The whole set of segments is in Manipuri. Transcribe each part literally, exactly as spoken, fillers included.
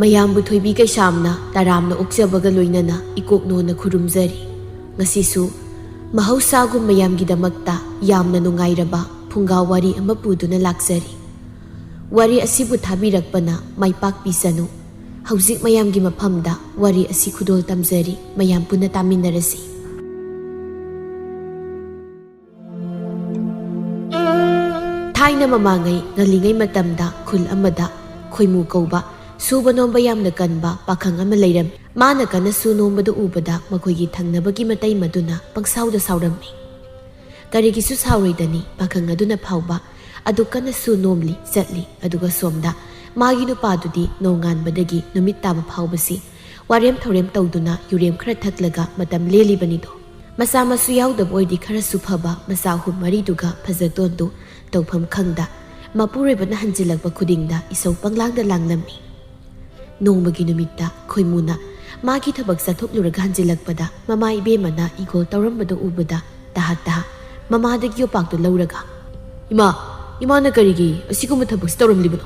ꯃꯌꯥꯝꯕꯨ ꯊꯣꯏꯕꯤ ꯀꯩꯁꯥꯝꯅ ꯇꯔꯥꯝꯅ ꯑꯣꯛꯆꯕꯒ ꯂꯣꯏꯅꯅ ꯏꯀꯣꯛꯅꯣꯅ ꯈꯨꯔꯨꯝꯖꯔꯤ꯫ ꯉꯁꯤꯁꯨ ꯃꯍꯧꯁꯥꯒꯨꯝ ꯃꯌꯥꯝꯒꯤꯗꯃꯛꯇ ꯌꯥꯝꯅ ꯅꯨꯡꯉꯥꯏꯔꯕ ꯐꯨꯡꯒꯥ ꯋꯥꯔꯤ ꯑꯃ ꯄꯨꯗꯨꯅ ꯂꯥꯛꯆꯔꯤ꯫ ꯋꯥꯔꯤ ꯑꯁꯤꯕꯨ ꯊꯥꯕꯤꯔꯛꯄꯅ ꯃꯥꯏ ꯄꯥꯛꯄꯤꯁꯅꯨ꯫ ꯍꯧꯖꯤꯛ ꯃꯌꯥꯝꯒꯤ ꯃꯐꯝꯗ ꯋꯥꯔꯤ ꯑꯁꯤ ꯈꯨꯗꯣꯜ ꯇꯝꯖꯔꯤ, ꯃꯌꯥꯝ ꯄꯨꯟꯅ ꯇꯥꯃꯤꯟꯅꯔꯁꯤ꯫ ꯊꯥꯏꯅ ꯃꯃꯥꯡꯉꯩ ꯉꯜꯂꯤꯉꯩ ꯃꯇꯝꯗ ꯈꯨꯜ ꯑꯃꯗ ꯈꯣꯏꯃꯨ ꯀꯧꯕ ꯁꯨꯕ ꯅꯣꯝꯕ ꯌꯥꯝꯅ ꯀꯟꯕ ꯄꯥꯈꯪ ꯑꯃ ꯂꯩꯔꯝꯃꯤ꯫ ꯃꯥꯅ ꯀꯟꯅ ꯁꯨ ꯅꯣꯝꯕꯗꯨ ꯎꯕꯗ ꯃꯈꯣꯏꯒꯤ ꯊꯪꯅꯕꯒꯤ ꯃꯇꯩ ꯃꯗꯨꯅ ꯄꯪꯁꯥꯎꯗ ꯁꯥꯎꯔꯝꯃꯤ꯫ ꯀꯔꯤꯒꯤꯁꯨ ꯁꯥꯎꯔꯣꯏꯗꯅꯤ, ꯄꯥꯈꯪ ꯑꯗꯨꯅ ꯐꯥꯎꯕ ꯑꯗꯨ ꯀꯟꯅ ꯁꯨ ꯅꯣꯝꯂꯤ ꯆꯠꯂꯤ, ꯑꯗꯨꯒ ꯁꯣꯝꯗ ꯃꯥꯒꯤ ꯅꯨꯄꯥꯗꯨꯗꯤ ꯅꯣꯡꯉꯥꯟꯕꯗꯒꯤ ꯅꯨꯃꯤꯠ ꯇꯥꯕ ꯐꯥꯎꯕꯁꯤ ꯋꯥꯔꯦꯝ ꯊꯧꯔꯦꯝ ꯇꯧꯗꯨꯅ ꯌꯨꯔꯦꯝ ꯈꯔ ꯊꯛꯂꯒ ꯃꯇꯝ ꯂꯦꯜꯂꯤꯕꯅꯤꯗꯣ꯫ ꯃꯆꯥ ꯃꯁꯨ ꯌꯥꯎꯗꯕ ꯑꯣꯏꯗꯤ ꯈꯔꯁꯨ ꯐꯕ ꯃꯆꯥ ꯑꯍꯨꯝ ꯃꯔꯤꯗꯨꯒ ꯐꯖꯇꯣꯟꯗꯨ ꯇꯧꯐꯝ ꯈꯪꯗ ꯃꯄꯨꯔꯣꯏꯕꯅ ꯍꯟꯖꯤꯜꯂꯛꯄ ꯈꯨꯗꯤꯡꯗ ꯏꯁꯧ ꯄꯪꯂꯥꯡꯗ ꯂꯥꯡꯂꯝꯃꯤ꯫ ꯅꯣꯡꯃꯒꯤ ꯅꯨꯃꯤꯠꯇ ꯈꯣꯏꯃꯨꯅ ꯃꯥꯒꯤ ꯊꯕꯛ ꯆꯠꯊꯣꯛꯂꯨꯔꯒ ꯍꯟꯖꯤꯜꯂꯛꯄꯗ ꯃꯃꯥ ꯏꯕꯦꯝꯃꯅ ꯏꯒꯣꯜ ꯇꯧꯔꯝꯕꯗꯨ ꯎꯕꯗ ꯇꯍꯥ ꯇꯍꯥ ꯃꯃꯥꯗꯒꯤ ꯌꯣꯄꯥꯛꯇꯨ ꯂꯧꯔꯒ, "ꯏꯃꯥ, ꯏꯃꯥꯅ ꯀꯔꯤꯒꯤ ꯑꯁꯤꯒꯨꯝꯕ ꯊꯕꯛꯁꯤ ꯇꯧꯔꯝꯂꯤꯕꯅꯣ?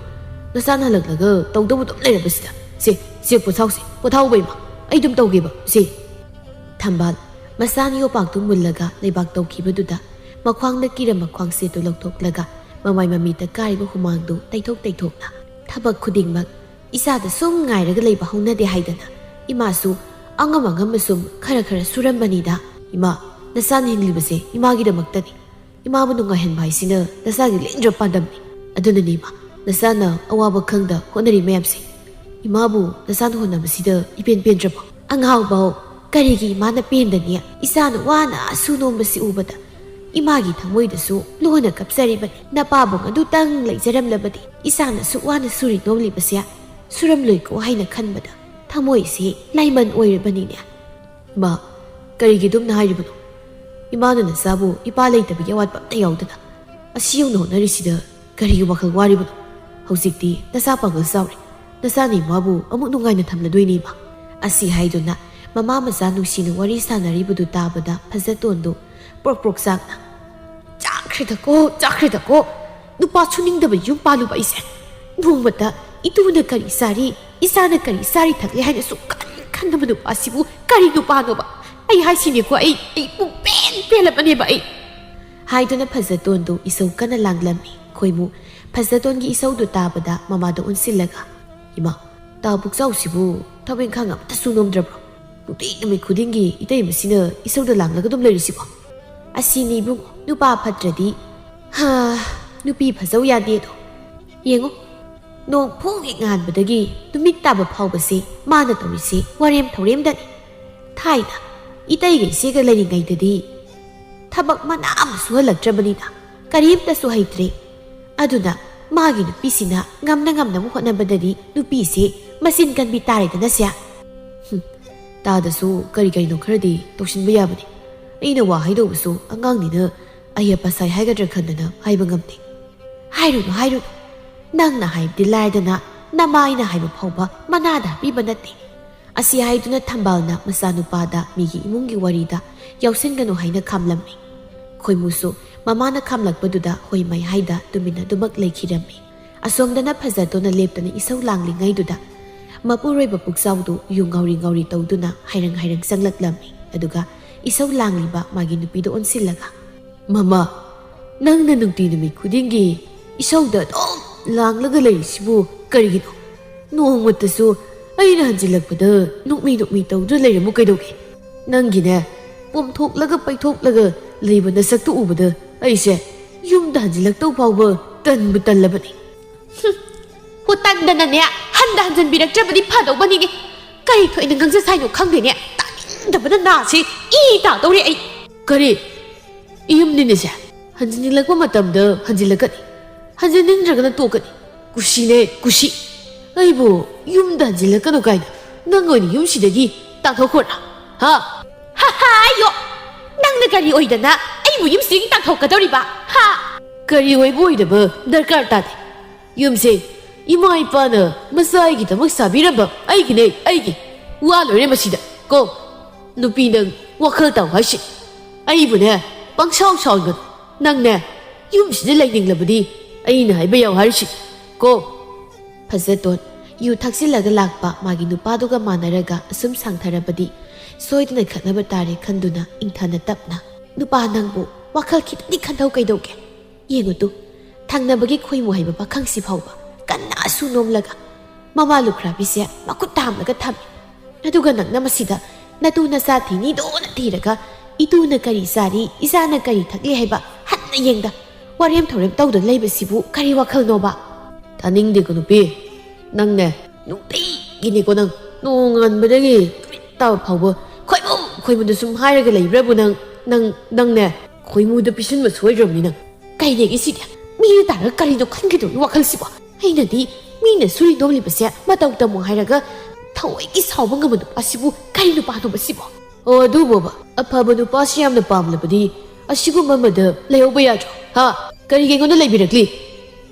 ꯅꯆꯥꯅ ꯍꯜꯂꯛꯂꯒ ꯇꯧꯗꯧꯕ ꯑꯗꯨꯝ ꯂꯩꯔꯕꯁꯤꯗ꯫ ꯁꯦ, ꯁꯦ, ꯄꯣꯊꯥꯎꯁꯦ, ꯄꯣꯊꯥꯎꯕ ꯏꯃꯥ, ꯑꯩ ꯑꯗꯨꯝ ꯇꯧꯒꯦꯕ, ꯁꯦ꯫" ꯊꯝꯕꯥꯜ ꯃꯁꯥꯅ ꯌꯣꯄꯥꯛꯇꯨ ꯃꯨꯜꯂꯒ ꯂꯩꯕꯥꯛ ꯇꯧꯈꯤꯕꯗꯨꯗ ꯃꯈ꯭ꯋꯥꯡꯗ ꯀꯤꯔꯝꯕ ꯈ꯭ꯋꯥꯡꯁꯦꯠꯇꯨ ꯂꯧꯊꯣꯛꯂꯒ ꯃꯃꯥꯏ ꯃꯃꯤꯠꯇ ꯀꯥꯔꯤꯕ ꯍꯨꯃꯥꯡꯗꯨ ꯇꯩꯊꯣꯛ ꯇꯩꯊꯣꯛꯅ, "ꯊꯕꯛ ꯈꯨꯗꯤꯡꯃꯛ ꯏꯆꯥꯗ ꯁꯨꯝ ꯉꯥꯏꯔꯒ ꯂꯩꯕ ꯍꯧꯅꯗꯦ ꯍꯥꯏꯗꯅ ꯏꯃꯥꯁꯨ ꯑꯉꯝ ꯑꯉꯝꯕ ꯁꯨꯝ ꯈꯔ ꯈꯔ ꯁꯨꯔꯝꯕꯅꯤꯗ꯫ ꯏꯃꯥ, ꯅꯆꯥꯅ ꯍꯤꯡꯂꯤꯕꯁꯦ ꯏꯃꯥꯒꯤꯗꯃꯛꯇꯅꯤ꯫ ꯏꯃꯥꯕꯨ ꯅꯨꯡꯉꯥꯏꯍꯟꯕ ꯍꯥꯏꯁꯤꯅ ꯅꯆꯥꯒꯤ ꯂꯦꯡꯗ꯭ꯔ ꯄꯥꯟꯗꯝꯅꯤ꯫ ꯑꯗꯨꯅꯅꯤ ꯏꯃꯥ, ꯅꯆꯥꯅ ꯑꯋꯥꯕ ꯈꯪꯗ ꯍꯣꯠꯅꯔꯤ ꯃꯌꯥꯝꯁꯦ꯫ ꯏꯃꯥꯕꯨ ꯅꯆꯥꯅ ꯍꯣꯠꯅꯕꯁꯤꯗ ꯏꯄꯦꯟ ꯄꯦꯟꯗ꯭ꯔꯕꯣ?" "ꯑꯉꯥꯎꯕꯧ, ꯀꯔꯤꯒꯤ ꯏꯃꯥꯅ ꯄꯦꯟꯗꯅꯤ? ꯏꯆꯥꯅ ꯋꯥꯅ ꯁꯨ ꯅꯣꯝꯕꯁꯤ ꯎꯕꯗ ꯏꯃꯥꯒꯤ ꯊꯃꯣꯏꯗꯁꯨ ꯂꯣꯟꯅ ꯀꯞꯆꯔꯤꯕꯅꯤ꯫ ꯅꯄꯥꯕꯨꯡ ꯑꯗꯨꯇꯪ ꯂꯩꯖꯔꯝꯂꯕꯗꯤ ꯏꯆꯥꯅ ꯑꯁꯨꯛ ꯋꯥꯅ ꯁꯨꯔꯤ ꯅꯣꯝꯂꯤꯕꯁꯦ ꯁꯨꯔꯝꯂꯣꯏꯀꯣ ꯍꯥꯏꯅ ꯈꯟꯕꯗ ꯊꯃꯣꯏꯁꯤ ꯂꯥꯏꯃꯟ ꯑꯣꯏꯔꯕꯅꯤꯅꯦ꯫" "ꯏꯃꯥ, ꯀꯔꯤꯒꯤ ꯑꯗꯨꯝꯅ ꯍꯥꯏꯔꯤꯕꯅꯣ? ꯏꯃꯥꯅ ꯅꯆꯥꯕꯨ ꯏꯄꯥ ꯂꯩꯇꯕꯒꯤ ꯑꯋꯥꯠꯄ ꯑꯝꯇ ꯌꯥꯎꯗꯅ ꯑꯁꯤ ꯌꯧꯅ ꯍꯣꯠꯅꯔꯤꯁꯤꯗ ꯀꯔꯤꯒꯤ ꯋꯥꯈꯜ ꯋꯥꯔꯤꯕꯅꯣ? ꯍꯧꯖꯤꯛꯇꯤ ꯅꯆꯥ ꯄꯥꯡꯒꯜ ꯆꯥꯎꯔꯦ꯫ ꯅꯆꯥꯅ ꯏꯃꯥꯕꯨ ꯑꯃꯨꯛ ꯅꯨꯡꯉꯥꯏꯅ ꯊꯝꯂꯗꯣꯏꯅꯤ, ꯏꯃꯥ꯫" ꯑꯁꯤ ꯍꯥꯏꯗꯨꯅ ꯃꯃꯥ ꯃꯆꯥ ꯅꯨꯡꯁꯤꯅ ꯋꯥꯔꯤ ꯁꯥꯟꯅꯔꯤꯕꯗꯨ ꯇꯥꯕꯗ ꯐꯖꯇꯣꯟꯗꯨ ꯄ꯭ꯔꯣꯛ ꯄ꯭ꯔꯣꯛ ꯆꯥꯛꯅ, "ꯆꯥꯛꯈ꯭ꯔꯦꯗꯀꯣ, ꯆꯥꯛꯈ꯭ꯔꯦꯗꯀꯣ꯫ ꯅꯨꯄꯥ ꯁꯨꯅꯤꯡꯗꯕ ꯌꯨꯝ ꯄꯥꯜꯂꯨꯕ ꯑꯩꯁꯦ꯫ ꯅꯣꯡꯃꯇ ꯏꯇꯨꯅ ꯀꯔꯤ ꯆꯥꯔꯤ, ꯏꯁꯥꯅ ꯀꯔꯤ ꯆꯥꯔꯤ ꯊꯛꯂꯤ ꯍꯥꯏꯅ ꯁꯨꯛꯈꯟ ꯈꯟꯗꯕ ꯅꯨꯄꯥꯁꯤꯕꯨ ꯀꯔꯤ ꯅꯨꯄꯥꯅꯣꯕ? ꯑꯩ ꯍꯥꯏꯁꯤꯅꯤꯀꯣ, ꯑꯩ, ꯑꯩ ꯄꯨꯡꯄꯦꯟ ꯄꯦꯜꯂꯕꯅꯦꯕ ꯑꯩ!" ꯍꯥꯏꯗꯨꯅ ꯐꯖꯇꯣꯟꯗꯨ ꯏꯁꯧ ꯀꯟꯅ ꯂꯥꯡꯂꯝꯃꯤ꯫ ꯈꯣꯏꯃꯨ ꯐꯖꯇꯣꯟꯒꯤ ꯏꯁꯧꯗꯨ ꯇꯥꯕꯗ ꯃꯃꯥꯗ ꯑꯣꯟꯁꯤꯜꯂꯒ, "ꯏꯃꯥ, ꯇꯥ ꯄꯨꯛꯆꯥꯎꯁꯤꯕꯨ ꯊꯕꯛ ꯏꯪꯈꯥꯡ ꯑꯃꯠꯇ ꯁꯨ ꯅꯣꯝꯗ꯭ꯔꯕ꯭ꯔꯣ? ꯅꯨꯡꯇꯤ ꯅꯨꯃꯤꯠ ꯈꯨꯗꯤꯡꯒꯤ ꯏꯇꯩꯃꯁꯤꯅ ꯏꯁꯧꯗ ꯂꯥꯡꯂꯒ ꯑꯗꯨꯝ ꯂꯩꯔꯤꯁꯤꯕꯣ?" "ꯑꯁꯤꯅꯤ ꯏꯕꯨꯡꯉꯣ, ꯅꯨꯄꯥ ꯐꯠꯇ꯭ꯔꯗꯤ, ꯍꯥ, ꯅꯨꯄꯤ ꯐꯖꯧ ꯌꯥꯗꯦꯗꯣ꯫ ꯌꯦꯡꯉꯣ, ꯅꯣꯡ ꯐꯨꯛ ꯍꯦꯛ ꯉꯥꯟꯕꯗꯒꯤ ꯅꯨꯃꯤꯠ ꯇꯥꯕ ꯐꯥꯎꯕꯁꯦ ꯃꯥꯅ ꯇꯧꯔꯤꯁꯦ ꯋꯥꯔꯦꯝ ꯊꯧꯔꯦꯝꯗꯅꯤ꯫ ꯊꯥꯏꯅ ꯏꯇꯩꯒ ꯏꯆꯦꯒ ꯂꯩꯔꯤꯉꯩꯗꯗꯤ ꯊꯕꯛ ꯃꯅꯥ ꯑꯃ ꯁꯨꯍꯜꯂꯛꯇ꯭ꯔꯕꯅꯤꯅ ꯀꯔꯤꯝꯇꯁꯨ ꯍꯩꯇ꯭ꯔꯦ꯫ ꯑꯗꯨꯅ ꯃꯥꯒꯤ ꯅꯨꯄꯤꯁꯤꯅ ꯉꯝꯅ ꯉꯝꯅꯕ ꯍꯣꯠꯅꯕꯗꯗꯤ ꯅꯨꯄꯤꯁꯦ ꯃꯆꯤꯟ ꯀꯟꯕꯤ ꯇꯥꯔꯦꯗꯅ ꯁꯦ꯫ ꯍꯨꯝ, ꯇꯥꯗꯁꯨ ꯀꯔꯤ ꯀꯔꯤꯅꯣ ꯈꯔꯗꯤ ꯇꯧꯁꯤꯟꯕ ꯌꯥꯕꯅꯤ꯫ ꯑꯩꯅ ꯋꯥ ꯍꯥꯏꯗꯧꯕꯁꯨ ꯑꯉꯥꯡꯅꯤꯅ ꯑꯍꯦꯞ ꯑꯁꯥꯏ ꯍꯥꯏꯒꯗ꯭ꯔꯥ ꯈꯟꯗꯅ ꯍꯥꯏꯕ ꯉꯝꯗꯦ꯫" "ꯍꯥꯏꯔꯨꯅꯨ, ꯍꯥꯏꯔꯨꯅꯨ꯫ ꯅꯪꯅ ꯍꯥꯏꯕꯗꯤ ꯂꯥꯏꯗꯅ, ꯅꯃꯥ ꯑꯩꯅ ꯍꯥꯏꯕ ꯐꯥꯎꯕ ꯃꯅꯥꯗ ꯍꯥꯞꯄꯤꯕ ꯅꯠꯇꯦ꯫" ꯑꯁꯤ ꯍꯥꯏꯗꯨꯅ ꯊꯝꯕꯥꯜꯅ ꯃꯆꯥꯅꯨꯄꯥꯗ ꯃꯤꯒꯤ ꯏꯃꯨꯡꯒꯤ ꯋꯥꯔꯤꯗ ꯌꯥꯎꯁꯤꯟꯒꯅꯨ ꯍꯥꯏꯅ ꯈꯥꯝꯂꯝꯃꯤ꯫ ꯈꯣꯏꯃꯨꯁꯨ ꯃꯃꯥꯅ ꯈꯥꯝꯂꯛꯄꯗꯨꯗ ꯍꯣꯏ ꯃꯥꯏ ꯍꯥꯏꯗ ꯇꯨꯃꯤꯟꯅ ꯑꯗꯨꯃꯛ ꯂꯩꯈꯤꯔꯝꯃꯤ꯫ ꯑꯁꯣꯝꯗꯅ ꯐꯖꯇꯣꯟꯅ ꯂꯦꯞꯇꯅ ꯏꯁꯧ ꯂꯥꯡꯂꯤꯉꯩꯗꯨꯗ ꯃꯄꯨꯔꯣꯏꯕ ꯄꯨꯛꯆꯥꯎꯗꯨ ꯌꯨ ꯉꯥꯎꯔꯤ ꯉꯥꯎꯔꯤ ꯇꯧꯗꯨꯅ ꯍꯥꯏꯔꯪ ꯍꯥꯏꯔꯪ ꯆꯪꯂꯛꯂꯝꯃꯤ꯫ ꯑꯗꯨꯒ ꯏꯁꯧ ꯂꯥꯡꯂꯤꯕ ꯃꯥꯒꯤ ꯅꯨꯄꯤꯗ ꯑꯣꯟꯁꯤꯜꯂꯒ, "ꯃꯃꯥ, ꯅꯪꯅ ꯅꯨꯡꯇꯤ ꯅꯨꯃꯤꯠ ꯈꯨꯗꯤꯡꯒꯤ ꯏꯁꯧꯗ ꯑꯗꯨꯝ ꯂꯥꯡꯂꯒ ꯂꯩꯔꯤꯁꯤꯕꯨ ꯀꯔꯤꯒꯤꯅꯣ? ꯅꯣꯡꯃꯇꯁꯨ ꯑꯩꯅ ꯍꯟꯖꯤꯜꯂꯛꯄꯗ ꯅꯣꯛꯃꯤ ꯅꯣꯛꯃꯤ ꯇꯧꯗꯨꯅ ꯂꯩꯔꯝꯃꯨ ꯀꯩꯗꯧꯒꯦ? ꯅꯪꯒꯤꯅꯦ, ꯄꯣꯝꯊꯣꯛꯂꯒ ꯄꯩꯊꯣꯛꯂꯒ ꯂꯩꯕ ꯅꯁꯛꯇꯨ ꯎꯕꯗ ꯑꯩꯁꯦ ꯌꯨꯝꯗ ꯍꯟꯖꯤꯜꯂꯛꯇꯧ ꯐꯥꯎꯕ ꯇꯟꯕꯨ ꯇꯜꯂꯕꯅꯤ꯫" ꯍꯨꯝ, ꯍꯨꯇꯟꯗꯅꯅꯦ, ꯍꯟꯗ ꯍꯟꯖꯤꯟꯕꯤꯔꯛꯇ꯭ꯔꯕꯗꯤ ꯐꯗꯧꯕꯅꯤꯅꯦ꯫ ꯀꯔꯤ ꯊꯣꯛꯏꯅ ꯉꯥꯡꯖ ꯁꯥꯏꯅꯣ ꯈꯪꯗꯦꯅꯦ꯫ ꯇꯥꯅꯤꯡꯗꯕꯅ ꯅꯥꯁꯤ ꯏ ꯇꯥꯗꯧꯔꯦ ꯑꯩ꯫ "ꯀꯔꯤ? ꯏꯌꯨꯝꯅꯤꯅꯦꯁꯦ꯫ ꯍꯟꯖꯤꯟꯅꯤꯡꯂꯛꯄ ꯃꯇꯝꯗ ꯍꯟꯖꯤꯜꯂꯛꯀꯅꯤ, ꯍꯟꯖꯤꯟꯅꯤꯡꯗ꯭ꯔꯒꯅ ꯇꯣꯛꯀꯅꯤ꯫ ꯀꯨꯁꯤꯅꯦ, ꯀꯨꯁꯤ꯫ ꯑꯩꯕꯨ ꯌꯨꯝꯗ ꯍꯟꯖꯤꯜꯂꯛꯀꯅꯨ ꯀꯥꯏꯅ ꯅꯪ ꯑꯣꯏꯅ ꯌꯨꯝꯁꯤꯗꯒꯤ ꯇꯥꯟꯊꯣꯛꯈ꯭ꯔꯣꯔꯥ? ꯍꯥ?" "ꯍꯥ ꯍꯥ, ꯑꯩꯌꯣ! ꯅꯪꯅ ꯀꯔꯤ ꯑꯣꯏꯗꯅ ꯑꯩꯕꯨ ꯌꯨꯝꯁꯤꯗꯒꯤ ꯇꯥꯟꯊꯣꯛꯀꯗꯧꯔꯤꯕ? ꯍꯥ?" "ꯀꯔꯤ ꯑꯣꯏꯕ ꯑꯣꯏꯗꯕ ꯗꯔꯀꯥꯔ ꯇꯥꯗꯦ꯫ ꯌꯨꯝꯁꯦ ꯏꯃꯥ ꯏꯄꯥꯅ ꯃꯆꯥ ꯑꯩꯒꯤꯗꯃꯛ ꯁꯥꯕꯤꯔꯝꯕ ꯑꯩꯒꯤꯅꯦ, ꯑꯩꯒꯤ꯫ ꯋꯥ ꯂꯣꯏꯔꯦ ꯃꯁꯤꯗ ꯀꯣ꯫ ꯅꯨꯄꯤ, ꯅꯪ ꯋꯥꯈꯜ ꯇꯥꯎ ꯍꯥꯏꯁꯤ꯫ ꯑꯩꯕꯨꯅꯦ, ꯄꯪꯁꯥꯎ ꯁꯥꯎꯒꯅꯨ꯫ ꯅꯪꯅꯦ, ꯌꯨꯝꯁꯤꯗ ꯂꯩꯅꯤꯡꯂꯕꯗꯤ ꯑꯩꯅ ꯍꯥꯏꯕ ꯌꯥꯎ ꯍꯥꯏꯔꯤꯁꯤ ꯀꯣ꯫" ꯐꯖꯇꯣꯟ ꯌꯨ ꯊꯛꯆꯤꯜꯂꯒ ꯂꯥꯛꯄ ꯃꯥꯒꯤ ꯅꯨꯄꯥꯗꯨꯒ ꯃꯥꯟꯅꯔꯒ ꯑꯁꯨꯝ ꯁꯥꯡꯊꯔꯕꯗꯤ ꯁꯣꯏꯗꯅ ꯈꯠꯅꯕ ꯇꯥꯔꯦ ꯈꯟꯗꯨꯅ ꯏꯪꯊꯅ ꯇꯞꯅ, "ꯅꯨꯄꯥ ꯅꯪꯕꯨ ꯋꯥꯈꯜ ꯈꯤꯇꯪꯗꯤ ꯈꯟꯊꯧ ꯀꯩꯗꯧꯒꯦ? ꯌꯦꯡꯉꯨ ꯇꯨ, ꯊꯪꯅꯕꯒꯤ ꯈꯣꯏꯃꯨ ꯍꯩꯕ ꯄꯥꯈꯪꯁꯤ ꯐꯥꯎꯕ ꯀꯟꯅ ꯑꯁꯨ ꯅꯣꯝꯂꯒ ꯃꯃꯥ ꯂꯨꯈ꯭ꯔꯥꯕꯤꯁꯦ ꯃꯈꯨꯠ ꯇꯥ ꯍꯥꯝꯂꯒ ꯊꯝꯃꯤ꯫ ꯑꯗꯨꯒ ꯅꯪꯅ ꯃꯁꯤꯗ ꯅꯇꯨ ꯅꯆꯥ ꯊꯤꯅꯤꯗꯣꯅ ꯊꯤꯔꯒ ꯏꯇꯨꯅ ꯀꯔꯤ ꯆꯥꯔꯤ, ꯏꯆꯥꯅ ꯀꯔꯤ ꯊꯛꯂꯤ ꯍꯥꯏꯕ ꯍꯟꯅ ꯌꯦꯡꯗ ꯋꯥꯔꯦꯝ ꯊꯧꯔꯦꯝ ꯇꯧꯗꯨꯅ ꯂꯩꯕꯁꯤꯕꯨ ꯀꯔꯤ ꯋꯥꯈꯜꯅꯣꯕ?" "ꯇꯥꯅꯤꯡꯗꯦꯀꯣ ꯅꯨꯄꯤ, ꯅꯪꯅꯦ ꯅꯨꯡꯇꯤꯒꯤꯅꯦꯀꯣ ꯅꯪ, ꯅꯣꯡꯉꯥꯟꯕꯗꯒꯤ ꯅꯨꯃꯤꯠ ꯇꯥꯕ ꯐꯥꯎꯕ ꯈꯣꯏꯃꯨ ꯈꯣꯏꯃꯨꯗ ꯁꯨꯝ ꯍꯥꯏꯔꯒ ꯂꯩꯕ꯭ꯔꯕꯨ ꯅꯪ, ꯅꯪ, ꯅꯪꯅꯦ ꯈꯣꯏꯃꯨꯗ ꯄꯤꯁꯤꯟꯕ ꯁꯣꯏꯗ꯭ꯔꯕꯅꯤ ꯅꯪ꯫ ꯀꯩꯅꯦꯒꯤ ꯁꯤꯗꯤ? ꯃꯤꯅ ꯇꯥꯔꯒ ꯀꯔꯤꯅꯣ ꯈꯟꯒꯗꯧꯔꯤ ꯋꯥꯈꯜꯁꯤꯕꯣ? ꯑꯩꯅꯗꯤ ꯃꯤꯅ ꯁꯨꯔꯤ ꯅꯣꯝꯂꯤꯕꯁꯦ ꯃꯇꯧ ꯇꯝꯃꯣ ꯍꯥꯏꯔꯒ ꯊꯑꯣꯏꯒꯤ ꯁꯥꯎꯕ ꯉꯝꯕ ꯅꯨꯄꯥꯁꯤꯕꯨ ꯀꯔꯤ ꯅꯨꯄꯥꯅꯣꯕ ꯁꯤꯕꯣ?" "ꯑꯣ, ꯑꯗꯨꯕꯣꯕ, ꯑꯐꯕ ꯅꯨꯄꯥꯁꯤ ꯌꯥꯝꯅ ꯄꯥꯝꯂꯕꯗꯤ ꯑꯁꯤꯒꯨꯝꯕ ꯑꯃꯗ ꯂꯩꯍꯧꯕ ꯌꯥꯗ꯭ꯔꯣ? ꯍꯥ? ꯀꯔꯤꯒꯤ ꯑꯩꯉꯣꯟꯗ ꯂꯩꯕꯤꯔꯛꯂꯤ?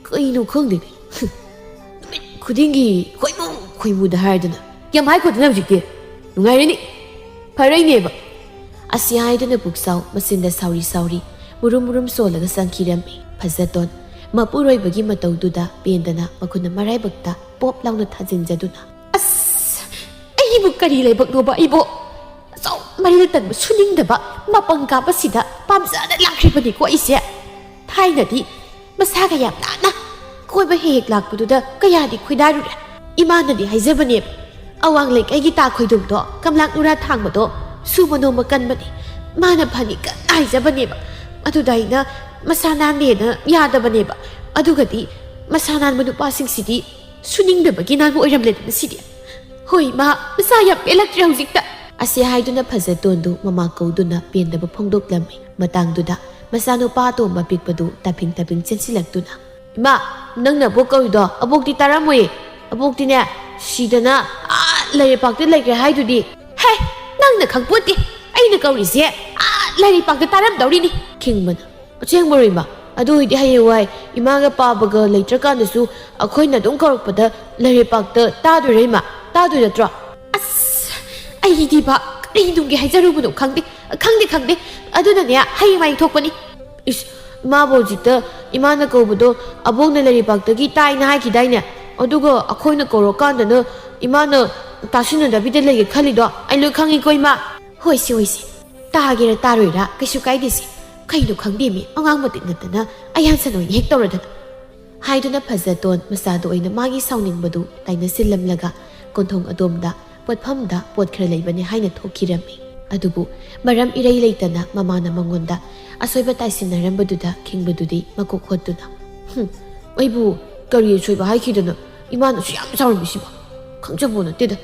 ꯀꯩꯅꯣ ꯈꯪꯗꯦꯅꯦ꯫ ꯅꯨꯃꯤꯠ ꯈꯨꯗꯤꯡꯒꯤ ꯈꯣꯏꯃꯨ ꯈꯣꯏꯃꯨꯗ ꯍꯥꯏꯗꯅ ꯌꯥꯝ ꯍꯥꯏꯈꯣꯗꯅ ꯍꯧꯖꯤꯛꯇꯤ꯫ ꯅꯨꯡꯉꯥꯏꯔꯅꯤ꯫ ꯐꯔꯩꯅꯦꯕ꯫" ꯑꯁꯤ ꯍꯥꯏꯗꯨꯅ ꯄꯨꯛꯆꯥꯎ ꯃꯆꯤꯟꯗ ꯁꯥꯎꯔꯤ ꯁꯥꯎꯔꯤ ꯃꯨꯔꯨꯝ ꯃꯨꯔꯨꯝ ꯁꯣꯜꯂꯒ ꯆꯪꯈꯤꯔꯝꯃꯤ꯫ ꯐꯖꯇꯣꯟ ꯃꯄꯨꯔꯣꯏꯕꯒꯤ ꯃꯇꯧꯗꯨꯗ ꯄꯦꯟꯗꯅ ꯃꯈꯨꯠꯅ ꯃꯔꯥꯏꯕꯛꯇ ꯄꯣꯞ ꯂꯥꯎꯅ ꯊꯥꯖꯤꯟꯖꯗꯨꯅ, "ꯑꯁ! ꯑꯩꯕꯨ ꯀꯔꯤ ꯂꯥꯏꯕꯛꯅꯣꯕ ꯑꯩꯕꯣ? ꯑꯆꯧ ꯃꯔꯤꯜ ꯇꯟꯕ ꯁꯨꯅꯤꯡꯗꯕ ꯃꯄꯪ ꯀꯥꯕꯁꯤꯗ ꯄꯥꯝꯖꯅ ꯂꯥꯛꯈ꯭ꯔꯤꯕꯅꯤꯀꯣ ꯑꯩꯁꯦ꯫ ꯊꯥꯏꯅꯗꯤ ꯃꯁꯥꯒ ꯌꯥꯝ ꯅꯥꯟꯅ ꯀꯣꯏꯕ ꯍꯦꯛ ꯍꯦꯛ ꯂꯥꯛꯄꯗꯨꯗ ꯀꯌꯥꯗꯤ ꯈꯣꯏꯗꯥꯔꯨꯔꯦ꯫ ꯏꯃꯥꯅꯗꯤ ꯍꯥꯏꯖꯕꯅꯦꯕ, ꯑꯋꯥꯡ ꯂꯩꯀꯥꯏꯒꯤ ꯇꯥ ꯈꯣꯏꯗꯣꯝꯗꯣ, ꯀꯝꯂꯥꯛ ꯅꯨꯔꯥ ꯊꯥꯡꯕꯗꯣ ꯁꯨꯕ ꯅꯣꯝꯕ ꯀꯟꯕꯅꯤ, ꯃꯥꯅ ꯐꯅꯤ ꯀꯟꯅ ꯍꯥꯏꯖꯕꯅꯦꯕ꯫ ꯑꯗꯨꯗ ꯑꯩꯅ ꯃꯁꯥ ꯅꯥꯟꯗꯦꯅ ꯌꯥꯗꯕꯅꯦꯕ꯫ ꯑꯗꯨꯒꯗꯤ ꯃꯁꯥ ꯅꯥꯟꯕ ꯅꯨꯄꯥꯁꯤꯡꯁꯤꯗꯤ ꯁꯨꯅꯤꯡꯗꯕꯒꯤ ꯅꯥꯟꯕ ꯑꯣꯏꯔꯝꯂꯦꯗꯅ ꯁꯤꯗꯤ꯫ ꯍꯣꯏ ꯏꯃꯥ, ꯃꯁꯥ ꯌꯥꯝ ꯄꯦꯜꯂꯛꯇ꯭ꯔꯦ ꯍꯧꯖꯤꯛꯇ꯫" ꯑꯁꯤ ꯍꯥꯏꯗꯨꯅ ꯐꯖꯇꯣꯟꯗꯨ ꯃꯃꯥ ꯀꯧꯗꯨꯅ ꯄꯦꯟꯗꯕ ꯐꯣꯡꯗꯣꯛꯂꯝꯃꯤ꯫ ꯃꯇꯥꯡꯗꯨꯗ ꯃꯆꯥꯅꯨꯄꯥ ꯑꯇꯣꯝꯕ ꯑꯄꯤꯛꯄꯗꯨ ꯇꯥꯐꯤꯡ ꯇꯥꯐꯤꯡ ꯆꯦꯟꯁꯤꯜꯂꯛꯇꯨꯅ, "ꯏꯃꯥ, ꯅꯪꯅ ꯑꯕꯣꯛ ꯀꯧꯏꯗꯣ ꯑꯕꯣꯛꯇꯤ ꯇꯥꯔꯝꯃꯣꯏꯌꯦ꯫ ꯑꯕꯣꯛꯇꯤꯅꯦ ꯁꯤꯗꯅ ꯑꯥ ꯂꯩꯔꯩꯄꯥꯛꯇ ꯂꯩꯈ꯭ꯔꯦ ꯍꯥꯏꯗꯨꯗꯤ꯫" "ꯍꯦ, ꯅꯪꯅ ꯈꯪꯄꯣꯠꯇꯦ꯫ ꯑꯩꯅ ꯀꯧꯔꯤꯁꯦ ꯑꯥ ꯂꯩꯔꯩꯄꯥꯛꯇ ꯇꯥꯔꯝꯗꯧꯔꯤꯅꯤ꯫" ꯈꯤꯡꯕꯅ, "ꯑꯁꯦꯡꯕꯔꯣ ꯏꯃꯥ? ꯑꯗꯨ ꯑꯣꯏꯗꯤ ꯍꯌꯦꯡꯋꯥꯏ ꯏꯃꯥꯒ ꯄꯥꯕꯒ ꯂꯩꯇ꯭ꯔꯀꯥꯟꯗꯁꯨ ꯑꯩꯈꯣꯏꯅ ꯑꯗꯨꯝ ꯀꯧꯔꯛꯄꯗ ꯂꯩꯔꯩꯄꯥꯛꯇ ꯇꯥꯗꯣꯏꯔꯥ ꯏꯃꯥ? ꯇꯥꯗꯣꯏ ꯅꯠꯇ꯭ꯔꯣ?" "ꯑꯁ, ꯑꯩꯗꯤꯕ ꯀꯔꯤ ꯅꯨꯡꯒꯤ ꯍꯥꯏꯖꯔꯨꯕꯅꯣ ꯈꯪꯗꯦ, ꯈꯪꯗꯦ, ꯈꯪꯗꯦ꯫ ꯑꯗꯨꯅꯅꯦ ꯍꯌꯦꯡꯋꯥꯏ ꯊꯣꯛꯄꯅꯤ꯫" "ꯏꯁ, ꯏꯃꯥꯕꯨ ꯍꯧꯖꯤꯛꯇ ꯏꯃꯥꯅ ꯀꯧꯕꯗꯣ ꯑꯕꯣꯛꯅ ꯂꯩꯔꯩꯄꯥꯛꯇꯒꯤ ꯇꯥꯏꯅ ꯍꯥꯏꯈꯤꯗꯥꯏꯅꯦ? ꯑꯗꯨꯒ ꯑꯩꯈꯣꯏꯅ ꯀꯧꯔꯀꯥꯟꯗꯅ ꯏꯃꯥꯅ ꯇꯥꯁꯤꯟꯅꯗꯕꯤꯗ ꯂꯩꯒꯦ ꯈꯜꯂꯤꯗꯣ ꯑꯩ ꯂꯣꯏ ꯈꯪꯉꯤꯀꯣ, ꯏꯃꯥ꯫ "ꯍꯣꯏꯁꯦ, ꯍꯣꯏꯁꯦ, ꯇꯥꯒꯦꯔꯥ ꯇꯥꯔꯣꯏꯔꯥ ꯀꯩꯁꯨ ꯀꯥꯏꯗꯦꯁꯦ꯫ ꯀꯩꯅꯣ ꯈꯪꯗꯦꯃꯤ, ꯑꯉꯥꯡ ꯃꯇꯤꯛ ꯅꯠꯇꯅ ꯑꯌꯥꯟꯁꯟ ꯑꯣꯏꯅ ꯍꯦꯛ ꯇꯧꯔꯗꯅ" ꯍꯥꯏꯗꯨꯅ ꯐꯖꯇꯣꯟ ꯃꯆꯥꯗ ꯑꯣꯏꯅ ꯃꯥꯒꯤ ꯁꯥꯎꯅꯤꯡꯕꯗꯨ ꯇꯥꯏꯅꯁꯤꯜꯂꯝꯂꯒ ꯀꯣꯟꯊꯣꯡ ꯑꯗꯣꯝꯗ ꯄꯣꯠꯐꯝꯗ ꯄꯣꯠ ꯈꯔ ꯂꯩꯕꯅꯤ ꯍꯥꯏꯅ ꯊꯣꯛꯈꯤꯔꯝꯃꯤ꯫ ꯑꯗꯨꯕꯨ ꯃꯔꯝ ꯏꯔꯩ ꯂꯩꯇꯅ ꯃꯃꯥꯅ ꯃꯉꯣꯟꯗ ꯑꯁꯣꯏꯕ ꯇꯥꯏꯁꯤꯟꯅꯔꯝꯕꯗꯨꯗ ꯈꯤꯡꯕꯗꯨꯗꯤ ꯃꯀꯣꯛ ꯍꯣꯠꯇꯨꯅ, "ꯍꯨꯝ, ꯑꯩꯕꯨ ꯀꯔꯤ ꯑꯁꯣꯏꯕ ꯍꯥꯏꯈꯤꯗꯅ ꯏꯃꯥꯅꯁꯨ ꯌꯥꯝ ꯁꯥꯎꯔꯝꯃꯤꯁꯤꯕꯣ? ꯈꯪꯖꯕꯣ ꯅꯠꯇꯦꯗ꯫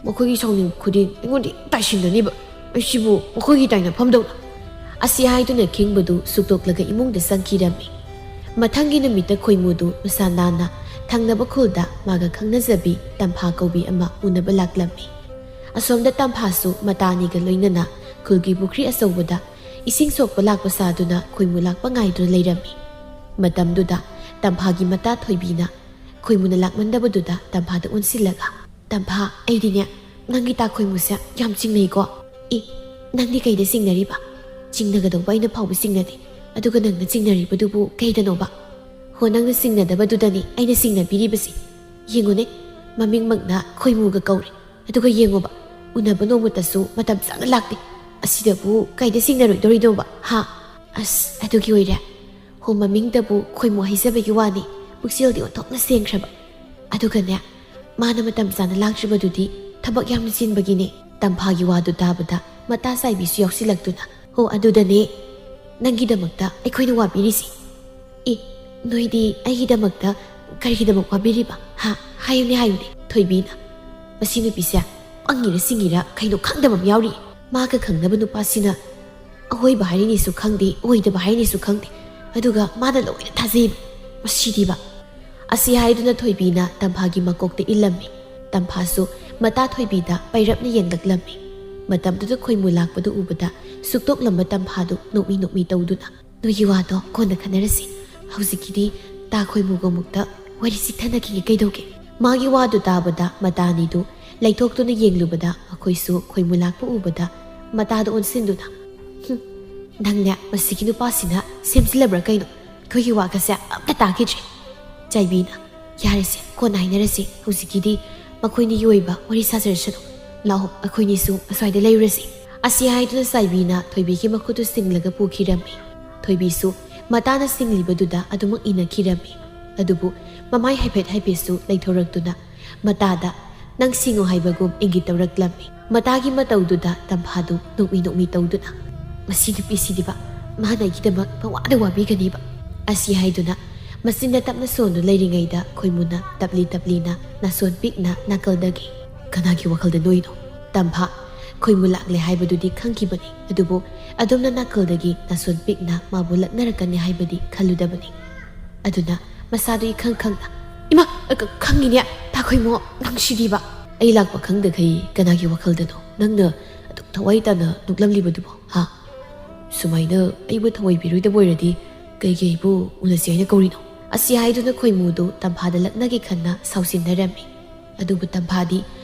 ꯃꯈꯣꯏꯒꯤ ꯁꯥꯎꯅꯤꯡꯕ ꯈꯨꯗꯤꯡ ꯑꯩꯉꯣꯟꯗ ꯍꯦꯛ ꯇꯥꯏꯁꯤꯟꯅꯅꯤꯕ꯫ ꯑꯩꯁꯤꯕꯨ ꯃꯈꯣꯏꯒꯤ ꯇꯥꯏꯅꯐꯝꯗꯧꯅ" ꯑꯁꯤ ꯍꯥꯏꯗꯨꯅ ꯈꯤꯡꯕꯗꯨ ꯁꯨꯛꯇꯣꯛꯂꯒ ꯏꯃꯨꯡꯗ ꯆꯪꯈꯤꯔꯝꯃꯤ꯫ ꯃꯊꯪꯒꯤ ꯅꯨꯃꯤꯠꯇ ꯈꯣꯏꯃꯨꯗꯨ ꯃꯁꯥ ꯅꯥꯟꯅ ꯊꯪꯅꯕ ꯈꯨꯜꯗ ꯃꯥꯒ ꯈꯪꯅꯖꯕꯤ ꯇꯝꯐꯥ ꯀꯧꯕꯤ ꯑꯃ ꯎꯅꯕ ꯂꯥꯛꯂꯝꯃꯤ꯫ ꯑꯁꯣꯝꯗ ꯇꯝꯐꯥꯁꯨ ꯃꯇꯥ ꯑꯅꯤꯒ ꯂꯣꯏꯅꯅ ꯈꯨꯜꯒꯤ ꯄꯨꯈ꯭ꯔꯤ ꯑꯆꯧꯕꯗ ꯏꯁꯤꯡ ꯁꯣꯛꯄ ꯂꯥꯛꯄ ꯁꯥꯗꯨꯅ ꯈꯣꯏꯃꯨ ꯂꯥꯛꯄ ꯉꯥꯏꯗꯨꯅ ꯂꯩꯔꯝꯃꯤ꯫ ꯃꯇꯝꯗꯨꯗ ꯇꯝꯐꯥꯒꯤ ꯃꯇꯥ ꯊꯣꯏꯕꯤꯅ ꯈꯣꯏꯃꯨꯅ ꯂꯥꯛꯃꯟꯗꯕꯗꯨꯗ ꯇꯝꯐꯥꯗ ꯑꯣꯟꯁꯤꯜꯂꯒ, "ꯇꯝꯐꯥ, ꯑꯩꯗꯤꯅꯦ ꯅꯪꯒꯤ ꯇꯥ ꯈꯣꯏꯃꯨꯁꯦ ꯌꯥꯝ ꯆꯤꯡꯅꯩꯀꯣ?" "ꯑꯦ, ꯅꯪꯗꯤ ꯀꯩꯗ ꯆꯤꯡꯅꯔꯤꯕ? ꯆꯤꯡꯅꯒꯗꯧꯕ ꯑꯩꯅ ꯐꯥꯎꯕ ꯆꯤꯡꯅꯗꯦ, ꯑꯗꯨꯒ ꯅꯪꯅ ꯆꯤꯡꯅꯔꯤꯕꯗꯨꯕꯨ ꯀꯩꯗꯅꯣꯕ?" "ꯍꯣ, ꯅꯪꯅ ꯆꯤꯡꯅꯗꯕꯗꯨꯗꯅꯤ ꯑꯩꯅ ꯆꯤꯡꯅꯕꯤꯔꯤꯕꯁꯤ꯫ ꯌꯦꯡꯉꯨꯅꯦ, ꯃꯃꯤꯡꯃꯛꯅ ꯈꯣꯏꯃꯨꯒ ꯀꯧꯔꯦ, ꯑꯗꯨꯒ ꯌꯦꯡꯉꯨꯕ, ꯎꯅꯕ ꯅꯣꯡꯃꯇꯁꯨ ꯃꯇꯝ ꯆꯥꯅ ꯂꯥꯛꯇꯦ꯫ ꯑꯁꯤꯗꯕꯨ ꯀꯩꯗ ꯆꯤꯡꯅꯔꯣꯏꯗꯧꯔꯤꯅꯣꯕ, ꯍꯥ?" "ꯑꯁ, ꯑꯗꯨꯒꯤ ꯑꯣꯏꯔꯦ꯫ ꯍꯣ, ꯃꯃꯤꯡꯗꯕꯨ ꯈꯣꯏꯃꯨ ꯍꯥꯏꯖꯕꯒꯤ ꯋꯥꯅꯤ, ꯄꯨꯛꯆꯦꯜꯗꯤ ꯑꯣꯟꯊꯣꯛꯅ ꯁꯦꯡꯈ꯭ꯔꯕ꯫ ꯑꯗꯨꯒꯅꯦ, ꯃꯥꯅ ꯃꯇꯝ ꯆꯥꯅ ꯂꯥꯛꯇ꯭ꯔꯤꯕꯗꯨꯗꯤ ꯊꯕꯛ ꯌꯥꯝꯅ ꯆꯤꯟꯕꯒꯤꯅꯦ꯫" ꯇꯝꯐꯥꯒꯤ ꯋꯥꯗꯨ ꯇꯥꯕꯗ ꯃꯇꯥ ꯆꯥꯏꯕꯤꯁꯨ ꯌꯥꯎꯁꯤꯜꯂꯛꯇꯨꯅ, "ꯍꯣ, ꯑꯗꯨꯗꯅꯦ ꯅꯪꯒꯤꯗꯃꯛꯇ ꯑꯩꯈꯣꯏꯅ ꯋꯥꯕꯤꯔꯤꯁꯤ꯫" "ꯑꯦ, ꯅꯣꯏꯗꯤ ꯑꯩꯒꯤꯗꯃꯛꯇ ꯀꯔꯤꯒꯤꯗꯃꯛ ꯋꯥꯕꯤꯔꯤꯕ, ꯍꯥ? ꯍꯥꯏꯌꯨꯅꯦ, ꯍꯥꯏꯌꯨꯅꯦ꯫" ꯊꯣꯏꯕꯤꯅ, "ꯃꯁꯤ ꯅꯨꯄꯤꯁꯦ ꯄꯪꯉꯤꯔ ꯁꯤꯡꯉꯤꯔ ꯀꯩꯅꯣ ꯈꯪꯗꯕ ꯑꯃ ꯌꯥꯎꯔꯤ꯫ ꯃꯥꯒ ꯈꯪꯅꯕ ꯅꯨꯄꯥꯁꯤꯅ ꯑꯍꯣꯏꯕ ꯍꯥꯏꯔꯤꯅꯤꯁꯨ ꯈꯪꯗꯦ, ꯑꯣꯏꯗꯕ ꯍꯥꯏꯔꯤꯅꯤꯁꯨ ꯈꯪꯗꯦ, ꯑꯗꯨꯒ ꯃꯥꯅ ꯂꯣꯏꯅ ꯊꯥꯖꯩꯕ꯫ ꯃꯁꯤꯗꯤꯕ꯫" ꯑꯁꯤ ꯍꯥꯏꯗꯨꯅ ꯊꯣꯏꯕꯤꯅ ꯇꯝꯐꯥꯒꯤ ꯃꯀꯣꯛꯇ ꯏꯜꯂꯝꯃꯤ꯫ ꯇꯝꯐꯥꯁꯨ ꯃꯇꯥ ꯊꯣꯏꯕꯤꯗ ꯄꯩꯔꯞꯅ ꯌꯦꯡꯂꯛꯂꯝꯃꯤ꯫ ꯃꯇꯝꯗꯨꯗ ꯈꯣꯏꯃꯨ ꯂꯥꯛꯄꯗꯨ ꯎꯕꯗ ꯁꯨꯛꯇꯣꯛꯂꯝꯕ ꯇꯝꯐꯥꯗꯨ ꯅꯣꯛꯃꯤ ꯅꯣꯛꯃꯤ ꯇꯧꯗꯨꯅ, "ꯅꯣꯏꯒꯤ ꯋꯥꯗꯣ ꯀꯣꯟꯅ ꯈꯟꯅꯔꯁꯤ꯫ ꯍꯧꯖꯤꯛꯀꯤꯗꯤ ꯇꯥ ꯈꯣꯏꯃꯨꯒ ꯑꯃꯨꯛꯇ ꯋꯥꯔꯤ ꯆꯤꯛꯊꯅꯈꯤꯒꯦ ꯀꯩꯗꯧꯒꯦ?" ꯃꯥꯒꯤ ꯋꯥꯗꯨ ꯇꯥꯕꯗ ꯃꯇꯥ ꯑꯅꯤꯗꯨ ꯂꯩꯊꯣꯛꯇꯨꯅ ꯌꯦꯡꯂꯨꯕꯗ ꯃꯈꯣꯏꯁꯨ ꯈꯣꯏꯃꯨ ꯂꯥꯛꯄ ꯎꯕꯗ ꯃꯇꯥꯗ ꯑꯣꯟꯁꯤꯟꯗꯨꯅ, "ꯍꯨꯝ, ꯅꯪꯅꯦ ꯃꯁꯤꯒꯤ ꯅꯨꯄꯥꯁꯤꯅ ꯁꯦꯝꯖꯤꯜꯂꯕ꯭ꯔꯥ ꯀꯩꯅꯣ? ꯑꯩꯈꯣꯏꯒꯤ ꯋꯥꯒꯁꯦ ꯑꯝꯇ ꯇꯥꯈꯤꯗ꯭ꯔꯦ꯫" ꯆꯥꯏꯕꯤꯅ, "ꯌꯥꯔꯦꯁꯦ, ꯀꯣꯟꯅ ꯍꯥꯏꯅꯔꯁꯤ꯫ ꯍꯧꯖꯤꯛꯀꯤꯗꯤ ꯃꯈꯣꯏꯅꯤꯒꯤ ꯑꯣꯏꯕ ꯋꯥꯔꯤ ꯁꯥꯖꯔꯁꯅꯨ꯫ ꯂꯥꯛꯑꯣ, ꯑꯩꯈꯣꯏꯅꯤꯁꯨ ꯑꯁ꯭ꯋꯥꯏꯗ ꯂꯩꯔꯨꯔꯁꯤ"꯫ ꯑꯁꯤ ꯍꯥꯏꯗꯨꯅ ꯆꯥꯏꯕꯤꯅ ꯊꯣꯏꯕꯤꯒꯤ ꯃꯈꯨꯠꯇꯨ ꯆꯤꯡꯂꯒ ꯄꯨꯈꯤꯔꯝꯃꯤ꯫ ꯊꯣꯏꯕꯤꯁꯨ ꯃꯇꯥꯅ ꯆꯤꯡꯂꯤꯕꯗꯨꯗ ꯑꯗꯨꯃꯛ ꯏꯟꯅꯈꯤꯔꯝꯃꯤ꯫ ꯑꯗꯨꯕꯨ ꯃꯃꯥꯏ ꯍꯥꯏꯐꯦꯠ ꯍꯥꯏꯐꯦꯠꯁꯨ ꯂꯩꯊꯣꯔꯛꯇꯨꯅ ꯃꯇꯥꯗ "ꯅꯪ ꯁꯤꯡꯉꯨ" ꯍꯥꯏꯕꯒꯨꯝ ꯏꯪꯒꯤꯠ ꯇꯧꯔꯛꯂꯝꯃꯤ꯫ ꯃꯇꯥꯒꯤ ꯃꯇꯧꯗꯨꯗ ꯇꯝꯐꯥꯗꯨ ꯅꯣꯛꯃꯤ ꯅꯣꯛꯃꯤ ꯇꯧꯗꯨꯅ, "ꯃꯁꯤ ꯅꯨꯄꯤꯁꯤꯗꯤꯕ, ꯃꯥꯅ ꯑꯩꯒꯤꯗꯃꯛ ꯄꯪꯋꯥꯗ ꯋꯥꯕꯤꯒꯅꯤꯕ"꯫ ꯑꯁꯤ ꯍꯥꯏꯗꯨꯅ ꯃꯆꯤꯟꯅ ꯇꯞꯅ ꯁꯣꯟꯗꯨ ꯂꯩꯔꯤꯉꯩꯗ ꯈꯣꯏꯃꯨꯅ ꯇꯞꯂꯤ ꯇꯞꯂꯤꯅ ꯅꯥꯁꯣꯟ ꯄꯤꯛꯅ ꯅꯥꯀꯜꯗꯒꯤ, "ꯀꯅꯥꯒꯤ ꯋꯥꯈꯜꯗ ꯅꯣꯏꯅꯣ?" ꯇꯝꯐꯥ ꯈꯣꯏꯃꯨ ꯂꯥꯛꯂꯦ ꯍꯥꯏꯕꯗꯨꯗꯤ ꯈꯪꯈꯤꯕꯅꯤ, ꯑꯗꯨꯕꯨ ꯑꯗꯨꯝꯅ ꯅꯥꯀꯜꯗꯒꯤ ꯅꯥꯁꯣꯟ ꯄꯤꯛꯅ ꯃꯥꯕꯨ ꯂꯛꯅꯔꯛꯀꯅꯤ ꯍꯥꯏꯕꯗꯤ ꯈꯜꯂꯨꯗꯕꯅꯤ꯫ ꯑꯗꯨꯅ ꯃꯁꯥꯗꯨ ꯏꯈꯪ ꯈꯪꯅ, "ꯏꯃꯥ, ꯑ, ꯈ-, ꯈꯪꯉꯤꯅꯦ, ꯇꯥ ꯈꯣꯏꯃꯨ, ꯅꯪꯁꯤꯗꯤꯕ"꯫ "ꯑꯩ ꯂꯥꯛꯄ ꯈꯪꯗꯈꯩ ꯀꯅꯥꯒꯤ ꯋꯥꯈꯜꯗꯅꯣ ꯅꯪꯅ ꯑꯗꯨꯛ ꯊꯋꯥꯏ ꯇꯥꯅ ꯅꯣꯛꯂꯝꯂꯤꯕꯗꯨꯕꯣ, ꯍꯥ? ꯁꯨꯃꯥꯏꯅ ꯑꯩꯕꯨ ꯊꯑꯣꯏꯕꯤꯔꯣꯏꯗꯕ ꯑꯣꯏꯔꯗꯤ ꯀꯩꯒꯤ ꯑꯩꯕꯨ ꯎꯅꯁꯤ ꯍꯥꯏꯅ ꯀꯧꯔꯤꯅꯣ?" ꯑꯁꯤ ꯍꯥꯏꯗꯨꯅ ꯈꯣꯏꯃꯨꯗꯨ ꯇꯝꯐꯥꯗ ꯂꯛꯅꯒꯦ ꯈꯟꯅ ꯁꯥꯎꯁꯤꯟꯅꯔꯝꯃꯤ꯫ ꯑꯗꯨꯕꯨ ꯇꯝꯐꯥꯗꯤ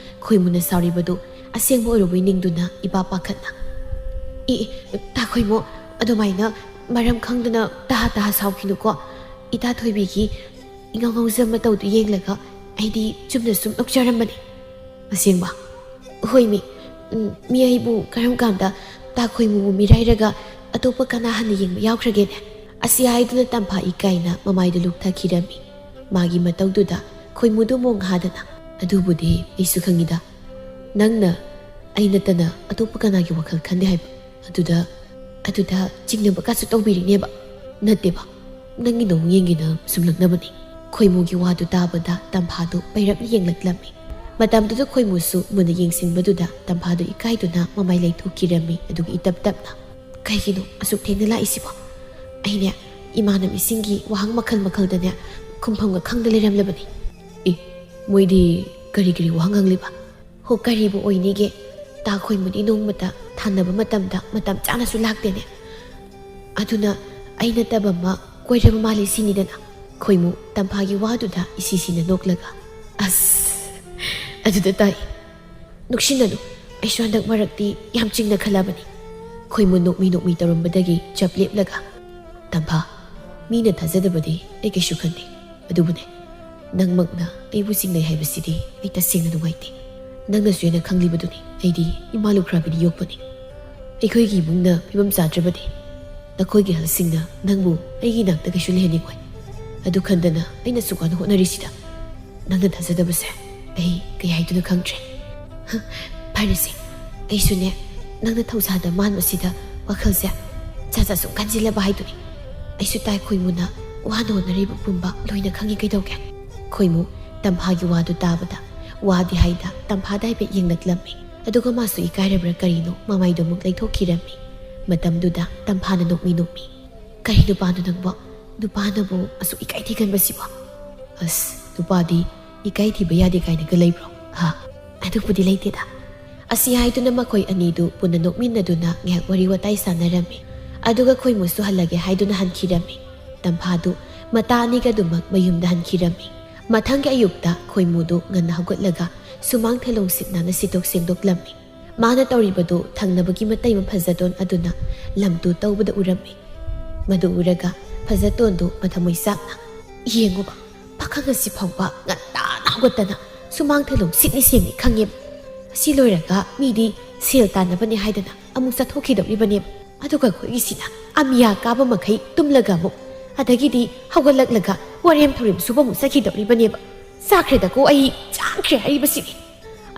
ꯈꯣꯏꯃꯨꯅ ꯁꯥꯎꯔꯤꯕꯗꯨ ꯑꯁꯦꯡꯕ ꯑꯣꯏꯔꯨꯕꯩ ꯅꯤꯡꯗꯨꯅ ꯏꯄꯥ ꯄꯥꯈꯠꯅ, "ꯏ, ꯏ, ꯇꯥ ꯈꯣꯏꯃꯨ, ꯑꯗꯨꯃꯥꯏꯅ ꯃꯔꯝ ꯈꯪꯗꯅ ꯇꯍꯥ ꯇꯍꯥ ꯁꯥꯎꯈꯤꯅꯨꯀꯣ꯫ ꯏꯇꯥ ꯊꯣꯏꯕꯤꯒꯤ ꯏꯉꯥꯎ ꯉꯥꯎꯖꯕ ꯃꯇꯧꯗꯨ ꯌꯦꯡꯂꯒ ꯑꯩꯗꯤ ꯆꯨꯝꯅ ꯁꯨꯝ ꯅꯣꯛꯆꯔꯝꯕꯅꯤ"꯫ "ꯑꯁꯦꯡꯕ?" "ꯍꯣꯏꯃꯤ꯫ ꯎꯝ, ꯃꯤ ꯑꯩꯕꯨ ꯀꯔꯝ ꯀꯥꯟꯗ ꯇꯥ ꯈꯣꯏꯃꯨꯕꯨ ꯃꯤꯔꯥꯏꯔꯒ ꯑꯇꯣꯞꯄ ꯀꯅꯥ ꯍꯥꯟꯅ ꯌꯦꯡꯕ ꯌꯥꯎꯈ꯭ꯔꯒꯦꯅꯦ?" ꯑꯁꯤ ꯍꯥꯏꯗꯨꯅ ꯇꯝꯐꯥ ꯏꯀꯥꯏꯅ ꯃꯃꯥꯏꯗꯨ ꯂꯨꯞꯊꯈꯤꯔꯝꯃꯤ꯫ ꯃꯥꯒꯤ ꯃꯇꯧꯗꯨꯗ ꯈꯣꯏꯃꯨꯗꯨ ꯃꯣꯡ ꯍꯥꯗꯅ, "ꯑꯗꯨꯕꯨꯗꯤ ꯑꯩꯁꯨ ꯈꯪꯉꯤꯗ꯫ ꯅꯪꯅ ꯑꯩ ꯅꯠꯇꯅ ꯑꯇꯣꯞꯄ ꯀꯅꯥꯒꯤ ꯋꯥꯈꯜ ꯈꯟꯗꯦ ꯍꯥꯏꯕ꯫ ꯑꯗꯨꯗ, ꯑꯗꯨꯗ ꯆꯤꯡꯅꯕꯒꯁꯨ ꯇꯧꯕꯤꯔꯤꯅꯦꯕ꯫ ꯅꯠꯇꯦꯕ, ꯅꯪꯒꯤ ꯅꯑꯣꯡ ꯌꯦꯡꯒꯦꯅ ꯁꯨꯝ ꯂꯛꯅꯕꯅꯤ"꯫ ꯈꯣꯏꯃꯨꯒꯤ ꯋꯥꯗꯨ ꯇꯥꯕꯗ ꯇꯝꯐꯥꯗꯨ ꯄꯩꯔꯞꯅ ꯌꯦꯡꯂꯛꯂꯝꯃꯤ꯫ ꯃꯇꯝꯗꯨꯗ ꯈꯣꯏꯃꯨꯁꯨ ꯃꯨꯟꯅ ꯌꯦꯡꯁꯤꯟꯕꯗꯨꯗ ꯇꯝꯐꯥꯗꯨ ꯏꯀꯥꯏꯗꯨꯅ ꯃꯃꯥꯏ ꯂꯩꯊꯣꯛꯈꯤꯔꯝꯃꯤ꯫ ꯑꯗꯨꯒ ꯏꯇꯞ ꯇꯞꯅ, "ꯀꯩꯒꯤꯅꯣ ꯑꯁꯨꯛ ꯊꯦꯡꯅ ꯂꯥꯛꯏꯁꯤꯕꯣ? ꯑꯩꯅꯦ, ꯏꯃꯥꯟꯅꯕꯤꯁꯤꯡꯒꯤ ꯋꯥꯍꯪ ꯃꯈꯜ ꯃꯈꯜꯗꯅꯦ ꯈꯨꯝꯐꯝꯒ ꯈꯪꯗ ꯂꯩꯔꯝꯂꯕꯅꯤ"꯫ "ꯑꯦ, ꯃꯣꯏꯗꯤ ꯀꯔꯤ ꯀꯔꯤ ꯋꯥꯍꯪ ꯍꯪꯂꯤꯕ?" "ꯍꯣ, ꯀꯔꯤꯕꯨ ꯑꯣꯏꯅꯤꯒꯦ? ꯇꯥ ꯈꯣꯏꯃꯨꯗꯤ ꯅꯣꯡꯃꯇ ꯊꯥꯅꯕ ꯃꯇꯝꯗ ꯃꯇꯝ ꯆꯥꯅꯁꯨ ꯂꯥꯛꯇꯦꯅꯦ꯫ ꯑꯗꯨꯅ ꯑꯩ ꯅꯠꯇꯕ ꯑꯃ ꯀꯣꯏꯔꯕ ꯃꯥꯜꯂꯤ ꯁꯤꯅꯤꯗꯅ"꯫ ꯈꯣꯏꯃꯨ ꯇꯝꯐꯥꯒꯤ ꯋꯥꯗꯨꯗ ꯏꯁꯤ ꯁꯤꯅ ꯅꯣꯛꯂꯒ, "ꯑꯁ, ꯑꯗꯨꯗ ꯇꯥꯏ꯫ ꯅꯣꯛꯁꯤꯟꯅꯅꯨ, ꯑꯩꯁꯨ ꯍꯟꯗꯛ ꯃꯔꯛꯇꯤ ꯌꯥꯝ ꯆꯤꯡꯅ ꯈꯜꯂꯕꯅꯤ"꯫ ꯈꯣꯏꯃꯨ ꯅꯣꯛꯃꯤ ꯅꯣꯛꯃꯤ ꯇꯧꯔꯝꯕꯗꯒꯤ ꯆꯞ ꯂꯦꯞꯂꯒ, "ꯇꯝꯐꯥ, ꯃꯤꯅ ꯊꯥꯖꯗꯕꯗꯤ ꯑꯩ ꯀꯩꯁꯨ ꯈꯟꯗꯦ꯫ ꯑꯗꯨꯕꯨꯅꯦ, "ꯅꯪꯃꯛꯅ ꯑꯩꯕꯨ ꯆꯤꯡꯅꯩ ꯍꯥꯏꯕꯁꯤꯗꯤ ꯑꯩ ꯇꯁꯦꯡꯅ ꯅꯨꯡꯉꯥꯏꯇꯦ꯫ ꯅꯪꯅꯁꯨ ꯍꯦꯟꯅ ꯈꯪꯂꯤꯕꯗꯨꯅꯤ, ꯑꯩꯗꯤ ꯏꯃꯥ ꯂꯨꯈ꯭ꯔꯥꯕꯤꯅ ꯌꯣꯛꯄꯅꯤ꯫ ꯑꯩꯈꯣꯏꯒꯤ ꯏꯃꯨꯡꯅ ꯐꯤꯕꯝ ꯆꯥꯗ꯭ꯔꯕꯗꯤ ꯅꯈꯣꯏꯒꯤ ꯑꯍꯜꯁꯤꯡꯅ ꯅꯪꯕꯨ ꯑꯩꯒꯤ ꯅꯥꯛꯇ ꯀꯩꯁꯨ ꯂꯩꯍꯟꯅꯤꯡꯉꯣꯏ꯫ ꯑꯗꯨ ꯈꯟꯗꯅ ꯑꯩꯅ ꯑꯁꯨꯛ ꯋꯥꯅ ꯍꯣꯠꯅꯔꯤꯁꯤꯗ ꯅꯪꯅ ꯊꯥꯖꯗꯕꯁꯦ ꯑꯩ ꯀꯩ ꯍꯥꯏꯗꯣꯏꯅꯣ ꯈꯪꯗ꯭ꯔꯦ꯫ ꯍ, ꯐꯔꯦꯁꯦ, ꯑꯩꯁꯨꯅꯦ, ꯅꯪꯅ ꯊꯧꯁꯥꯗ ꯃꯥꯟꯕꯁꯤꯗ ꯋꯥꯈꯜꯁꯦ ꯖꯥꯠ ꯖꯥꯠ ꯁꯨꯝ ꯈꯟꯖꯤꯜꯂꯕ ꯍꯥꯏꯗꯨꯅꯤ꯫ ꯑꯩꯁꯨ ꯇꯥꯏ ꯈꯣꯏꯃꯨꯅ ꯋꯥꯅ ꯍꯣꯠꯅꯔꯤꯕ ꯄꯨꯝꯕ ꯂꯣꯏꯅ ꯈꯪꯉꯤ ꯀꯩꯗꯧꯒꯦ꯫ ꯈꯣꯏꯃꯨ ꯇꯝꯐꯥꯒꯤ ꯋꯥꯗꯨ ꯇꯥꯕꯗ ꯋꯥꯗꯤ ꯍꯥꯏꯗ ꯇꯝꯐꯥꯗ ꯍꯥꯏꯐꯦꯠ ꯌꯦꯡꯂꯛꯂꯝꯃꯤ꯫ ꯑꯗꯨꯒ ꯃꯥꯁꯨ ꯏꯀꯥꯏꯔꯕ꯭ꯔꯥ ꯀꯔꯤꯅꯣ ꯃꯃꯥꯏꯗꯣ ꯑꯃꯨꯛ ꯂꯩꯊꯣꯛꯈꯤꯔꯝꯃꯤ꯫ ꯃꯇꯝꯗꯨꯗ ꯇꯝꯐꯥꯅ ꯅꯣꯛꯃꯤ ꯅꯣꯛꯃꯤ, "ꯀꯔꯤ ꯅꯨꯄꯥꯅꯣ ꯅꯪꯕꯣ? ꯅꯨꯄꯥꯅꯕꯨ ꯑꯁꯨꯛ ꯏꯀꯥꯏ ꯊꯤꯒꯟꯕꯁꯤꯕꯣ?" "ꯑꯁ, ꯅꯨꯄꯥꯗꯤ ꯏꯀꯥꯏ ꯊꯤꯕ ꯌꯥꯗꯦ ꯀꯥꯏꯅꯒ ꯂꯩꯕ꯭ꯔꯣ? ꯍꯥ? ꯑꯗꯨꯕꯨꯗꯤ ꯂꯩꯇꯦꯗ꯫" ꯑꯁꯤ ꯍꯥꯏꯗꯨꯅ ꯃꯈꯣꯏ ꯑꯅꯤꯗꯨ ꯄꯨꯟꯅ ꯅꯣꯛꯃꯤꯟꯅꯗꯨꯅ ꯉꯥꯏꯍꯥꯛ ꯋꯥꯔꯤ ꯋꯥꯇꯥꯏ ꯁꯥꯟꯅꯔꯝꯃꯤ꯫ ꯑꯗꯨꯒ ꯈꯣꯏꯃꯨꯁꯨ ꯍꯜꯂꯒꯦ ꯍꯥꯏꯗꯨꯅ ꯍꯟꯈꯤꯔꯝꯃꯤ꯫ ꯇꯝꯐꯥꯗꯨ ꯃꯇꯥ ꯑꯅꯤꯒ ꯑꯗꯨꯃꯛ ꯃꯌꯨꯝꯗ ꯍꯟꯈꯤꯔꯝꯃꯤ꯫ ꯃꯊꯪꯒꯤ ꯑꯌꯨꯛꯇ ꯈꯣꯏꯃꯨꯗꯨ ꯉꯟꯅ ꯍꯧꯒꯠꯂꯒ ꯁꯨꯃꯥꯡ ꯊꯦꯂꯣꯡ ꯁꯤꯠ ꯅꯥꯟꯅ ꯁꯤꯠꯇꯣꯛ ꯁꯦꯡꯗꯣꯛꯂꯝꯃꯤ꯫ ꯃꯥꯅ ꯇꯧꯔꯤꯕꯗꯨ ꯊꯪꯅꯕꯒꯤ ꯃꯇꯩ ꯃꯐꯖꯗꯣꯟ ꯑꯗꯨꯅ ꯂꯝꯗꯨ ꯇꯧꯕꯗ ꯎꯔꯝꯃꯤ꯫ ꯃꯗꯨ ꯎꯔꯒ ꯐꯖꯇꯣꯟꯗꯨ ꯃꯊꯃꯣꯏ ꯆꯥꯛꯅ, "ꯌꯦꯡꯉꯨꯕ, ꯄꯥꯈꯪ ꯑꯁꯤ ꯐꯥꯎꯕ ꯉꯟꯇꯥꯅ ꯍꯧꯒꯠꯇꯅ ꯁꯨꯃꯥꯡ ꯊꯦꯂꯣꯡ ꯁꯤꯠꯅꯤ ꯁꯦꯡꯅꯤ ꯈꯪꯉꯦ꯫ ꯑꯁꯤ ꯂꯣꯏꯔꯒ ꯃꯤꯗꯤ ꯁꯦꯜ ꯇꯥꯟꯅꯕꯅꯦ ꯍꯥꯏꯗꯅ ꯑꯃꯨꯛ ꯆꯠꯊꯣꯛꯈꯤꯗꯧꯔꯤꯕꯅꯦꯕ꯫ ꯑꯗꯨꯒ ꯑꯩꯈꯣꯏꯒꯤꯁꯤꯅ ꯑꯃꯤꯌꯥ ꯀꯥꯕ ꯃꯈꯩ ꯇꯨꯝꯂꯒ ꯑꯃꯨꯛ, ꯑꯗꯒꯤꯗꯤ ꯍꯧꯒꯠꯂꯛꯂꯒ ꯋꯥꯔꯦꯝ ꯊꯧꯔꯦꯝ ꯁꯨꯕ ꯑꯃꯨꯛ ꯆꯠꯈꯤꯗꯧꯔꯤꯕꯅꯦꯕ꯫ ꯆꯥꯈ꯭ꯔꯦꯗꯀꯣ, ꯑꯩ ꯆꯥꯈ꯭ꯔꯦ ꯍꯥꯏꯔꯤꯕꯁꯤꯅꯤ꯫"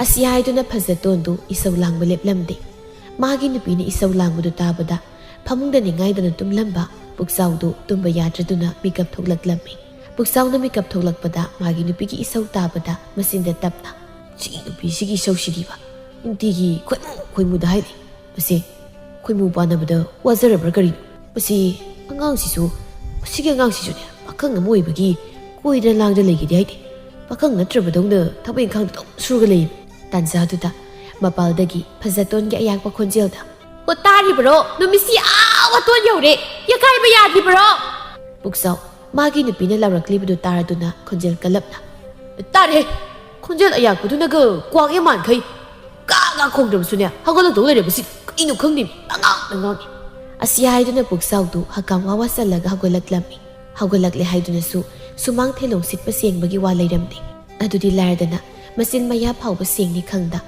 ꯑꯁꯤ ꯍꯥꯏꯗꯨꯅ ꯐꯖꯇꯣꯟꯗꯨ ꯏꯁꯧ ꯂꯥꯡꯕ ꯂꯦꯞꯂꯝꯗꯦ꯫ ꯃꯥꯒꯤ ꯅꯨꯄꯤꯅ ꯏꯁꯧ ꯂꯥꯡꯕꯗꯨ ꯇꯥꯕꯗ ꯐꯃꯨꯡꯗ ꯅꯤꯡꯉꯥꯏꯗꯅ ꯇꯨꯝꯂꯝꯕ ꯄꯨꯛꯆꯥꯎꯗꯨ ꯇꯨꯝꯕ ꯌꯥꯗ꯭ꯔꯗꯨꯅ ꯃꯤꯀꯞ ꯊꯣꯛꯂꯛꯂꯝꯃꯤ꯫ ꯄꯨꯛꯆꯥꯎꯅ ꯃꯤꯀꯞ ꯊꯣꯛꯂꯛꯄꯗ ꯃꯥꯒꯤ ꯅꯨꯄꯤꯒꯤ ꯏꯁꯧ ꯇꯥꯕꯗ ꯃꯆꯤꯟꯗ ꯇꯞꯅ, "ꯁꯤ ꯅꯨꯄꯤꯁꯤꯒꯤ ꯏꯁꯧꯁꯤꯗꯤꯕ ꯅꯨꯡꯇꯤꯒꯤ ꯈꯣꯏꯃꯨ ꯈꯣꯏꯃꯨꯗ ꯍꯥꯏꯔꯤ꯫ ꯃꯁꯤ ꯈꯣꯏꯃꯨ ꯄꯥꯟꯅꯕꯗ ꯋꯥꯖꯔꯕ꯭ꯔꯥ ꯀꯔꯤꯅꯣ? ꯃꯁꯤ ꯑꯉꯥꯡꯁꯤꯁꯨ, ꯃꯁꯤꯒꯤ ꯑꯉꯥꯡꯁꯤꯁꯨꯅꯦ, ꯄꯥꯈꯪ ꯑꯃ ꯑꯣꯏꯕꯒꯤ ꯀꯣꯏꯗꯅ ꯂꯥꯡꯗ ꯂꯩꯒꯦꯗꯤ ꯍꯥꯏꯗꯦ꯫ ꯄꯥꯈꯪ ꯅꯠꯇ꯭ꯔꯕꯗꯧꯅ ꯊꯕꯛ ꯏꯪꯈꯥꯡꯗ ꯑꯗꯨꯝ ꯁꯨꯔꯒ ꯂꯩ꯫" ꯇꯥꯟꯖꯥꯗꯨꯗ ꯃꯄꯥꯜꯗꯒꯤ ꯐꯖꯇꯣꯟꯒꯤ ꯑꯌꯥꯛꯄ ꯈꯣꯟꯖꯦꯜꯗ, "ꯑꯣ, ꯇꯥꯔꯤꯕꯔꯣ? ꯅꯨꯃꯤꯠꯁꯤ ꯑꯥ ꯋꯥꯇꯣꯟ ꯌꯧꯔꯦ꯫ ꯌꯦꯀꯥꯏꯕ ꯌꯥꯗ꯭ꯔꯤꯕꯔꯣ?" ꯄꯨꯛꯆꯥꯎ ꯃꯥꯒꯤ ꯅꯨꯄꯤꯅ ꯂꯥꯎꯔꯛꯂꯤꯕꯗꯨ ꯇꯥꯔꯗꯨꯅ ꯈꯣꯟꯖꯦꯜ ꯀꯜꯂꯞꯅ, "ꯇꯥꯔꯦ꯫ ꯈꯣꯟꯖꯦꯜ ꯑꯌꯥꯛꯄꯗꯨꯅꯒ ꯀ꯭ꯋꯥꯛ ꯌꯥꯝ ꯃꯥꯟꯈꯩ ꯀꯥ ꯀꯥ ꯈꯣꯡꯗ꯭ꯔꯕꯁꯨꯅꯦ, ꯍꯧꯒꯠꯂꯛꯇꯧ ꯂꯩꯔꯕꯁꯤ ꯀꯩꯅꯣ ꯈꯪꯗꯦ, ꯑꯉꯥꯡ ꯑꯉꯥꯡꯅꯤ꯫" ꯑꯁꯤ ꯍꯥꯏꯗꯨꯅ ꯄꯨꯛꯆꯥꯎꯗꯨ ꯍꯀꯥꯝ ꯋꯥ ꯋꯥ ꯆꯜꯂꯒ ꯍꯧꯒꯠꯂꯛꯂꯝꯃꯤ꯫ ꯍꯧꯒꯠꯂꯛꯂꯦ ꯍꯥꯏꯗꯨꯅꯁꯨ ꯁꯨꯃꯥꯡ ꯊꯦꯂꯣꯡ ꯁꯤꯠꯄ ꯁꯦꯡꯕꯒꯤ ꯋꯥ ꯂꯩꯔꯝꯗꯦ꯫ ꯑꯗꯨꯗꯤ ꯂꯥꯏꯔꯗꯅ ꯃꯆꯤꯟ ꯃꯌꯥ ꯐꯥꯎꯕ ꯁꯦꯡꯅꯤ ꯈꯪꯗ,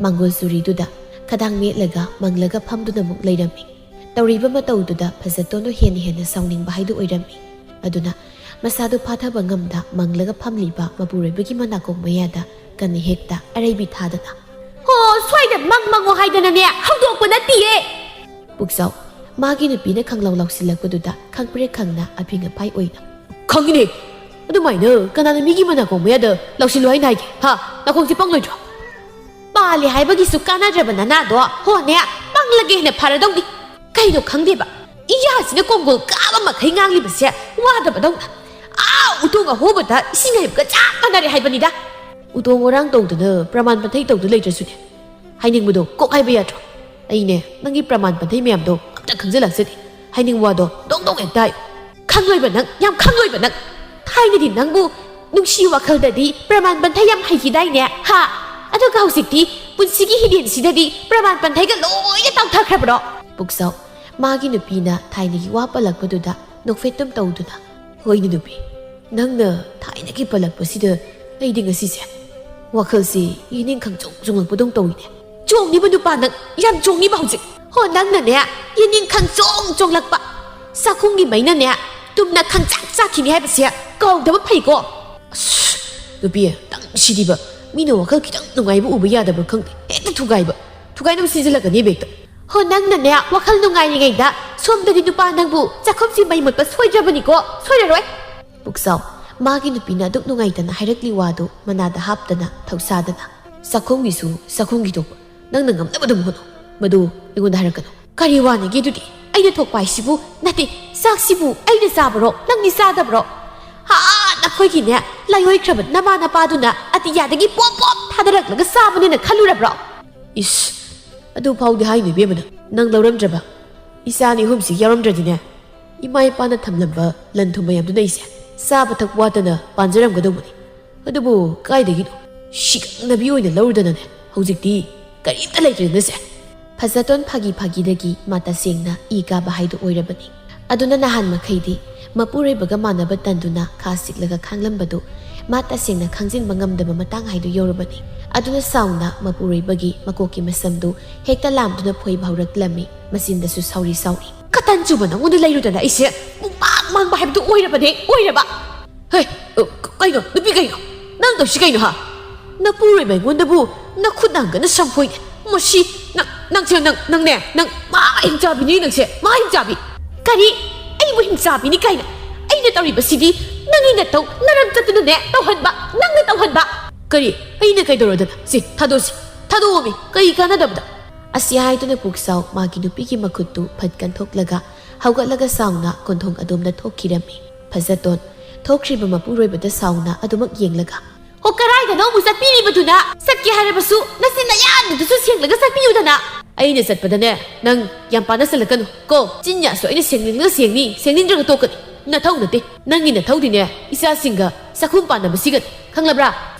ꯃꯥꯡꯒꯣꯜ ꯆꯨꯔꯤꯗꯨꯗ ꯈꯗꯥꯡ ꯃꯦꯠꯂꯒ ꯃꯪꯂꯒ ꯐꯝꯗꯨꯅ ꯑꯃꯨꯛ ꯂꯩꯔꯝꯃꯤ꯫ ꯇꯧꯔꯤꯕ ꯃꯇꯧꯗꯨꯗ ꯐꯖꯇꯣꯟꯗꯣ ꯍꯦꯟꯅ ꯍꯦꯟꯅ ꯁꯥꯎꯅꯤꯡꯕ ꯍꯥꯏꯗꯨ ꯑꯣꯏꯔꯝꯃꯤ꯫ ꯑꯗꯨꯅ ꯃꯁꯥꯗꯨ ꯐꯥꯊꯕ ꯉꯝꯗ ꯃꯪꯂꯒ ꯐꯝꯂꯤꯕ ꯃꯄꯨꯔꯣꯏꯕꯒꯤ ꯃꯅꯥꯀꯣꯡ ꯃꯌꯥꯗ ꯀꯟꯅ ꯍꯦꯛꯇ ꯑꯔꯩꯕꯤ ꯊꯥꯗꯅ, "ꯍꯣ, ꯁ꯭ꯋꯥꯏꯗ ꯃꯪ ꯃꯪꯉꯣ ꯍꯥꯏꯗꯅꯅꯦ ꯍꯧꯗꯣꯛꯄ ꯅꯠꯇꯤꯌꯦ!" ꯄꯨꯛꯆꯥꯎ, ꯃꯥꯒꯤ ꯅꯨꯄꯤꯅ ꯈꯪꯂꯥꯎ ꯂꯥꯎꯁꯤꯜꯂꯛꯄꯗꯨꯗ ꯈꯪꯄ꯭ꯔꯦꯛ ꯈꯪꯅ ꯑꯐꯤꯡ ꯑꯐꯥꯏ ꯑꯣꯏꯅ, "ꯈꯪꯉꯤꯅꯦ, ꯑꯗꯨꯃꯥꯏꯅ ꯀꯅꯥꯅ ꯃꯤꯒꯤ ꯃꯅꯥꯀꯣꯡ ꯃꯌꯥꯗ ꯂꯥꯎꯁꯤꯜꯂꯣ ꯍꯥꯏꯅ ꯍꯥꯏꯒꯦ? ꯍꯥ? ꯅꯥꯀꯣꯡꯁꯦ ꯄꯪꯂꯣꯏꯗ꯭ꯔꯣ?" "ꯄꯥꯜꯂꯦ ꯍꯥꯏꯕꯒꯤꯁꯨ ꯀꯥꯟꯅꯗ꯭ꯔꯕ ꯅꯅꯥꯗꯣ ꯍꯣꯅꯦ ꯄꯪꯂꯒꯦ ꯍꯦꯟꯅ ꯐꯔꯗꯧꯅꯤ꯫ ꯀꯩꯅꯣ ꯈꯪꯗꯦꯕ, ꯏꯌꯥꯁꯤꯅ ꯀꯣꯡꯒꯣꯜ ꯀꯥꯕ ꯃꯈꯩ ꯉꯥꯡꯂꯤꯕꯁꯦ ꯋꯥꯗꯕꯗꯧꯅ꯫ ꯑꯥ ꯎꯇꯣꯡ ꯑꯍꯣꯕꯗ ꯏꯁꯤꯡ ꯍꯩꯕꯒ ꯆꯞ ꯃꯥꯟꯅꯔꯦ ꯍꯥꯏꯕꯅꯤꯗ꯫ ꯎꯇꯣꯡ ꯑꯣꯔꯥꯡ ꯇꯧꯗꯅ ꯄ꯭ꯔꯃꯥꯟ ꯄꯟꯊꯩ ꯇꯧꯗꯨ ꯂꯩꯇ꯭ꯔꯁꯨꯅꯦ, ꯍꯥꯏꯅꯤꯡꯕꯗꯣ ꯀꯣꯛ ꯍꯥꯏꯕ ꯌꯥꯗ꯭ꯔꯣ? ꯑꯩꯅꯦ ꯅꯪꯒꯤ ꯄ꯭ꯔꯃꯥꯟ ꯄꯟꯊꯩ ꯃꯌꯥꯝꯗꯣ ꯑꯝꯇ ꯈꯪꯖꯜꯂꯛꯆꯗꯦ꯫ ꯍꯥꯏꯅꯤꯡꯕ ꯋꯥꯗꯣ ꯗꯣꯡ ꯗꯣꯡ ꯍꯦꯛꯇ ꯍꯥꯏꯌꯨ꯫ ꯈꯪꯂꯣꯏꯕ ꯅꯪ, ꯌꯥꯝ ꯈꯪꯂꯣꯏꯕ ꯅꯪ꯫ ꯊꯥꯏꯅꯗꯤ ꯅꯪꯕꯨ ꯅꯨꯡꯁꯤ ꯋꯥꯈꯜꯗꯗꯤ ꯄ꯭ꯔꯃꯥꯟ ꯄꯟꯊꯩ ꯌꯥꯝ ꯍꯩꯈꯤꯗꯥꯏꯅꯦ? ꯍꯥ? ꯑꯗꯨꯒ ꯍꯧꯖꯤꯛꯇꯤ ꯄꯨꯟꯁꯤꯒꯤ ꯍꯤꯗꯦꯟꯁꯤꯗꯗꯤ ꯄ꯭ꯔꯃꯥꯟ ꯄꯟꯊꯩꯒ ꯂꯣꯏꯅ ꯇꯥꯡꯊꯈ꯭ꯔꯕ꯭ꯔꯣ?" ꯄꯨꯛꯆꯥꯎ, ꯃꯥꯒꯤ ꯅꯨꯄꯤꯅ ꯊꯥꯏꯅꯒꯤ ꯋꯥ ꯄꯜꯂꯛꯄꯗꯨꯗ ꯅꯣꯛꯐꯦꯠꯇꯨꯝ ꯇꯧꯗꯨꯅ, "ꯍꯣꯏꯅꯦ ꯅꯨꯄꯤ, ꯅꯪꯅ ꯊꯥꯏꯅꯒꯤ ꯄꯜꯂꯛꯄꯁꯤꯗ ꯑꯩꯗꯤ ꯉꯁꯤꯁꯦ ꯋꯥꯈꯜꯁꯤ ꯌꯦꯅꯤꯡ ꯈꯪꯆꯣꯡ ꯆꯣꯡꯂꯛꯄꯗꯧ ꯇꯧꯏꯅꯦ꯫" "ꯆꯣꯡꯉꯤꯕ ꯅꯨꯄꯥ ꯅꯪ, ꯌꯥꯝ ꯆꯣꯡꯉꯤꯕ ꯍꯧꯖꯤꯛ꯫ ꯍꯣ, ꯅꯪꯅꯅꯦ ꯌꯦꯅꯤꯡ ꯈꯪꯆꯣꯡ ꯆꯣꯡꯂꯛꯄ, ꯆꯥꯛꯈꯨꯝꯒꯤ ꯃꯩꯅꯅꯦ ꯇꯨꯝꯅ ꯈꯪꯆꯥꯛ ꯆꯥꯛꯈꯤꯅꯤ ꯍꯥꯏꯕꯁꯦ ꯀꯥꯎꯗꯕ ꯐꯩꯀꯣ꯫" ꯑꯁ, ꯅꯨꯄꯤ, ꯅꯪ ꯁꯤꯗꯤꯕ, ꯃꯤꯅ ꯋꯥꯈꯜ ꯈꯤꯇꯪ ꯅꯨꯡꯉꯥꯏꯕ ꯎꯕ ꯌꯥꯗꯕ꯭ꯔꯥ ꯈꯪꯗꯦ, ꯍꯦꯛꯇ ꯊꯨꯒꯥꯏꯕ, ꯊꯨꯒꯥꯏꯅꯕ ꯁꯤꯖꯤꯜꯂꯛꯀꯅꯦꯕ ꯍꯦꯛꯇ꯫ "ꯍꯣ, ꯅꯪꯅꯅꯦ ꯋꯥꯈꯜ ꯅꯨꯡꯉꯥꯏꯔꯤꯉꯩꯗ ꯁꯣꯝꯗꯗꯤ ꯅꯨꯄꯥ ꯅꯪꯕꯨ ꯆꯥꯛꯈꯨꯝꯁꯤ ꯃꯩ ꯃꯨꯠꯄ ꯁꯣꯏꯗ꯭ꯔꯕꯅꯤꯀꯣ, ꯁꯣꯏꯔꯔꯣꯏ꯫" ꯄꯨꯛꯆꯥꯎ, ꯃꯥꯒꯤ ꯅꯨꯄꯤꯅ ꯑꯗꯨꯛ ꯅꯨꯡꯉꯥꯏꯇꯅ ꯍꯥꯏꯔꯛꯂꯤ ꯋꯥꯗꯨ ꯃꯅꯥꯗ ꯍꯥꯞꯇꯅ ꯊꯧꯁꯥꯗꯅ, "ꯆꯥꯛꯈꯨꯝꯒꯤꯁꯨ ꯆꯥꯛꯈꯨꯝꯒꯤ ꯊꯣꯛꯄ ꯅꯪꯅ ꯉꯝꯅꯕ ꯑꯗꯨꯝ ꯍꯣꯠꯅꯧ, ꯃꯗꯨ ꯑꯩꯉꯣꯟꯗ ꯍꯥꯏꯔꯛꯀꯅꯨ꯫" "ꯀꯔꯤ ꯋꯥꯅꯤꯒꯦ ꯑꯗꯨꯗꯤ? ꯑꯩꯅ ꯊꯣꯛꯄ ꯍꯥꯏꯁꯤꯕꯨ ꯅꯠꯇꯦ, ꯆꯥꯛꯁꯤꯕꯨ ꯑꯩꯅ ꯆꯥꯗꯕ꯭ꯔꯣ, ꯅꯪꯗꯤ ꯆꯥꯗꯕ꯭ꯔꯣ? ꯍꯥ, ꯅꯈꯣꯏꯒꯤꯅꯦ ꯂꯥꯏꯑꯣꯏꯈ꯭ꯔꯕ ꯅꯃꯥ ꯅꯄꯥꯗꯨꯅ ꯑꯇꯤꯌꯥꯗꯒꯤ ꯄꯣꯞ ꯄꯣꯞ ꯊꯥꯗꯔꯛꯂꯒ ꯆꯥꯕꯅꯦꯅ ꯈꯜꯂꯨꯔꯕ꯭ꯔꯣ?" "ꯏꯁ, ꯑꯗꯨ ꯐꯥꯎꯗꯤ ꯍꯥꯏꯅꯨ ꯏꯕꯦꯝꯃ, ꯅꯪ ꯂꯧꯔꯝꯗ꯭ꯔꯕ? ꯏꯆꯥ ꯑꯅꯤ ꯑꯍꯨꯝꯁꯤ ꯌꯥꯎꯔꯝꯗ꯭ꯔꯗꯤꯅꯦ, ꯏꯃꯥ ꯏꯄꯥꯅ ꯊꯝꯂꯝꯕ ꯂꯟ ꯊꯨꯝ ꯃꯌꯥꯝꯗꯨꯅ ꯑꯩꯁꯦ ꯆꯥꯕ ꯊꯛꯄ ꯋꯥꯠꯇꯅ ꯄꯥꯟꯖꯔꯝꯒꯗꯧꯕꯅꯤ꯫ ꯑꯗꯨꯕꯨ ꯀꯥꯏꯗꯒꯤꯅꯣ, ꯁꯤꯒꯪꯅꯕꯤ ꯑꯣꯏꯅ ꯂꯧꯔꯨꯗꯅꯅꯦ, ꯍꯧꯖꯤꯛꯇꯤ ꯀꯔꯤꯝꯇ ꯂꯩꯇ꯭ꯔꯦꯅꯁꯦ꯫" ꯐꯖꯇꯣꯟ ꯐꯥꯒꯤ ꯐꯥꯒꯤꯗꯒꯤ ꯃꯥ ꯇꯁꯦꯡꯅ ꯏ ꯀꯥꯕ ꯍꯥꯏꯗꯨ ꯑꯣꯏꯔꯕꯅꯤ꯫ ꯑꯗꯨꯅ ꯅꯍꯥꯟ ꯃꯈꯩꯗꯤ ꯃꯄꯨꯔꯣꯏꯕꯒ ꯃꯥꯟꯅꯕ ꯇꯟꯗꯨꯅ ꯈꯥ ꯁꯤꯛꯂꯒ ꯈꯥꯡꯂꯝꯕꯗꯨ ꯃꯥ ꯇꯁꯦꯡꯅ ꯈꯪꯖꯤꯟꯕ ꯉꯝꯗꯕ ꯃꯇꯥꯡ ꯍꯥꯏꯗꯨ ꯌꯧꯔꯕꯅꯤ꯫ ꯑꯗꯨꯅ ꯁꯥꯎꯅ ꯃꯄꯨꯔꯣꯏꯕꯒꯤ ꯃꯀꯣꯛꯀꯤ ꯃꯁꯝꯗꯨ ꯍꯦꯛꯇ ꯂꯥꯝꯗꯨꯅ ꯐꯣꯏꯕ ꯍꯧꯔꯛꯂꯝꯃꯤ꯫ ꯃꯆꯤꯟꯗꯁꯨ ꯁꯥꯎꯔꯤ ꯁꯥꯎꯔꯤ꯫ "ꯀꯇꯟ ꯆꯨꯕ ꯅꯉꯣꯟꯗ ꯂꯩꯔꯨꯗꯅ ꯑꯩꯁꯦ ꯄꯨꯡꯃꯥꯡ ꯃꯥꯡꯕ ꯍꯥꯏꯕꯗꯨ ꯑꯣꯏꯔꯕꯅꯦ, ꯑꯣꯏꯔꯕ?" "ꯍꯦ, ꯑ, ꯀ-, ꯀꯩꯅꯣ, ꯅꯨꯄꯤ ꯀꯩꯅꯣ? ꯅꯪ ꯇꯧꯁꯤ ꯀꯩꯅꯣ, ꯍꯥ? ꯅꯄꯨꯔꯣꯏꯕ ꯑꯩꯉꯣꯟꯗꯕꯨ ꯅꯈꯨꯠ ꯅꯥꯡꯒꯅ ꯁꯝꯐꯣꯏꯅꯦ꯫ ꯃꯁꯤ, ꯅꯪ, ꯅꯪꯁꯦ, ꯅꯪ, ꯅꯪꯅꯦ, ꯅꯪ ꯃꯥ ꯍꯤꯡꯆꯥꯕꯤꯅꯤ ꯅꯪꯁꯦ, ꯃꯥ ꯍꯤꯡꯆꯥꯕꯤ!" "ꯀꯔꯤ? ꯑꯩꯕꯨ ꯍꯤꯡꯆꯥꯕꯤꯅꯤ ꯀꯥꯏꯅ? ꯑꯩꯅ ꯇꯧꯔꯤꯕꯁꯤꯗꯤ ꯅꯪꯒꯤ ꯅꯇꯧ ꯅꯔꯝ ꯆꯠꯇꯨꯅꯅꯦ ꯇꯧꯍꯟꯕ, ꯅꯪꯅ ꯇꯧꯍꯟꯕ!" "ꯀꯔꯤ? ꯑꯩꯅ ꯀꯩꯗꯧꯔꯗꯅ? ꯁꯤ, ꯊꯥꯗꯣꯛꯁꯤ, ꯊꯥꯗꯣꯛꯑꯣꯃꯤ, ꯀꯔꯤ ꯀꯥꯟꯅꯗꯕꯗ?" ꯑꯁꯤ ꯍꯥꯏꯗꯨꯅ ꯄꯨꯛꯆꯥꯎ ꯃꯥꯒꯤ ꯅꯨꯄꯤꯒꯤ ꯃꯈꯨꯠꯇꯨ ꯐꯠ ꯀꯟꯊꯣꯛꯂꯒ ꯍꯧꯒꯠꯂꯒ ꯁꯥꯎꯅ ꯀꯣꯟꯊꯣꯡ ꯑꯗꯣꯝꯗ ꯊꯣꯛꯈꯤꯔꯝꯃꯤ꯫ ꯐꯖꯇꯣꯟ꯫ ꯊꯣꯛꯈ꯭ꯔꯤꯕ ꯃꯄꯨꯔꯣꯏꯕꯗ ꯁꯥꯎꯅ ꯑꯗꯨꯃꯛ ꯌꯦꯡꯂꯒ, "ꯍꯣ, ꯀꯔꯥꯏꯗꯅꯣ ꯑꯃꯨꯛ ꯆꯠꯄꯤꯔꯤꯕꯗꯨꯅ? ꯆꯠꯀꯦ ꯍꯥꯏꯔꯕꯁꯨ ꯅꯆꯤꯟ ꯅꯌꯥꯗꯨꯗꯁꯨ ꯁꯦꯡꯂꯒ ꯆꯠꯄꯤꯌꯨꯗꯅ!" "ꯑꯩꯅ ꯆꯠꯄꯗꯅꯦ, ꯅꯪ ꯌꯥꯝ ꯄꯥꯅ ꯆꯠꯂꯛꯀꯅꯨ ꯀꯣ꯫ ꯆꯤꯟꯌꯥꯁꯨ ꯑꯩꯅ ꯁꯦꯡꯅꯤꯡꯂꯒ ꯁꯦꯡꯅꯤ, ꯁꯦꯡꯅꯤꯡꯗ꯭ꯔꯒ ꯇꯣꯛꯀꯅꯤ꯫ ꯅꯊꯧ ꯅꯠꯇꯦ꯫ ꯅꯪꯒꯤ ꯅꯊꯧꯗꯤꯅꯦ ꯏꯆꯥꯁꯤꯡꯒ ꯆꯥꯛꯈꯨꯝ ꯄꯥꯟꯅꯕꯁꯤꯒꯅꯤ, ꯈꯪꯂꯕ꯭ꯔꯥ?"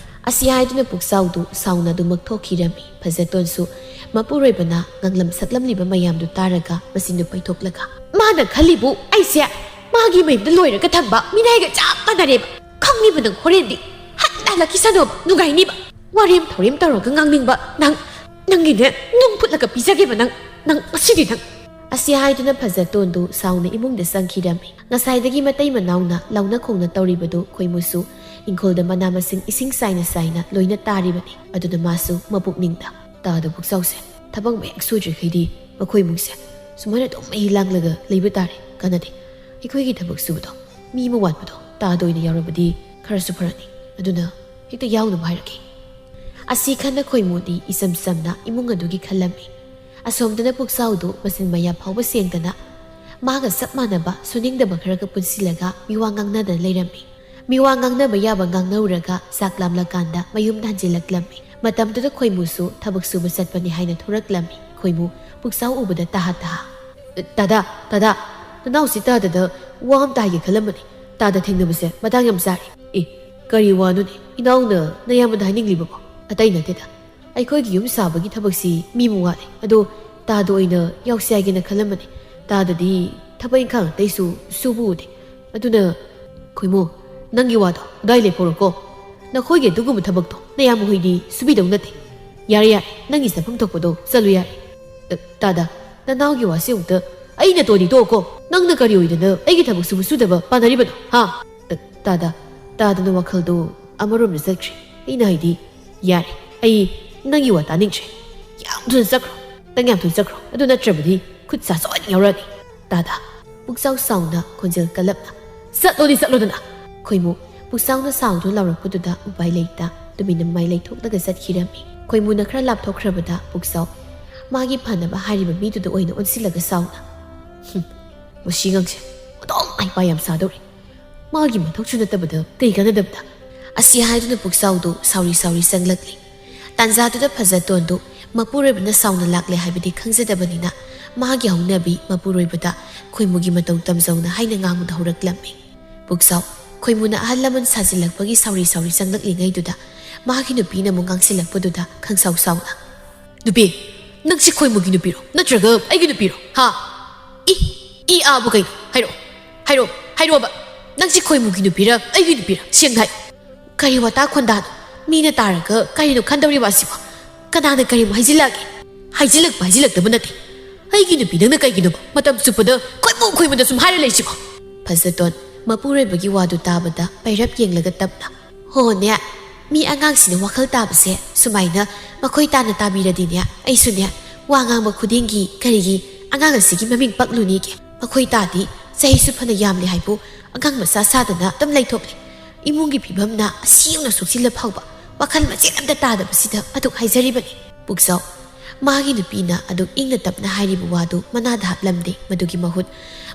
ꯑꯁꯤ ꯍꯥꯏꯗꯨꯅ ꯄꯨꯛꯆꯥꯎꯗꯨ ꯁꯥꯎꯅ ꯑꯗꯨꯃꯛ ꯊꯣꯛꯈꯤꯔꯝꯃꯤ꯫ ꯐꯖꯇꯣꯟꯁꯨ ꯃꯄꯨꯔꯣꯏꯕꯅ ꯉꯥꯡꯂꯝ ꯁꯛꯂꯝꯂꯤꯕ ꯃꯌꯥꯝꯗꯨ ꯇꯥꯔꯒ ꯃꯆꯤꯟꯗꯨ ꯄꯩꯊꯣꯛꯂꯒ, "ꯃꯥꯅ ꯈꯜꯂꯤꯕꯨ ꯑꯩꯁꯦ ꯃꯥꯒꯤ ꯃꯌꯨꯝꯗ ꯂꯣꯏꯔꯒ ꯊꯝꯕ ꯃꯤꯅꯥꯏꯒ ꯆꯞ ꯃꯥꯟꯅꯔꯦꯕ꯫ ꯈꯪꯂꯤꯕ ꯅꯪ ꯍꯣꯔꯦꯟꯗꯤ ꯍꯟꯅ ꯍꯜꯂꯛꯈꯤꯁꯅꯣꯕ, ꯅꯨꯡꯉꯥꯏꯅꯤꯕ꯫ ꯋꯥꯔꯦꯝ ꯊꯧꯔꯦꯝ ꯇꯧꯔꯒ ꯉꯥꯡꯅꯤꯡꯕ ꯅꯪ, ꯅꯪꯒꯤꯅꯦ ꯅꯨꯡ ꯐꯨꯠꯂꯒ ꯄꯤꯖꯒꯦꯕ ꯅꯪ, ꯅꯪ ꯉꯁꯤꯗꯤ ꯅꯪ!" ꯑꯁꯤ ꯍꯥꯏꯗꯨꯅ ꯐꯖꯇꯣꯟꯗꯨ ꯁꯥꯎꯅ ꯏꯃꯨꯡꯗ ꯆꯪꯈꯤꯔꯝꯃꯤ꯫ ꯉꯁꯥꯏꯗꯒꯤ ꯃꯇꯩ ꯃꯅꯥꯎꯅ ꯂꯥꯎꯅ ꯈꯣꯡꯅ ꯇꯧꯔꯤꯕꯗꯨ ꯈꯣꯏꯃꯨꯁꯨ ꯏꯪꯈꯣꯜꯗ ꯃꯅꯥ ꯃꯁꯤꯡ ꯏꯁꯤꯡ ꯆꯥꯏꯅ ꯆꯥꯏꯅ ꯂꯣꯏꯅ ꯇꯥꯔꯤꯕꯅꯤ꯫ ꯑꯗꯨꯅ ꯃꯥꯁꯨ ꯃꯄꯨꯛꯅꯤꯡꯗ, "ꯇꯥꯗ ꯄꯨꯛꯆꯥꯎꯁꯦ ꯊꯕꯛ ꯃꯌꯥꯝ ꯁꯨꯗ꯭ꯔꯤꯈꯩꯗꯤ ꯃꯈꯣꯏ ꯏꯃꯨꯡꯁꯦ ꯁꯨꯃꯥꯏꯅ ꯑꯗꯨꯝ ꯃꯍꯤ ꯂꯥꯡꯂꯒ ꯂꯩꯕ ꯇꯥꯔꯦ꯫ ꯀꯥꯟꯅꯗꯦ꯫ ꯑꯩꯈꯣꯏꯒꯤ ꯊꯕꯛ ꯁꯨꯕꯗꯣ ꯃꯤ ꯑꯃ ꯋꯥꯠꯄꯗꯣ ꯇꯥꯗ ꯑꯣꯏꯅ ꯌꯥꯎꯔꯕꯗꯤ ꯈꯔꯁꯨ ꯐꯔꯅꯤ꯫ ꯑꯗꯨꯅ ꯍꯦꯛꯇ ꯌꯥꯎꯅꯕ ꯍꯥꯏꯔꯛꯀꯦ꯫" ꯑꯁꯤ ꯈꯟꯅ ꯈꯣꯏꯃꯨꯗꯤ ꯏꯆꯝ ꯆꯝꯅ ꯏꯃꯨꯡ ꯑꯗꯨꯒꯤ ꯈꯜꯂꯝꯃꯤ꯫ ꯑꯁꯣꯝꯗꯅ ꯄꯨꯛꯆꯥꯎꯗꯨ ꯃꯆꯤꯟ ꯃꯌꯥ ꯐꯥꯎꯕ ꯁꯦꯡꯗꯅ ꯃꯥꯒ ꯆꯞ ꯃꯥꯟꯅꯕ ꯁꯨꯅꯤꯡꯗꯕ ꯈꯔꯒ ꯄꯨꯟꯁꯤꯜꯂꯒ ꯃꯤꯋꯥ ꯉꯥꯡꯅꯗꯅ ꯂꯩꯔꯝꯃꯤ꯫ ꯃꯤꯋꯥ ꯉꯥꯡꯅꯕ ꯌꯥꯕ ꯉꯥꯡꯅꯔꯨꯔꯒ ꯆꯥꯛ ꯂꯥꯝꯂꯀꯥꯟꯗ ꯃꯌꯨꯝꯗ ꯍꯟꯖꯤꯜꯂꯛꯂꯝꯃꯤ꯫ ꯃꯇꯝꯗꯨꯗ ꯈꯣꯏꯃꯨꯁꯨ ꯊꯕꯛ ꯁꯨꯕ ꯆꯠꯄꯅꯤ ꯍꯥꯏꯅ ꯊꯣꯔꯛꯂꯝꯃꯤ꯫ ꯈꯣꯏꯃꯨ ꯄꯨꯛꯆꯥꯎ ꯎꯕꯗ ꯇꯥꯍꯥ ꯇꯥꯍꯥ꯫ "ꯇꯥꯗꯥ, ꯇꯥꯗꯥ, ꯅꯅꯥꯎꯁꯤ ꯇꯥꯗꯗ ꯋꯥ ꯑꯝꯇ ꯍꯥꯏꯒꯦ ꯈꯜꯂꯝꯕꯅꯤ꯫ ꯇꯥꯗ ꯊꯦꯡꯅꯕꯁꯦ ꯃꯇꯥꯡ ꯌꯥꯝ ꯆꯥꯔꯦ꯫" "ꯑꯦ, ꯀꯔꯤ ꯋꯥꯅꯣꯅꯦ? ꯏꯅꯥꯎꯅ ꯅꯌꯥꯝꯕꯗ ꯍꯥꯏꯅꯤꯡꯂꯤꯕꯕꯣ?" "ꯑꯇꯩ ꯅꯠꯇꯦꯗ꯫ ꯑꯩꯈꯣꯏꯒꯤ ꯌꯨꯝ ꯁꯥꯕꯒꯤ ꯊꯕꯛꯁꯤ ꯃꯤꯃꯨ ꯋꯥꯠꯂꯦ꯫ ꯑꯗꯣ ꯇꯥꯗ ꯑꯣꯏꯅ ꯌꯥꯎꯁꯤ ꯍꯥꯏꯒꯦꯅ ꯈꯜꯂꯝꯕꯅꯤ꯫ ꯇꯥꯗꯗꯤ ꯊꯕꯛ ꯏꯪꯈꯥꯡ ꯑꯇꯩꯁꯨ ꯁꯨꯕ ꯎꯗꯦ꯫ ꯑꯗꯨꯅ, ꯈꯣꯏꯃꯨ, ꯅꯪꯒꯤ ꯋꯥꯗꯣ ꯑꯗꯨꯋꯥꯏ ꯂꯦꯞꯍꯧꯔꯣꯀꯣ꯫ ꯅꯈꯣꯏꯒꯤ ꯑꯗꯨꯒꯨꯝꯕ ꯊꯕꯛꯇꯣ ꯅꯌꯥꯝꯕ ꯍꯣꯏꯗꯤ ꯁꯨꯕꯤꯗꯧ ꯅꯠꯇꯦ꯫ ꯌꯥꯔꯦ, ꯌꯥꯔꯦ, ꯅꯪꯒꯤ ꯆꯠꯐꯝ ꯊꯣꯛꯄꯗꯣ ꯆꯠꯂꯨ ꯌꯥꯔꯦ꯫ ꯑ, ꯇꯥꯗ, ꯅꯅꯥꯎꯒꯤ ꯋꯥꯁꯤ ꯑꯃꯨꯛꯇ ꯑꯩꯅ ꯇꯣꯗꯤ ꯇꯣꯛꯑꯣꯀꯣ꯫ ꯅꯪꯅ ꯀꯔꯤ ꯑꯣꯏꯗꯅ ꯑꯩꯒꯤ ꯊꯕꯛ ꯁꯨꯕ ꯁꯨꯗꯕ ꯄꯥꯅꯔꯤꯕꯅꯣ, ꯍꯥ? ꯑ, ꯇꯥꯗ, ꯇꯥꯗꯅ ꯋꯥꯈꯜꯗꯣ ꯑꯃꯔꯣꯝꯗ ꯆꯠꯈ꯭ꯔꯦ꯫ ꯑꯩꯅ ꯍꯥꯏꯗꯤ, ꯌꯥꯔꯦ, ꯑꯩ ꯅꯪꯒꯤ ꯋꯥ ꯇꯥꯅꯤꯡꯗ꯭ꯔꯦ꯫ ꯌꯥꯝ ꯊꯨꯅ ꯆꯠꯈ꯭ꯔꯣ, ꯅꯪ ꯌꯥꯝ ꯊꯨꯅ ꯆꯠꯈ꯭ꯔꯣ꯫ ꯑꯗꯨ ꯅꯠꯇ꯭ꯔꯕꯗꯤ ꯈꯨꯠ ꯁꯥ ꯁꯣꯏꯗꯅ ꯌꯥꯎꯔꯛꯑꯅꯤ꯫ ꯇꯥꯗ, ꯄꯨꯛꯆꯥꯎ ꯁꯥꯎꯅ ꯈꯣꯟꯖꯦꯜ ꯀꯜꯂꯞꯅ, "ꯆꯠꯂꯣꯗꯤ ꯆꯠꯂꯣꯗꯅ!" ꯈꯣꯏꯃꯨ, ꯄꯨꯛꯆꯥꯎꯅ ꯁꯥꯎꯗꯨꯅ ꯂꯥꯎꯔꯛꯄꯗꯨꯗ ꯎꯄꯥꯏ ꯂꯩꯇ ꯇꯨꯃꯤꯟꯅ ꯃꯥꯏ ꯂꯩꯊꯣꯛꯂꯒ ꯆꯠꯈꯤꯔꯝꯃꯤ꯫ ꯈꯣꯏꯃꯨꯅ ꯈꯔ ꯂꯥꯞꯊꯣꯛꯈ꯭ꯔꯕꯗ ꯄꯨꯛꯆꯥꯎ, ꯃꯥꯒꯤ ꯐꯅꯕ ꯍꯥꯏꯔꯤꯕ ꯃꯤꯗꯨꯗ ꯑꯣꯏꯅ ꯑꯣꯟꯁꯤꯜꯂꯒ ꯁꯥꯎꯅ, "ꯍꯨꯝ, ꯃꯁꯤ ꯑꯉꯥꯡꯁꯦ ꯑꯣꯟꯊꯣꯛꯅ ꯍꯩꯄꯥ ꯌꯥꯝ ꯁꯥꯗꯧꯔꯤ꯫ ꯃꯥꯒꯤ ꯃꯊꯧꯁꯨ ꯅꯠꯇꯕꯗ ꯀꯩ ꯀꯥꯟꯅꯗꯕꯗ?" ꯑꯁꯤ ꯍꯥꯏꯗꯨꯅ ꯄꯨꯛꯆꯥꯎꯗꯨ ꯁꯥꯎꯔꯤ ꯁꯥꯎꯔꯤ ꯆꯪꯂꯛꯂꯤ꯫ ꯇꯥꯟꯖꯥꯗꯨꯗ ꯐꯖꯇꯣꯟꯗꯨ ꯃꯄꯨꯔꯣꯏꯕꯅ ꯁꯥꯎꯅ ꯂꯥꯛꯂꯦ ꯍꯥꯏꯕꯗꯤ ꯈꯪꯖꯗꯕꯅꯤꯅ, ꯃꯥꯒꯤ ꯍꯧꯅꯕꯤ ꯃꯄꯨꯔꯣꯏꯕꯗ ꯈꯣꯏꯃꯨꯒꯤ ꯃꯇꯧ ꯇꯝꯖꯧꯅ ꯍꯥꯏꯅ ꯉꯥꯡꯕꯗ ꯍꯧꯔꯛꯂꯝꯃꯤ꯫ ꯄꯨꯛꯆꯥꯎ, ꯈꯣꯏꯃꯨꯅ ꯑꯍꯜ ꯂꯃꯟ ꯁꯥꯖꯤꯜꯂꯛꯄꯒꯤ ꯁꯥꯎꯔꯤ ꯁꯥꯎꯔꯤ ꯆꯪꯂꯛꯂꯤꯉꯩꯗꯨꯗ, ꯃꯥꯒꯤ ꯅꯨꯄꯤꯅ ꯑꯃꯨꯛ ꯉꯥꯡꯁꯤꯜꯂꯛꯄꯗꯨꯗ ꯈꯪꯁꯥꯎ ꯁꯥꯎꯅ, "ꯅꯨꯄꯤ, ꯅꯪꯁꯤ ꯈꯣꯏꯃꯨꯒꯤ ꯅꯨꯄꯤꯔꯣ ꯅꯠꯇ꯭ꯔꯒ ꯑꯩꯒꯤ ꯅꯨꯄꯤꯔꯣ, ꯍꯥ? ꯏ, ꯏ ꯑꯥꯕꯨ ꯀꯩꯅꯣ? ꯍꯥꯏꯔꯛꯑꯣ, ꯍꯥꯏꯔꯛꯑꯣ, ꯍꯥꯏꯔꯛꯑꯣꯕ꯫ ꯅꯪꯁꯤ ꯈꯣꯏꯃꯨꯒꯤ ꯅꯨꯄꯤꯔ ꯑꯩꯒꯤ ꯅꯨꯄꯤꯔ? ꯁꯦꯡꯅ ꯍꯥꯏ꯫ ꯀꯔꯤ ꯋꯥꯇꯥ ꯈꯣꯟꯗꯥꯅꯣ? ꯃꯤꯅ ꯇꯥꯔꯒ ꯀꯔꯤꯅꯣ ꯈꯟꯗꯧꯔꯤꯕ ꯑꯁꯤꯕꯣ? ꯀꯅꯥꯅ ꯀꯔꯤꯃꯨꯛ ꯍꯥꯏꯖꯤꯜꯂꯛꯑꯒꯦ?" "ꯍꯥꯏꯖꯤꯜꯂꯛꯄ ꯍꯥꯏꯖꯤꯜꯂꯛꯇꯕ ꯅꯠꯇꯦ꯫ ꯑꯩꯒꯤ ꯅꯨꯄꯤ ꯅꯪꯅ ꯀꯩꯒꯤꯅꯣꯕ ꯃꯇꯝ ꯆꯨꯞꯄꯗ ꯈꯣꯏꯃꯨ ꯈꯣꯏꯃꯨꯗ ꯁꯨꯝ ꯍꯥꯏꯔ ꯂꯩꯁꯤꯕꯣ?" ꯐꯖꯇꯣꯟ, ꯃꯄꯨꯔꯣꯏꯕꯒꯤ ꯋꯥꯗꯨ ꯇꯥꯕꯗ ꯄꯩꯔꯞ ꯌꯦꯡꯂꯒ ꯇꯞꯅ, "ꯍꯣꯅꯦ, ꯃꯤ ꯑꯉꯥꯡꯁꯤꯅ ꯋꯥꯈꯜ ꯇꯥꯕꯁꯦ ꯁꯨꯃꯥꯏꯅ ꯃꯈꯣꯏ ꯇꯥꯅ ꯇꯥꯕꯤꯔꯗꯤꯅꯦ, ꯑꯩꯁꯨꯅꯦ, ꯋꯥ ꯉꯥꯡꯕ ꯈꯨꯗꯤꯡꯒꯤ ꯀꯔꯤꯒꯤ ꯑꯉꯥꯡ ꯑꯁꯤꯒꯤ ꯃꯃꯤꯡ ꯄꯛꯂꯨꯅꯤꯒꯦ? ꯃꯈꯣꯏ ꯇꯥꯗꯤ ꯆꯍꯤꯁꯨ ꯐꯅ ꯌꯥꯝꯂꯦ ꯍꯥꯏꯕꯨ ꯑꯉꯥꯡ ꯃꯆꯥ ꯁꯥꯗꯅ ꯑꯗꯨꯝ ꯂꯩꯊꯣꯛꯂꯦ꯫ ꯏꯃꯨꯡꯒꯤ ꯐꯤꯕꯝꯅ ꯑꯁꯤ ꯌꯧꯅ ꯁꯣꯛꯆꯤꯜꯂ ꯐꯥꯎꯕ ꯋꯥꯈꯜ ꯃꯆꯦꯠ ꯑꯝꯇ ꯇꯥꯗꯕꯁꯤꯗ ꯑꯗꯨꯛ ꯍꯥꯏꯖꯔꯤꯕꯅꯤ꯫" ꯄꯨꯛꯆꯥꯎ, ꯃꯥꯒꯤ ꯅꯨꯄꯤꯅ ꯑꯗꯨꯛ ꯏꯪꯅ ꯇꯞꯅ ꯍꯥꯏꯔꯤꯕ ꯋꯥꯗꯨ ꯃꯅꯥꯗ ꯍꯥꯞꯂꯝꯗꯦ꯫ ꯃꯗꯨꯒꯤ ꯃꯍꯨꯠ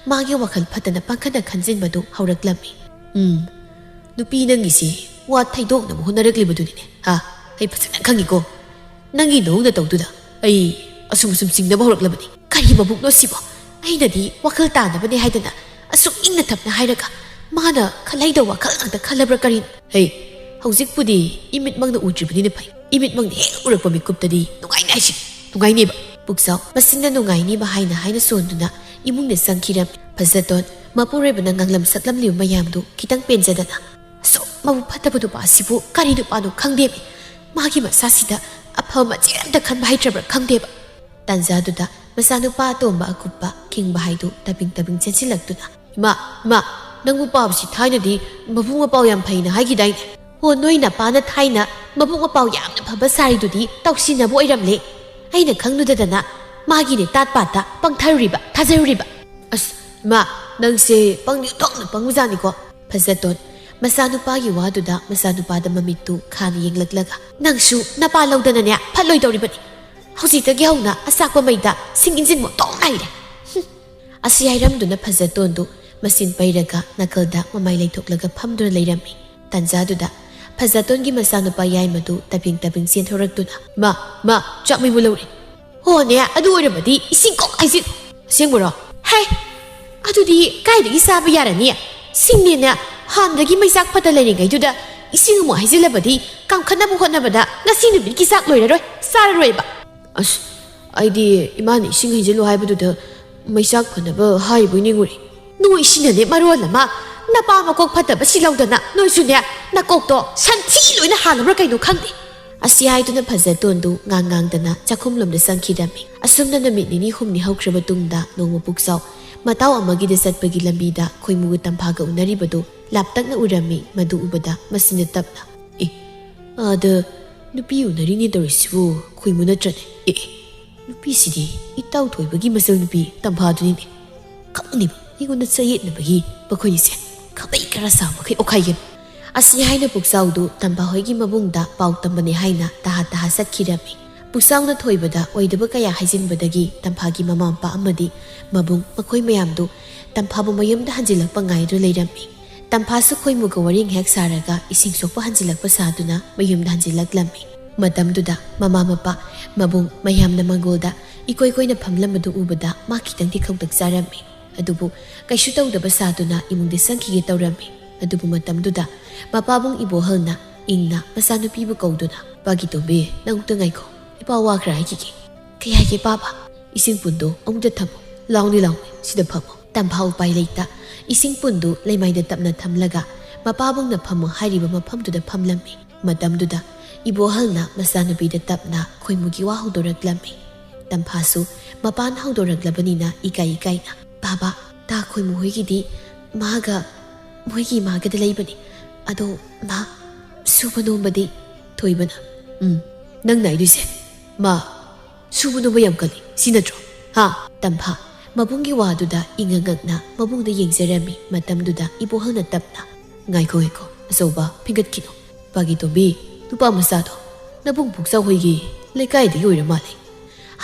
ꯃꯥꯒꯤ ꯋꯥꯈꯜ ꯐꯠꯇꯅ ꯄꯪꯈꯟꯗ ꯈꯟꯖꯤꯟꯕꯗꯨ ꯍꯧꯔꯛꯂꯝꯃꯤ꯫ "ꯎꯝ, ꯅꯨꯄꯤ ꯅꯪꯒꯤꯁꯤ ꯋꯥ ꯊꯩꯗꯣꯛꯅꯕ ꯍꯣꯠꯅꯔꯛꯂꯤꯕꯗꯨꯅꯤꯅꯦ, ꯍꯥ? ꯑꯩ ꯐꯖꯅ ꯈꯪꯉꯤꯀꯣ꯫ ꯅꯪꯒꯤ ꯅꯑꯣꯡ ꯅꯇꯧꯗꯨꯗ ꯑꯩ ꯑꯁꯨꯝ ꯑꯁꯨꯝ ꯆꯤꯡꯅꯕ ꯍꯧꯔꯛꯂꯕꯅꯤ꯫ ꯀꯔꯤ ꯃꯕꯨꯛꯅꯣ ꯁꯤꯕꯣ? ꯑꯩꯅꯗꯤ ꯋꯥꯈꯜ ꯇꯥꯅꯕꯅꯦ ꯍꯥꯏꯗꯅ ꯑꯁꯨꯛ ꯏꯪꯅ ꯇꯞꯅ ꯍꯥꯏꯔꯒ ꯃꯥꯅ ꯈꯜꯍꯩꯗꯕ ꯋꯥꯈꯜ ꯉꯥꯛꯇ ꯈꯜꯂꯕ꯭ꯔꯥ ꯀꯔꯤꯅꯣ? ꯍꯦ, ꯍꯧꯖꯤꯛꯄꯨꯗꯤ ꯏꯃꯤꯠꯃꯛꯅ ꯎꯗ꯭ꯔꯤꯕꯅꯤꯅ ꯐꯩ꯫ ꯏꯃꯤꯠꯃꯛꯅ ꯍꯦꯛ ꯎꯔꯛꯄ ꯃꯤꯀꯨꯞꯇꯗꯤ ꯅꯨꯡꯉꯥꯏꯅꯤ ꯍꯥꯏꯁꯤ, ꯅꯨꯡꯉꯥꯏꯅꯦꯕ꯫" ꯄꯨꯛꯆꯥꯎ ꯃꯁꯤꯅ ꯅꯨꯡꯉꯥꯏꯅꯤꯕ ꯍꯥꯏꯅ ꯍꯥꯏꯅ ꯁꯣꯟꯗꯨꯅ ꯏꯃꯨꯡꯗ ꯆꯪꯈꯤꯔꯝꯃꯤ꯫ ꯐꯖꯇꯣꯟ ꯃꯄꯨꯔꯣꯏꯕꯅ ꯉꯥꯡꯂꯝ ꯁꯛꯂꯝꯂꯤꯕ ꯃꯌꯥꯝꯗꯨ ꯈꯤꯇꯪ ꯄꯦꯟꯖꯗꯅ, "ꯑꯁꯨꯛ ꯃꯕꯨꯛ ꯐꯠꯇꯕ ꯅꯨꯄꯥ ꯑꯁꯤꯕꯨ ꯀꯔꯤ ꯅꯨꯄꯥꯅꯣ ꯈꯪꯗꯦꯃꯤ꯫ ꯃꯥꯒꯤ ꯃꯁꯥꯁꯤꯗ ꯑꯐꯕ ꯃꯆꯦꯠ ꯑꯝꯇ ꯈꯟꯕ ꯍꯩꯇ꯭ꯔꯕ꯭ꯔꯥ ꯈꯪꯗꯦꯕ"꯫ ꯇꯥꯟꯖꯥꯗꯨꯗ ꯃꯆꯥꯅꯨꯄꯥ ꯑꯇꯣꯝꯕ ꯑꯀꯨꯞꯄ ꯈꯤꯡꯕ ꯍꯥꯏꯗꯨ ꯇꯥꯕꯤꯡ ꯇꯥꯕꯤꯡ ꯆꯦꯟꯁꯤꯜꯂꯛꯇꯨꯅ, "ꯏꯃꯥ, ꯏꯃꯥ, ꯅꯪꯕꯨ ꯄꯥꯎꯁꯤ ꯊꯥꯏꯅꯗꯤ ꯃꯕꯨꯡ ꯃꯄꯥꯎ ꯌꯥꯝ ꯐꯩꯅ ꯍꯥꯏꯈꯤꯗꯥꯏꯅꯦ? ꯍꯣ, ꯅꯣꯏ ꯅꯄꯥꯅ ꯊꯥꯏꯅ ꯃꯕꯨꯡ ꯃꯄꯥꯎ ꯌꯥꯝꯅ ꯐꯕ ꯁꯥꯔꯤꯗꯨꯗꯤ ꯇꯧꯁꯤꯟꯅꯕ ꯑꯣꯏꯔꯝꯂꯦ꯫ ꯑꯩꯅ ꯈꯪꯂꯨꯗꯗꯅ ꯃꯥꯒꯤꯅꯦ ꯇꯥꯠ ꯄꯥꯠꯇ ꯄꯪꯊꯔꯨꯔꯤꯕ, ꯊꯥꯖꯔꯨꯔꯤꯕ"꯫ "ꯑꯁ, ꯏꯃꯥ, ꯅꯪꯁꯦ ꯄꯪꯗꯤ ꯑꯣꯟꯊꯣꯛꯅ ꯄꯪꯕꯖꯥꯠꯅꯤꯀꯣ"꯫ ꯐꯖꯇꯣꯟ ꯃꯆꯥꯅꯨꯄꯥꯒꯤ ꯋꯥꯗꯨꯗ ꯃꯆꯥꯅꯨꯄꯥꯗ ꯃꯃꯤꯠꯇꯨ ꯈꯥꯅ ꯌꯦꯡꯂꯛꯂꯒ, "ꯅꯪꯁꯨ ꯅꯄꯥ ꯂꯧꯗꯅꯅꯦ ꯐꯠꯂꯣꯏꯗꯧꯔꯤꯕꯅꯤ꯫ ꯍꯧꯖꯤꯛꯇꯒꯤ ꯍꯧꯅ ꯑꯆꯥꯛꯄ ꯃꯩꯗ ꯁꯤꯡ ꯏꯟꯖꯤꯟꯕ ꯇꯣꯛ ꯅꯥꯏꯔꯦ"꯫ ꯍꯨꯝ꯫ ꯑꯁꯤ ꯍꯥꯏꯔꯝꯗꯨꯅ ꯐꯖꯇꯣꯟꯗꯨ ꯃꯆꯤꯟ ꯄꯩꯔꯒ ꯅꯥꯀꯜꯗ ꯃꯃꯥꯏ ꯂꯩꯊꯣꯛꯂꯒ ꯐꯝꯗꯨꯅ ꯂꯩꯔꯝꯃꯤ꯫ ꯇꯥꯟꯖꯥꯗꯨꯗ ꯐꯖꯇꯣꯟꯒꯤ ꯃꯆꯥꯅꯨꯄꯥ ꯌꯥꯏꯃꯗꯨ ꯇꯥꯕꯤꯡ ꯇꯥꯕꯤꯡ ꯆꯦꯟꯊꯣꯔꯛꯇꯨꯅ, "ꯃꯥ, ꯃꯥ, ꯆꯥꯛ ꯃꯩ ꯃꯨꯠꯂꯧꯔꯦ"꯫ "ꯍꯣꯅꯦ, ꯑꯗꯨ ꯑꯣꯏꯔꯕꯗꯤ ꯏꯁꯤꯡ ꯀꯣꯛ ꯍꯩꯖꯤꯜ"꯫ "ꯑꯁꯦꯡꯕꯔꯣ?" "ꯍꯦ, ꯑꯗꯨꯗꯤ ꯀꯥꯏꯗꯒꯤ ꯆꯥꯕ ꯌꯥꯔꯅꯤ? ꯁꯤꯡꯅꯦꯅ ꯍꯥꯟꯅꯗꯒꯤ ꯃꯩꯆꯥꯛ ꯐꯠꯇ ꯂꯩꯔꯤꯉꯩꯗꯨꯗ ꯏꯁꯤꯡ ꯑꯃꯨꯛ ꯍꯩꯖꯤꯜꯂꯕꯗꯤ ꯀꯥꯝꯈꯠꯅꯕ ꯍꯣꯠꯅꯕꯗ ꯉꯁꯤ ꯅꯨꯃꯤꯠꯀꯤ ꯆꯥꯛ ꯂꯣꯏꯔꯔꯣꯏ, ꯆꯥꯔꯔꯣꯏꯕ"꯫ "ꯑꯁ, ꯑꯩꯗꯤ ꯏꯃꯥꯅ ꯏꯁꯤꯡ ꯍꯩꯖꯤꯜꯂꯨ ꯍꯥꯏꯕꯗꯨꯗ ꯃꯩꯆꯥꯛ ꯐꯅꯕ ꯍꯥꯏꯔꯤꯕꯣꯏ ꯅꯤꯡꯉꯨꯔꯦ"꯫ "ꯅꯣꯏꯁꯤꯅꯅꯦ ꯃꯔꯣꯜ ꯑꯃ ꯅꯄꯥ ꯃꯀꯣꯛ ꯐꯠꯇꯕ ꯁꯤ ꯂꯧꯗꯅ ꯅꯣꯏꯁꯨꯅꯦ ꯅꯀꯣꯛꯇꯣ ꯁꯟꯊꯤ ꯂꯣꯏꯅ ꯍꯥꯜꯂꯕ꯭ꯔꯥ ꯀꯩꯅꯣ ꯈꯪꯗꯦ"꯫ ꯑꯁꯤ ꯍꯥꯏꯗꯨꯅ ꯐꯖꯇꯣꯟꯗꯨ ꯉꯥꯡ ꯉꯥꯡꯗꯅ ꯆꯥꯛꯈꯨꯝꯂꯣꯝꯗ ꯆꯪꯈꯤꯔꯝꯃꯤ꯫ ꯑꯁꯨꯝꯅ ꯅꯨꯃꯤꯠ ꯅꯤꯅꯤ ꯍꯨꯝꯅꯤ ꯍꯧꯈ꯭ꯔꯕ ꯇꯨꯡꯗ ꯅꯣꯡꯃ ꯄꯨꯛꯆꯥꯎ ꯃꯇꯥꯎ ꯑꯃꯒꯤꯗ ꯆꯠꯄꯒꯤ ꯂꯝꯕꯤꯗ ꯈꯣꯏꯃꯨꯒ ꯇꯝꯐꯥꯒ ꯎꯅꯔꯤꯕꯗꯨ ꯂꯥꯞꯇꯛꯅ ꯎꯔꯝꯃꯤ꯫ ꯃꯗꯨ ꯎꯕꯗ ꯃꯁꯤꯅ ꯇꯞꯅ, "ꯑꯦ, ꯑꯥꯗ ꯅꯨꯄꯤ ꯎꯅꯔꯤꯅꯦ ꯇꯧꯔꯤꯁꯤꯕꯨ ꯈꯣꯏꯃꯨ ꯅꯠꯇ꯭ꯔꯅꯦ? ꯑꯦ, ꯑꯦ, ꯅꯨꯄꯤꯁꯤꯗꯤ ꯏꯇꯥꯎ ꯊꯣꯏꯕꯒꯤ ꯃꯆꯜ ꯅꯨꯄꯤ ꯇꯝꯐꯥꯗꯨꯅꯤꯅꯦ꯫ ꯈꯪꯅꯤꯕ ꯑꯩꯉꯣꯟꯗ ꯆꯌꯦꯠꯅꯕꯒꯤ ꯃꯈꯣꯏꯅꯤꯁꯦ ꯈꯥꯕꯩ ꯈꯔ ꯁꯥꯡꯕꯈꯩ ꯑꯣꯈꯥꯏꯒꯅꯤ"꯫ ꯑꯁꯤ ꯍꯥꯏꯅ ꯄꯨꯛꯆꯥꯎꯗꯨ ꯇꯝꯐꯥ ꯍꯣꯏꯒꯤ ꯃꯕꯨꯡꯗ ꯄꯥꯎ ꯇꯝꯕꯅꯦ ꯍꯥꯏꯅ ꯇꯍꯥ ꯇꯍꯥ ꯆꯠꯈꯤꯔꯝꯃꯤ꯫ ꯄꯨꯛꯆꯥꯎꯅ ꯊꯣꯏꯕꯗ ꯑꯣꯏꯗꯕ ꯀꯌꯥ ꯍꯥꯏꯖꯤꯟꯕꯗꯒꯤ ꯇꯝꯐꯥꯒꯤ ꯃꯃꯥ ꯃꯄꯥ ꯑꯃꯗꯤ ꯃꯕꯨꯡ ꯃꯈꯣꯏ ꯃꯌꯥꯝꯗꯨ ꯇꯝꯐꯥꯕꯨ ꯃꯌꯨꯝꯗ ꯍꯟꯖꯤꯜꯂꯛꯄ ꯉꯥꯏꯗꯨꯅ ꯂꯩꯔꯝꯃꯤ꯫ ꯇꯝꯐꯥꯁꯨ ꯈꯣꯏꯃꯨꯒ ꯋꯥꯔꯤ ꯉꯥꯏꯍꯥꯛ ꯁꯥꯔꯒ ꯏꯁꯤꯡ ꯁꯣꯛꯄ ꯍꯟꯖꯤꯜꯂꯛꯄ ꯁꯥꯗꯨꯅ ꯃꯌꯨꯝꯗ ꯍꯟꯖꯤꯜꯂꯛꯂꯝꯃꯤ꯫ ꯃꯇꯝꯗꯨꯗ ꯃꯃꯥ ꯃꯄꯥ, ꯃꯕꯨꯡ ꯃꯌꯥꯝꯅ ꯃꯪꯒꯣꯜꯗ ꯏꯀꯣꯏ ꯀꯣꯏꯅ ꯐꯝꯂꯝꯕꯗꯨ ꯎꯕꯗ ꯃꯥ ꯈꯤꯇꯪꯗꯤ ꯈꯧꯇꯛ ꯆꯥꯔꯝꯃꯤ꯫ ꯑꯗꯨꯕꯨ ꯀꯩꯁꯨ ꯇꯧꯗꯕ ꯁꯥꯗꯨꯅ ꯏꯃꯨꯡꯗ ꯆꯪꯈꯤꯒꯦ ꯇꯧꯔꯝꯃꯤ꯫ ꯑꯗꯨꯕꯨ ꯃꯇꯝꯗꯨꯗ ꯃꯄꯥꯕꯨꯡ ꯏꯕꯣꯍꯜꯅ ꯏꯪꯅ ꯃꯆꯥꯅꯨꯄꯤꯕꯨ ꯀꯧꯗꯨꯅ, "ꯄꯥꯒꯤ ꯇꯣꯝꯕꯤ, ꯅꯪ ꯑꯃꯨꯛꯇ ꯉꯥꯏꯈꯣ, ꯏꯄꯥ ꯋꯥ ꯈꯔ ꯍꯥꯏꯈꯤꯒꯦ"꯫ "ꯀꯩ ꯍꯥꯏꯒꯦ ꯄꯥꯕ?" "ꯏꯁꯤꯡ ꯄꯨꯟꯗꯣ ꯑꯃꯨꯛꯇ ꯊꯝꯃꯣ꯫ ꯂꯥꯎꯅꯤ, ꯂꯥꯎꯅꯤ, ꯁꯤꯗ ꯐꯝꯃꯣ꯫" ꯇꯝꯐꯥ ꯎꯄꯥꯏ ꯂꯩꯇ ꯏꯁꯤꯡ ꯄꯨꯟꯗꯨ ꯂꯩꯃꯥꯏꯗ ꯇꯞꯅ ꯊꯝꯂꯒ ꯃꯄꯥꯕꯨꯡꯅ ꯐꯝꯃꯣ ꯍꯥꯏꯔꯤꯕ ꯃꯐꯝꯗꯨꯗ ꯐꯝꯂꯝꯃꯤ꯫ ꯃꯇꯝꯗꯨꯗ ꯏꯕꯣꯍꯜꯅ ꯃꯆꯥꯅꯨꯄꯤꯗ ꯇꯞꯅ ꯈꯣꯏꯃꯨꯒꯤ ꯋꯥ ꯍꯧꯗꯣꯔꯛꯂꯝꯃꯤ꯫ ꯇꯝꯐꯥꯁꯨ ꯃꯄꯥꯅ ꯍꯧꯗꯣꯔꯛꯂꯕꯅꯤꯅ ꯏꯀꯥꯏ ꯏꯀꯥꯏꯅ, "ꯄꯥꯕ, ꯇꯥ ꯈꯣꯏꯃꯨ ꯍꯣꯏꯒꯤꯗꯤ ꯃꯥꯒ ꯃꯣꯏꯒꯤ ꯏꯃꯥꯒꯗ ꯂꯩꯕꯅꯤ꯫ ꯑꯗꯣ ꯃꯥ ꯁꯨꯕ ꯅꯣꯝꯕꯗꯤ?" ꯊꯣꯏꯕꯅ, "ꯎꯝ, ꯅꯪ ꯅꯥꯏꯗꯣꯏꯁꯦ ꯃꯥ ꯁꯨꯕ ꯅꯣꯝꯕ ꯌꯥꯝ ꯀꯜꯂꯤ, ꯁꯤ ꯅꯠꯇ꯭ꯔꯣ? ꯍꯥ?" ꯇꯝꯐꯥ ꯃꯕꯨꯡꯒꯤ ꯋꯥꯗꯨꯗ ꯏꯉꯛ ꯉꯛꯅ ꯃꯕꯨꯡꯗ ꯌꯦꯡꯖꯔꯝꯃꯤ꯫ ꯃꯇꯝꯗꯨꯗ ꯏꯕꯣꯍꯜꯅ ꯇꯞꯅ, "ꯉꯥꯏꯈꯣ, ꯉꯥꯏꯈꯣ, ꯑꯆꯧꯕ, ꯐꯤꯡꯒꯠꯈꯤꯅꯨ꯫ ꯄꯥꯒꯤ ꯇꯣꯝꯕꯤ, ꯅꯨꯄꯥ ꯃꯆꯥꯗꯣ ꯅꯕꯨꯡ ꯄꯨꯛꯆꯥꯎ ꯍꯣꯏꯒꯤ ꯂꯩꯀꯥꯏꯗꯒꯤ ꯑꯣꯏꯔ ꯃꯥꯜꯂꯦ",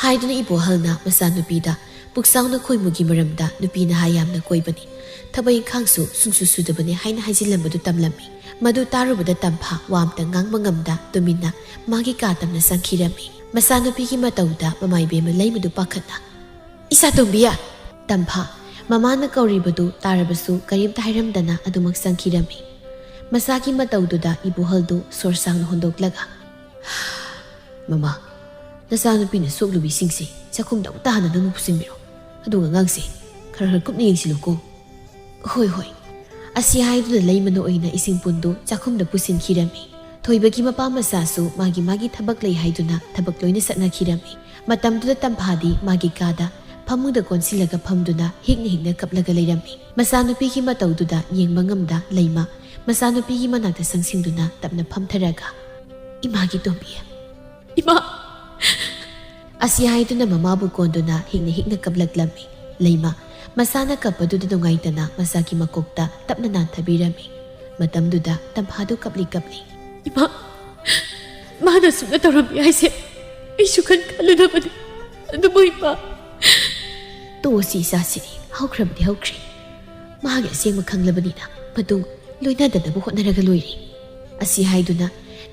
ꯍꯥꯏꯗꯨꯅ ꯏꯕꯣꯍꯜꯅ ꯃꯆꯥꯅꯨꯄꯤꯗ, "ꯄꯨꯛꯆꯥꯎꯅ ꯈꯣꯏꯃꯨꯒꯤ ꯃꯔꯝꯗ ꯅꯨꯄꯤ ꯅꯍꯥ ꯌꯥꯝꯅ ꯀꯣꯏꯕꯅꯤ, ꯊꯕꯛ ꯏꯪꯈꯥꯡꯁꯨ ꯁꯨꯡꯁꯨ ꯁꯨꯗꯕꯅꯤ" ꯍꯥꯏꯅ ꯍꯥꯏꯖꯤꯜꯂꯝꯕꯗꯨ ꯇꯝꯂꯝꯃꯤ꯫ ꯃꯗꯨ ꯇꯥꯔꯨꯕꯗ ꯇꯝꯐꯥ ꯋꯥ ꯑꯝꯇ ꯉꯥꯡꯕ ꯉꯝꯗ ꯇꯨꯃꯤꯟꯅ ꯃꯥꯒꯤ ꯀꯥ ꯇꯝꯅ ꯆꯪꯈꯤꯔꯝꯃꯤ꯫ ꯃꯆꯥꯅꯨꯄꯤꯒꯤ ꯃꯇꯧꯗ ꯃꯃꯥ ꯏꯕꯦꯝꯃ ꯂꯩꯃꯗꯨ ꯄꯥꯈꯠꯅ, "ꯏꯆꯥ ꯇꯣꯝꯕꯤ!" ꯇꯝꯐꯥ ꯃꯃꯥꯅ ꯀꯧꯔꯤꯕꯗꯨ ꯇꯥꯔꯕꯁꯨ ꯀꯔꯤꯝꯇ ꯍꯥꯏꯔꯝꯗꯅ ꯑꯗꯨꯃꯛ ꯆꯪꯈꯤꯔꯝꯃꯤ꯫ ꯃꯆꯥꯒꯤ ꯃꯇꯧꯗꯨꯗ ꯏꯕꯣꯍꯜꯗꯨ ꯁꯣꯔ ꯁꯥꯡꯅ ꯍꯣꯟꯗꯣꯛꯂꯒ, "ꯃꯃꯥ, ꯅꯆꯥꯅꯨꯄꯤꯅ ꯁꯣꯛꯂꯨꯕꯤꯁꯤꯡꯁꯦ ꯆꯥꯛꯈꯨꯝꯗ ꯑꯃꯨꯛꯇ ꯍꯥꯟꯅ ꯅꯪꯅ ꯄꯨꯁꯤꯟꯕꯤꯔꯣ꯫ ꯑꯗꯨꯒ ꯑꯉꯥꯡꯁꯦ ꯈꯔ ꯈꯔ ꯀꯨꯞꯅ ꯌꯦꯡꯁꯤꯜꯂꯨꯀꯣ꯫" "ꯍꯣꯏ, ꯍꯣꯏ꯫" ꯑꯁꯤ ꯍꯥꯏꯗꯨꯅ ꯂꯩꯃꯅ ꯑꯣꯏꯅ ꯏꯁꯤꯡ ꯄꯨꯟꯗꯨ ꯆꯥꯛꯈꯨꯝꯗ ꯄꯨꯁꯤꯟꯈꯤꯔꯝꯃꯤ꯫ ꯊꯣꯏꯕꯒꯤ ꯃꯄꯥ ꯃꯆꯥꯁꯨ ꯃꯥꯒꯤ ꯃꯥꯒꯤ ꯊꯕꯛ ꯂꯩ ꯍꯥꯏꯗꯨꯅ ꯊꯕꯛ ꯂꯣꯏꯅ ꯆꯠꯅꯈꯤꯔꯝꯃꯤ꯫ ꯃꯇꯝꯗꯨꯗ ꯇꯝꯐꯥꯗꯤ ꯃꯥꯒꯤ ꯀꯥꯗ ꯐꯃꯨꯡꯗ ꯀꯣꯟꯁꯤꯜꯂꯒ ꯐꯝꯗꯨꯅ ꯍꯤꯛꯅ ꯍꯤꯛꯅ ꯀꯞꯂꯒ ꯂꯩꯔꯝꯃꯤ꯫ ꯃꯆꯥꯅꯨꯄꯤꯒꯤ ꯃꯇꯧꯗꯨꯗ ꯌꯦꯡꯕ ꯉꯝꯗ ꯂꯩꯃ ꯃꯆꯥꯅꯨꯄꯤꯒꯤ ꯃꯅꯥꯛꯇ ꯆꯪꯁꯤꯟꯗꯨꯅ ꯇꯞꯅ ꯐꯝꯊꯔꯒ, "ꯏꯃꯥꯒꯤ ꯇꯣꯝꯕꯤ, ꯏꯃꯥ!" ꯑꯁꯤ ꯍꯥꯏꯗꯨꯅ ꯃꯃꯥꯕꯨ ꯀꯣꯟꯗꯨꯅ ꯍꯤꯛꯅ ꯍꯤꯛꯅ ꯀꯞꯂꯛꯂꯝꯃꯤ꯫ ꯂꯩꯃ ꯃꯁꯥꯅ ꯀꯞꯄꯗꯨꯗ ꯅꯨꯡꯉꯥꯏꯇꯅ ꯃꯆꯥꯒꯤ ꯃꯀꯣꯛꯇ ꯇꯞꯅ ꯅꯥꯟꯊꯕꯤꯔꯝꯃꯤ꯫ ꯃꯇꯝꯗꯨꯗ ꯇꯝꯐꯥꯗꯨ ꯀꯞꯂꯤ ꯀꯞꯂꯤ, "ꯏꯃꯥ, ꯃꯥꯅ ꯑꯁꯨꯝꯅ ꯇꯧꯔꯝꯃꯤ ꯍꯥꯏꯁꯦ ꯑꯩꯁꯨ ꯈꯟ ꯈꯜꯂꯨꯗꯕꯅꯤ꯫ ꯑꯗꯨꯕꯨ ꯏꯃꯥ!" "ꯇꯣꯛꯑꯁꯤ ꯏꯆꯥꯁꯤ, ꯍꯧꯈ꯭ꯔꯕꯗꯤ ꯍꯧꯈ꯭ꯔꯦ꯫ ꯃꯥꯒꯤ ꯑꯁꯦꯡꯕ ꯈꯪꯂꯕꯅꯤꯅ ꯃꯇꯨꯡ ꯂꯣꯏꯅꯗꯅꯕ ꯍꯣꯠꯅꯔꯒ ꯂꯣꯏꯔꯦ꯫" ꯑꯁꯤ ꯍꯥꯏꯗꯨꯅ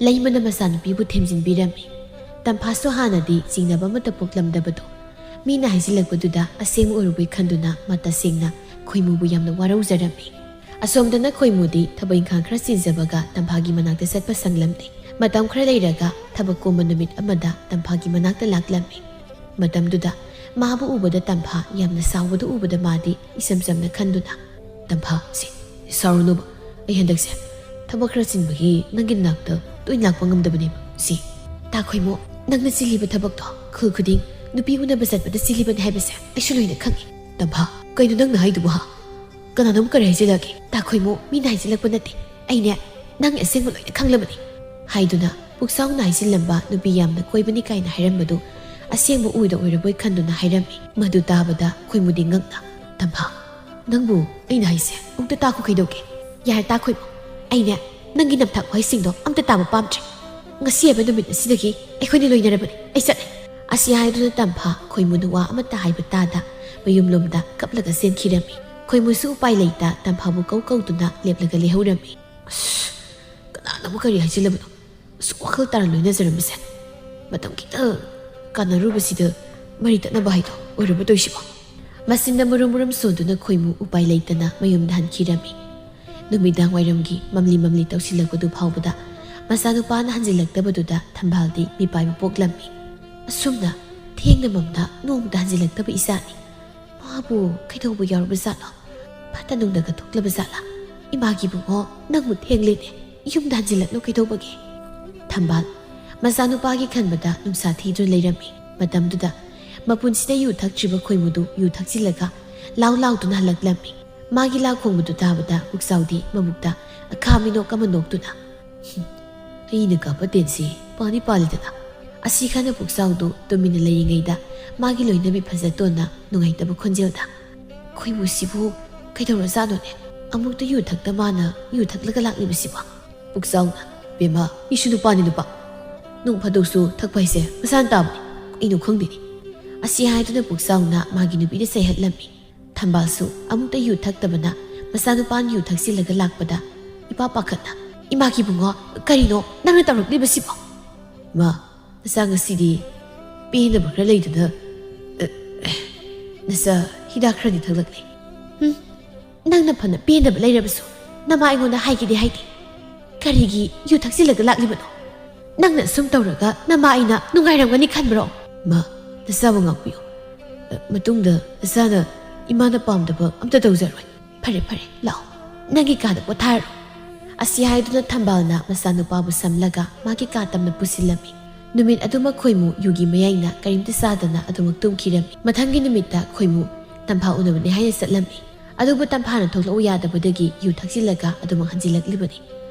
ꯂꯩꯃꯅ ꯃꯆꯥꯅꯨꯄꯤꯕꯨ ꯊꯦꯝꯖꯤꯟꯕꯤꯔꯝꯃꯤ꯫ ꯇꯝꯐꯥꯁꯨ ꯍꯥꯟꯅꯗꯤ ꯆꯤꯡꯅꯕ ꯑꯃꯠꯇ ꯄꯣꯛꯂꯝꯗꯕꯗꯣ ꯃꯤꯅ ꯍꯥꯏꯖꯤꯜꯂꯛꯄꯗꯨꯗ ꯑꯁꯦꯡꯕ ꯑꯣꯏꯔꯨꯕꯩ ꯈꯟꯗꯨꯅ ꯃꯥ ꯇꯁꯦꯡꯅ ꯈꯣꯏꯃꯨꯕꯨ ꯌꯥꯝꯅ ꯋꯥꯔꯧꯖꯔꯝꯃꯤ꯫ ꯑꯁꯣꯝꯗꯅ ꯈꯣꯏꯃꯨꯗꯤ ꯊꯕꯛ ꯏꯪꯈꯥꯡ ꯈꯔ ꯆꯤꯟꯖꯕꯒ ꯇꯝꯐꯥꯒꯤ ꯃꯅꯥꯛꯇ ꯆꯠꯄ ꯁꯪꯂꯝꯗꯦ꯫ ꯃꯇꯝ ꯈꯔ ꯂꯩꯔꯒ ꯊꯕꯛ ꯀꯣꯝꯕ ꯅꯨꯃꯤꯠ ꯑꯃꯗ ꯇꯝꯐꯥꯒꯤ ꯃꯅꯥꯛꯇ ꯂꯥꯛꯂꯝꯃꯤ꯫ ꯃꯇꯝꯗꯨꯗ ꯃꯥꯕꯨ ꯎꯕꯗ ꯇꯝꯐꯥ ꯌꯥꯝꯅ ꯁꯥꯎꯕꯗꯨ ꯎꯕꯗ ꯃꯥꯗꯤ ꯏꯆꯝ ꯆꯝꯅ ꯈꯟꯗꯨꯅ, "ꯇꯝꯐꯥ, ꯁꯤ, ꯁꯥꯎꯔꯨꯅꯨꯕ꯫ ꯑꯩ ꯍꯟꯗꯛꯁꯦ ꯊꯕꯛ ꯈꯔ ꯆꯤꯟꯕꯒꯤ ꯅꯪꯒꯤ ꯅꯥꯛꯇ ꯇꯣꯏꯅ ꯂꯥꯛꯄ ꯉꯝꯗꯕꯅꯦꯕ꯫ ꯁꯤ, ꯇꯥ ꯈꯣꯏꯃꯨ, ꯅꯪꯅ ꯆꯤꯜꯂꯤꯕ ꯊꯕꯛꯇꯣ ꯈꯨꯜ ꯈꯨꯗꯤꯡ ꯅꯨꯄꯤ ꯎꯅꯕ ꯆꯠꯄꯗ ꯆꯤꯜꯂꯤꯕꯅꯤ ꯍꯥꯏꯕꯁꯦ ꯑꯩꯁꯨ ꯂꯣꯏꯅ ꯈꯪꯉꯤ꯫" "ꯇꯝꯐꯥ, ꯀꯩꯅꯣ ꯅꯪꯅ ꯍꯥꯏꯗꯨꯕꯨ, ꯍꯥ? ꯀꯅꯥꯅꯣꯝ ꯀꯔꯤ ꯍꯥꯏꯖꯤꯜꯂꯒꯦ?" "ꯇꯥ ꯈꯣꯏꯃꯨ, ꯃꯤꯅ ꯍꯥꯏꯖꯤꯜꯂꯛꯄ ꯅꯠꯇꯦ꯫ ꯑꯩꯅꯦ ꯅꯪꯒꯤ ꯑꯁꯦꯡꯕ ꯂꯣꯏꯅ ꯈꯪꯂꯕꯅꯤ," ꯍꯥꯏꯗꯨꯅ ꯄꯨꯛꯆꯥꯎꯅ ꯍꯥꯏꯖꯤꯜꯂꯝꯕ ꯅꯨꯄꯤ ꯌꯥꯝꯅ ꯀꯣꯏꯕꯅꯤ ꯀꯥꯏꯅ ꯍꯥꯏꯔꯝꯕꯗꯨ ꯑꯁꯦꯡꯕ ꯑꯣꯏꯗ ꯑꯣꯏꯔꯕꯣꯏ ꯈꯟꯗꯨꯅ ꯍꯥꯏꯔꯝꯃꯤ꯫ ꯃꯗꯨ ꯇꯥꯕꯗ ꯈꯣꯏꯃꯨꯗꯤ ꯉꯛꯅ, "ꯇꯝꯐꯥ, ꯅꯪꯕꯨ ꯑꯩꯅ ꯍꯥꯏꯁꯦ ꯑꯃꯨꯛꯇ ꯇꯥꯈꯣ ꯀꯩꯗꯧꯒꯦ?" "ꯌꯥꯔꯦ ꯇꯥ ꯈꯣꯏꯃꯨ, ꯑꯩꯅꯦ ꯅꯪꯒꯤ ꯅꯝꯊꯥꯛ ꯋꯥꯍꯩꯁꯤꯡꯗꯣ ꯑꯝꯇ ꯇꯥꯕ ꯄꯥꯝꯗ꯭ꯔꯦ꯫ ꯉꯁꯤ ꯍꯥꯏꯕ ꯅꯨꯃꯤꯠ ꯑꯁꯤꯗꯒꯤ ꯑꯩꯈꯣꯏꯅꯤ ꯂꯣꯏꯅꯔꯕꯅꯤ꯫ ꯑꯩ ꯆꯠꯂꯦ꯫" ꯑꯁꯤ ꯍꯥꯏꯗꯨꯅ ꯇꯝꯐꯥ ꯈꯣꯏꯃꯨꯅ ꯋꯥ ꯑꯃꯠꯇ ꯍꯥꯏꯕ ꯇꯥꯗ ꯃꯌꯨꯝꯂꯣꯝꯗ ꯀꯞꯂꯒ ꯆꯦꯟꯈꯤꯔꯝꯃꯤ꯫ ꯈꯣꯏꯃꯨꯁꯨ ꯎꯄꯥꯏ ꯂꯩꯇ ꯇꯝꯐꯥꯕꯨ ꯀꯧ ꯀꯧꯗꯨꯅ ꯂꯦꯞꯂꯒ ꯂꯩꯍꯧꯔꯝꯃꯤ꯫ "ꯑꯁ, ꯀꯅꯥꯅꯕꯨ ꯀꯔꯤ ꯍꯥꯏꯖꯤꯜꯂꯕꯅꯣ? ꯑꯁꯨꯛ ꯋꯥꯈꯜ ꯇꯥꯅ ꯂꯣꯏꯅꯖꯔꯝꯕꯁꯦ ꯃꯇꯝ ꯈꯤꯇꯪ ꯀꯥꯟꯅꯔꯨꯕꯁꯤꯗ ꯃꯔꯤ ꯇꯠꯅꯕ ꯍꯥꯏꯗꯣ ꯑꯣꯏꯔꯕ ꯇꯧꯏꯁꯤꯕꯣ?" ꯃꯆꯤꯟꯗ ꯃꯨꯔꯨꯝ ꯃꯨꯔꯨꯝ ꯁꯣꯟꯗꯨꯅ ꯈꯣꯏꯃꯨ ꯎꯄꯥꯏ ꯂꯩꯇꯅ ꯃꯌꯨꯝꯗ ꯍꯟꯈꯤꯔꯝꯃꯤ꯫ ꯅꯨꯃꯤꯗꯥꯡ ꯋꯥꯏꯔꯝꯒꯤ ꯃꯝꯂꯤ ꯃꯝꯂꯤ ꯇꯧꯁꯤꯜꯂꯛꯄꯗꯨ ꯐꯥꯎꯕꯗ ꯃꯆꯥꯅꯨꯄꯥꯅ ꯍꯟꯖꯤꯜꯂꯛꯇꯕꯗꯨꯗ ꯊꯝꯕꯥꯜꯗꯤ ꯃꯤꯄꯥꯏꯕ ꯄꯣꯛꯂꯝꯃꯤ꯫ "ꯑꯁꯨꯝꯅ ꯊꯦꯡꯅ ꯃꯝꯅ ꯅꯣꯡꯃꯇ ꯍꯟꯖꯤꯜꯂꯛꯇꯕ ꯏꯆꯥꯅꯤ꯫ ꯃꯥꯕꯨ ꯀꯩꯗꯧꯕ ꯌꯥꯎꯔꯕꯖꯥꯠꯅꯣ? ꯐꯠꯇ ꯅꯨꯡꯗꯒ ꯊꯣꯛꯂꯕ ꯖꯥꯠꯂꯥ? ꯏꯃꯥꯒꯤ ꯏꯕꯨꯡꯉꯣ, ꯅꯪꯕꯨ ꯊꯦꯡꯂꯦꯅꯦ꯫ ꯌꯨꯝꯗ ꯍꯟꯖꯤꯜꯂꯛꯂꯣ ꯀꯩꯗꯧꯕꯒꯦ?" ꯊꯝꯕꯥꯜ ꯃꯆꯥꯅꯨꯄꯥꯒꯤ ꯈꯟꯕꯗ ꯅꯨꯡꯁꯥ ꯊꯤꯗꯨꯅ ꯂꯩꯔꯝꯃꯤ꯫ ꯃꯇꯝꯗꯨꯗ ꯃꯄꯨꯟꯁꯤꯗ ꯌꯨ ꯊꯛꯇ꯭ꯔꯤꯕ ꯈꯣꯏꯃꯨꯗꯨ ꯌꯨ ꯊꯛꯆꯤꯜꯂꯒ ꯂꯥꯎ ꯂꯥꯎꯗꯨꯅ ꯍꯜꯂꯛꯂꯝꯃꯤ꯫ ꯃꯥꯒꯤ ꯂꯥꯎ ꯈꯣꯡꯕꯗꯨ ꯇꯥꯕꯗ ꯄꯨꯛꯆꯥꯎꯗꯤ ꯃꯕꯨꯛꯇ ꯑꯈꯥ ꯃꯤꯅꯣꯛ ꯑꯃ ꯅꯣꯛꯇꯨꯅ, "ꯍꯨꯝ, ꯑꯩꯅ ꯀꯥꯞꯄ ꯇꯦꯟꯁꯤ ꯄꯥꯟꯗꯤ ꯄꯥꯜꯂꯤꯗꯅ?" ꯑꯁꯤ ꯈꯟꯅ ꯄꯨꯛꯆꯥꯎꯗꯨ ꯇꯨꯃꯤꯟꯅ ꯂꯩꯔꯤꯉꯩꯗ ꯃꯥꯒꯤ ꯂꯣꯏꯅꯕꯤ ꯐꯖꯇꯣꯟꯅ ꯅꯨꯡꯉꯥꯏꯇꯕ ꯈꯣꯟꯖꯦꯜꯗ, "ꯈꯣꯏꯃꯨꯁꯤꯕꯨ ꯀꯩꯗꯧꯔꯖꯥꯠꯅꯣꯅꯦ? ꯑꯃꯨꯛꯇ ꯌꯨ ꯊꯛꯇ ꯃꯥꯅ ꯌꯨ ꯊꯛꯂꯒ ꯂꯥꯛꯂꯤꯕꯁꯤꯕꯣ?" ꯄꯨꯛꯆꯥꯎꯅ, "ꯕꯦꯝꯃ, ꯃꯤꯁꯨ ꯅꯨꯄꯥꯅꯤ ꯅꯨꯄꯥ꯫ ꯅꯣꯡ ꯐꯥꯗꯣꯛꯁꯨ ꯊꯛꯄ ꯍꯥꯏꯁꯦ ꯃꯁꯥꯅ ꯇꯥꯕꯅꯤ꯫ ꯀꯩꯅꯣ ꯈꯪꯗꯦꯅꯦ꯫" ꯑꯁꯤ ꯍꯥꯏꯗꯨꯅ ꯄꯨꯛꯆꯥꯎꯅ ꯃꯥꯒꯤ ꯅꯨꯄꯤꯗ ꯆꯩꯍꯠꯂꯝꯃꯤ꯫ ꯊꯝꯕꯥꯜꯁꯨ ꯑꯃꯨꯛꯇ ꯌꯨ ꯊꯛꯇꯕꯅ ꯃꯆꯥꯅꯨꯄꯥꯅ ꯌꯨ ꯊꯛꯆꯤꯜꯂꯒ ꯂꯥꯛꯄꯗ ꯏꯄꯥ ꯄꯥꯈꯠꯅ, "ꯏꯃꯥꯒꯤ ꯏꯕꯨꯡꯉꯣ, ꯀꯔꯤꯅꯣ ꯅꯪꯅ ꯇꯧꯔꯛꯂꯤꯕꯁꯤꯕꯣ?" "ꯏꯃꯥ, ꯅꯆꯥ ꯉꯁꯤꯗꯤ ꯄꯦꯟꯗꯕ ꯈꯔ ꯂꯩꯗꯅ, ꯑ, ꯅꯆꯥ ꯍꯤꯗꯥꯛ ꯈꯔꯗꯤ ꯊꯛꯂꯛꯂꯦ꯫" "ꯍꯨꯝ, ꯅꯪꯅ ꯐꯅ ꯄꯦꯟꯗꯕ ꯂꯩꯔꯕꯁꯨ ꯅꯃꯥ ꯑꯩꯉꯣꯟꯗ ꯍꯥꯏꯒꯦꯗꯤ ꯍꯥꯏꯗꯦ꯫ ꯀꯔꯤꯒꯤ ꯌꯨ ꯊꯛꯆꯤꯜꯂꯒ ꯂꯥꯛꯂꯤꯕꯅꯣ? ꯅꯪꯅ ꯁꯨꯝ ꯇꯧꯔꯒ ꯅꯃꯥ ꯑꯩꯅ ꯅꯨꯡꯉꯥꯏꯔꯝꯒꯅꯤ ꯈꯟꯕ꯭ꯔꯣ?" "ꯏꯃꯥ, ꯅꯆꯥꯕꯨ ꯉꯥꯛꯄꯤꯌꯨ꯫ ꯑ, ꯃꯇꯨꯡꯗ ꯅꯆꯥꯅ ꯏꯃꯥꯅ ꯄꯥꯝꯗꯕ ꯑꯝꯇ ꯇꯧꯖꯔꯣꯏ꯫ ꯐꯔꯦ, ꯐꯔꯦ, ꯂꯥꯛꯑꯣ, ꯅꯪꯒꯤ ꯀꯥꯗ ꯄꯣꯊꯥꯔꯣ꯫ ꯑꯁꯤ ꯍꯥꯏꯗꯨꯅ ꯊꯝꯕꯥꯜꯅ ꯃꯆꯥꯅꯨꯄꯥꯕꯨ ꯁꯝꯂꯒ ꯃꯥꯒꯤ ꯀꯥ ꯇꯝꯅ ꯄꯨꯁꯤꯜꯂꯝꯃꯤ꯫ ꯅꯨꯃꯤꯠ ꯑꯗꯨꯃꯛ ꯈꯣꯏꯃꯨ ꯌꯨꯒꯤ ꯃꯌꯥꯏꯅ ꯀꯔꯤꯝꯇ ꯆꯥꯗꯅ ꯑꯗꯨꯃꯛ ꯇꯨꯝꯈꯤꯔꯝꯃꯤ꯫ ꯃꯊꯪꯒꯤ ꯅꯨꯃꯤꯠꯇ ꯈꯣꯏꯃꯨ ꯇꯝꯐꯥ ꯎꯅꯕꯅꯤ ꯍꯥꯏꯅ ꯆꯠꯂꯝꯃꯤ꯫ ꯑꯗꯨꯕꯨ ꯇꯝꯐꯥꯅ ꯊꯣꯛꯂꯛꯎ ꯌꯥꯗꯕꯗꯒꯤ ꯌꯨ ꯊꯛꯆꯤꯜꯂꯒ ꯑꯗꯨꯃꯛ ꯍꯟꯖꯤꯜꯂꯛꯂꯤꯕꯅꯤ꯫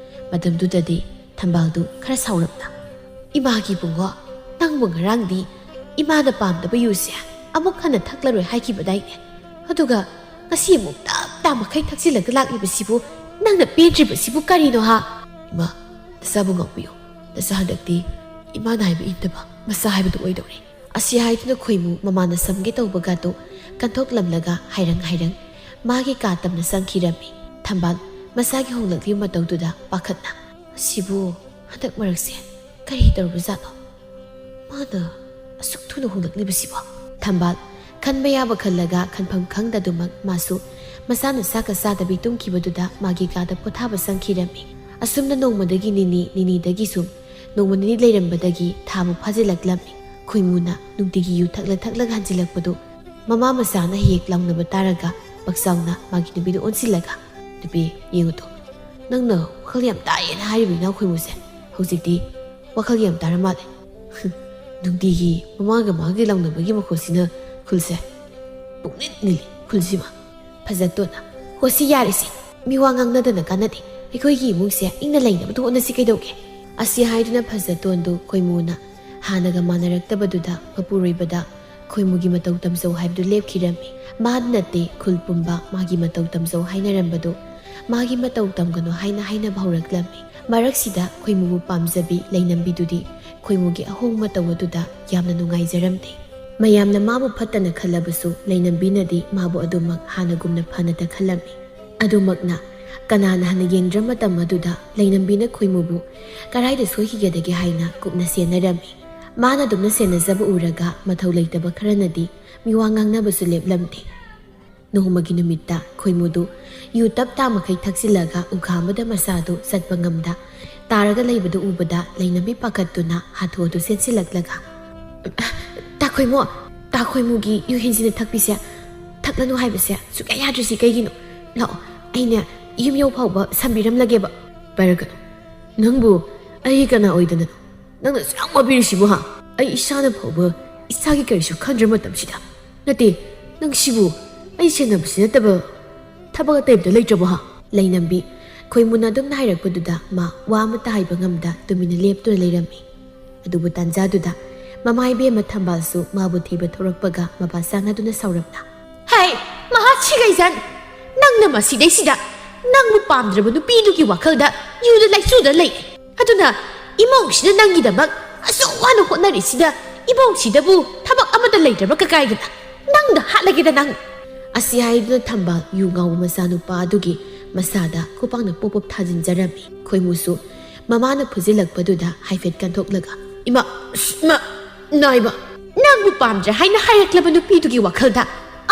ꯃꯇꯝꯗꯨꯗꯗꯤ ꯊꯝꯕꯥꯜꯗꯨ ꯈꯔ ꯁꯥꯎꯔꯞꯅ, "ꯏꯃꯥꯒꯤ ꯏꯕꯨꯡꯉꯣ, ꯅꯪꯕꯨ ꯉꯔꯥꯡꯗꯤ ꯏꯃꯥꯅ ꯄꯥꯝꯗꯕ ꯌꯨꯁꯦ ꯑꯃꯨꯛ ꯍꯟꯅ ꯊꯛꯂꯔꯣꯏ ꯍꯥꯏꯈꯤꯕꯗꯥꯏꯅꯦ? ꯑꯗꯨꯒ ꯉꯁꯤ ꯑꯃꯨꯛ ꯇꯞ ꯇꯥ ꯃꯈꯩ ꯊꯛꯆꯤꯜꯂꯒ ꯂꯥꯛꯂꯤꯕꯁꯤꯕꯨ ꯅꯪꯅ ꯄꯦꯟꯗ꯭ꯔꯤꯕꯁꯤꯕꯨ ꯀꯔꯤꯅꯣ ꯍꯥ?" "ꯏꯃꯥ, ꯅꯆꯥꯕꯨ ꯉꯥꯛꯄꯤꯌꯨ꯫ ꯅꯆꯥ ꯍꯟꯗꯛꯇꯤ ꯏꯃꯥꯅ ꯍꯥꯏꯕ ꯏꯟꯗꯕ ꯃꯆꯥ ꯍꯥꯏꯕꯗꯨ ꯑꯣꯏꯗꯧꯔꯦ"꯫ ꯑꯁꯤ ꯍꯥꯏꯗꯨꯅ ꯈꯣꯏꯃꯨ ꯃꯃꯥꯅ ꯁꯝꯒꯦ ꯇꯧꯕꯒꯗꯨ ꯀꯟꯊꯣꯛꯂꯝꯂꯒ ꯍꯥꯏꯔꯪ ꯍꯥꯏꯔꯪ ꯃꯥꯒꯤ ꯀꯥ ꯇꯝꯅ ꯆꯪꯈꯤꯔꯝꯃꯤ꯫ ꯊꯝꯕꯥꯜ ꯃꯁꯥꯒꯤ ꯍꯣꯡꯂꯛꯂꯤꯕ ꯃꯇꯧꯗꯨꯗ ꯄꯥꯈꯠꯅ, "ꯑꯁꯤꯕꯨ ꯍꯟꯗꯛ ꯃꯔꯛꯁꯦ ꯀꯔꯤ ꯇꯧꯔꯕꯖꯥꯠꯅꯣ? ꯃꯥꯅ ꯑꯁꯨꯛ ꯊꯨꯅ ꯍꯣꯡꯂꯛꯂꯤꯕꯁꯤꯕꯣ?" ꯊꯝꯕꯥꯜ ꯈꯟꯕ ꯌꯥꯕ ꯈꯜꯂꯒ ꯈꯟꯐꯝ ꯈꯪꯗꯗꯨꯃꯛ ꯃꯥꯁꯨ ꯃꯁꯥꯅ ꯆꯥꯛꯀ ꯆꯥꯗꯕꯤ ꯇꯨꯝꯈꯤꯕꯗꯨꯗ ꯃꯥꯒꯤ ꯀꯥꯗ ꯄꯣꯊꯥꯕ ꯆꯪꯈꯤꯔꯝꯃꯤ꯫ ꯑꯁꯨꯝꯅ ꯅꯣꯡꯃꯗꯒꯤ ꯅꯤꯅꯤ, ꯅꯤꯅꯤꯗꯒꯤ ꯁꯨꯝ ꯅꯣꯡꯃ ꯅꯤꯅꯤ ꯂꯩꯔꯝꯕꯗꯒꯤ ꯊꯥꯕꯨ ꯐꯥꯖꯤꯜꯂꯛꯂꯝꯃꯤ꯫ ꯈꯣꯏꯃꯨꯅ ꯅꯨꯡꯇꯤꯒꯤ ꯌꯨ ꯊꯛꯂ ꯊꯛꯂꯒ ꯍꯟꯖꯤꯜꯂꯛꯄꯗꯨ ꯃꯃꯥ ꯃꯆꯥꯅ ꯍꯦꯛ ꯂꯥꯎꯅꯕ ꯇꯥꯔꯒ ꯄꯥꯛꯆꯥꯎꯅ ꯃꯥꯒꯤ ꯅꯨꯄꯤꯗ ꯑꯣꯟꯁꯤꯜꯂꯒ, "ꯅꯨꯄꯤ, ꯌꯦꯡꯉꯨ ꯇꯨ, ꯅꯪꯅ ꯋꯥꯈꯜ ꯌꯥꯝ ꯇꯥꯏꯌꯦꯅ ꯍꯥꯏꯔꯤꯕ ꯏꯅꯥꯎ ꯈꯣꯏꯃꯨꯁꯦ ꯍꯧꯖꯤꯛꯇꯤ ꯋꯥꯈꯜ ꯌꯥꯝ ꯇꯥꯔ ꯃꯥꯜꯂꯦ꯫ ꯅꯨꯡꯇꯤꯒꯤ ꯃꯃꯥꯒ ꯃꯥꯒꯤ ꯂꯥꯎꯅꯕꯒꯤ ꯃꯈꯣꯜꯁꯤꯅ ꯈꯨꯜꯁꯦ ꯄꯨꯡꯅꯤꯜ ꯅꯤꯜꯂꯤ, ꯈꯨꯜꯁꯤꯃ"꯫ ꯐꯖꯇꯣꯟꯅ, "ꯍꯣ, ꯁꯤ ꯌꯥꯔꯦꯁꯦ, ꯃꯤ ꯋꯥ ꯉꯥꯡꯅꯗꯅ ꯀꯥꯟꯅꯗꯦ, ꯑꯩꯈꯣꯏꯒꯤ ꯏꯃꯨꯡꯁꯦ ꯏꯪꯅ ꯂꯩꯅꯕꯗꯨ ꯍꯣꯠꯅꯁꯤ ꯀꯩꯗꯧꯒꯦ?" ꯑꯁꯤ ꯍꯥꯏꯗꯨꯅ ꯐꯖꯇꯣꯟꯗꯨ ꯈꯣꯏꯃꯨꯅ ꯍꯥꯟꯅꯒ ꯃꯥꯟꯅꯔꯛꯇꯕꯗꯨꯗ ꯃꯄꯨꯔꯣꯏꯕꯗ ꯈꯣꯏꯃꯨꯒꯤ ꯃꯇꯧ ꯇꯝꯖꯧ ꯍꯥꯏꯕꯗꯨ ꯂꯦꯞꯈꯤꯔꯝꯃꯤ꯫ ꯃꯥ ꯅꯠꯇꯦ, ꯈꯨꯜ ꯄꯨꯝꯕ ꯃꯥꯒꯤ ꯃꯇꯧ ꯇꯝꯖꯧ ꯍꯥꯏꯅꯔꯝꯕꯗꯨ ꯃꯥꯒꯤ ꯃꯇꯧ ꯇꯝꯒꯅꯨ ꯍꯥꯏꯅ ꯍꯥꯏꯅꯕ ꯍꯧꯔꯛꯂꯝꯃꯤ꯫ ꯃꯔꯛꯁꯤꯗ ꯈꯣꯏꯃꯨꯕꯨ ꯄꯥꯝꯖꯕꯤ ꯂꯩꯅꯝꯕꯤꯗꯨꯗꯤ ꯈꯣꯏꯃꯨꯒꯤ ꯑꯍꯣꯡꯕ ꯃꯇꯧ ꯑꯗꯨꯗ ꯌꯥꯝꯅ ꯅꯨꯡꯉꯥꯏꯖꯔꯝꯗꯦ꯫ ꯃꯌꯥꯝꯅ ꯃꯥꯕꯨ ꯐꯠꯇꯅ ꯈꯜꯂꯕꯁꯨ ꯂꯩꯅꯝꯕꯤꯅꯗꯤ ꯃꯥꯕꯨ ꯑꯗꯨꯃꯛ ꯍꯥꯟꯅꯒꯨꯝꯅ ꯐꯅꯇ ꯈꯜꯂꯝꯃꯤ꯫ ꯑꯗꯨꯃꯛꯅ ꯀꯅꯥꯅ ꯍꯥꯟꯅ ꯌꯦꯡꯗ꯭ꯔ ꯃꯇꯝ ꯑꯗꯨꯗ ꯂꯩꯅꯝꯕꯤꯅ ꯈꯣꯏꯃꯨꯕꯨ ꯀꯔꯥꯏꯗ ꯁꯣꯏꯈꯤꯒꯗꯒꯦ ꯍꯥꯏꯅ ꯀꯨꯞꯅ ꯁꯦꯟꯅꯔꯝꯃꯤ꯫ ꯃꯥꯅ ꯑꯗꯨꯝꯅ ꯁꯦꯟꯅꯖꯕ ꯎꯔꯒ ꯃꯊꯧ ꯂꯩꯇꯕ ꯈꯔꯅꯗꯤ ꯃꯤꯋꯥ ꯉꯥꯡꯅꯕꯁꯨ ꯂꯦꯞꯂꯝꯗꯦ꯫ ꯅꯣꯡꯃꯒꯤ ꯅꯨꯃꯤꯠꯇ ꯈꯣꯏꯃꯨꯗꯨ ꯌꯨ ꯇꯞ ꯇꯥ ꯃꯈꯩ ꯊꯛꯆꯤꯜꯂꯒ ꯎꯈꯥ ꯑꯃꯗ ꯃꯁꯥꯗꯨ ꯆꯠꯄ ꯉꯝꯗ ꯇꯥꯔꯒ ꯂꯩꯕꯗꯨ ꯎꯕꯗ ꯂꯩꯅꯝꯕꯤ ꯄꯥꯈꯠꯇꯨꯅ ꯍꯥꯊꯨ ꯍꯥꯊꯨ ꯆꯦꯟꯁꯤꯜꯂꯛꯂꯒ, ꯇꯥ ꯈꯣꯏꯃꯨ, ꯇꯥ ꯈꯣꯏꯃꯨꯒꯤ ꯌꯨ ꯍꯦꯟꯖꯤꯟꯅ ꯊꯛꯄꯤꯁꯦ, ꯊꯛꯂꯅꯨ ꯍꯥꯏꯕꯁꯦ ꯁꯨꯛꯌꯥ ꯌꯥꯗ꯭ꯔꯤꯁꯤ ꯀꯩꯒꯤꯅꯣ? ꯂꯥꯛꯑꯣ, ꯑꯩꯅ ꯌꯨꯝ ꯌꯧ ꯐꯥꯎꯕ ꯁꯝꯕꯤꯔꯝꯂꯒꯦꯕ꯫ ꯄꯥꯏꯔꯛꯀꯅꯨ꯫ ꯅꯪꯕꯨ ꯑꯩ ꯀꯅꯥ ꯑꯣꯏꯗꯅꯅꯣ ꯅꯪꯅ ꯁꯨꯌꯥꯝ ꯋꯥꯕꯤꯔꯤꯁꯤꯕꯨ, ꯍꯥ? ꯑꯩ ꯏꯁꯥꯅ ꯐꯥꯎꯕ ꯏꯁꯥꯒꯤ ꯀꯔꯤꯁꯨ ꯈꯪꯗ꯭ꯔ ꯃꯇꯝꯁꯤꯗ꯫ ꯅꯠꯇꯦ, ꯅꯪ ꯁꯤꯕꯨ ꯑꯩ ꯁꯦꯟꯅꯕꯁꯤ ꯅꯠꯇꯕ ꯊꯕꯛ ꯑꯇꯩ ꯑꯝꯇ ꯂꯩꯇ꯭ꯔꯕꯣ, ꯍꯥ? ꯂꯩꯅꯝꯕꯤ ꯈꯣꯏꯃꯨꯅ ꯑꯗꯨꯝꯅ ꯍꯥꯏꯔꯛꯄꯗꯨꯗ ꯃꯥ ꯋꯥ ꯑꯃꯠꯇ ꯍꯥꯏꯕ ꯉꯝꯗ ꯇꯨꯃꯤꯟꯅ ꯂꯦꯞꯇꯨꯅ ꯂꯩꯔꯝꯃꯤ꯫ ꯑꯗꯨꯕꯨ ꯇꯥꯟꯖꯥꯗꯨꯗ ꯃꯃꯥ ꯏꯕꯦꯝꯃ ꯊꯝꯕꯥꯜꯁꯨ ꯃꯥꯕꯨ ꯊꯤꯕ ꯊꯣꯔꯛꯄꯒ ꯃꯄꯥ ꯆꯥꯟꯅꯗꯨꯅ ꯁꯥꯎꯔꯝꯅ, "ꯍꯩ, ꯃꯍꯥ ꯁꯤꯒꯩꯖꯟ! ꯅꯪꯅ ꯃꯁꯤꯗꯩꯁꯤꯗ ꯅꯪꯕꯨ ꯄꯥꯝꯗ꯭ꯔꯕ ꯅꯨꯄꯤꯗꯨꯒꯤ ꯋꯥꯈꯜꯗ ꯌꯨꯗ ꯂꯩꯆꯨꯗ ꯂꯩ꯫ ꯑꯗꯨꯅ ꯏꯃꯧꯁꯤꯅ ꯅꯪꯒꯤꯗꯃꯛ ꯑꯁꯨꯛ ꯋꯥꯅ ꯍꯣꯠꯅꯔꯤꯁꯤꯗ ꯏꯃꯧꯁꯤꯗꯕꯨ ꯊꯕꯛ ꯑꯃꯠꯇ ꯂꯩꯇ꯭ꯔꯕ ꯀꯀꯥꯏꯗꯅ ꯅꯪꯗ ꯍꯥꯠꯂꯒꯦꯗ ꯅꯪ!" ꯑꯁꯤ ꯍꯥꯏꯗꯨꯅ ꯊꯝꯕꯥꯜ ꯌꯨ ꯉꯥꯎꯕ ꯃꯆꯥꯅꯨꯄꯥ ꯑꯗꯨꯒꯤ ꯃꯁꯥꯗ ꯈꯨꯄꯥꯛꯅ ꯄꯣꯞ ꯄꯣꯞ ꯊꯥꯖꯤꯟꯖꯔꯝꯃꯤ꯫ ꯈꯣꯏꯃꯨꯁꯨ ꯃꯃꯥꯅ ꯐꯨꯖꯤꯜꯂꯛꯄꯗꯨꯗ ꯍꯥꯏꯐꯦꯠ ꯀꯟꯊꯣꯛꯂꯒ, "ꯏꯃꯥ, ꯏꯃꯥ, ꯅꯥꯏꯕ, ꯅꯪꯕꯨ ꯄꯥꯝꯗ꯭ꯔꯦ ꯍꯥꯏꯅ ꯍꯥꯏꯔꯛꯂꯕ ꯅꯨꯄꯤꯗꯨꯒꯤ ꯋꯥꯈꯜꯗ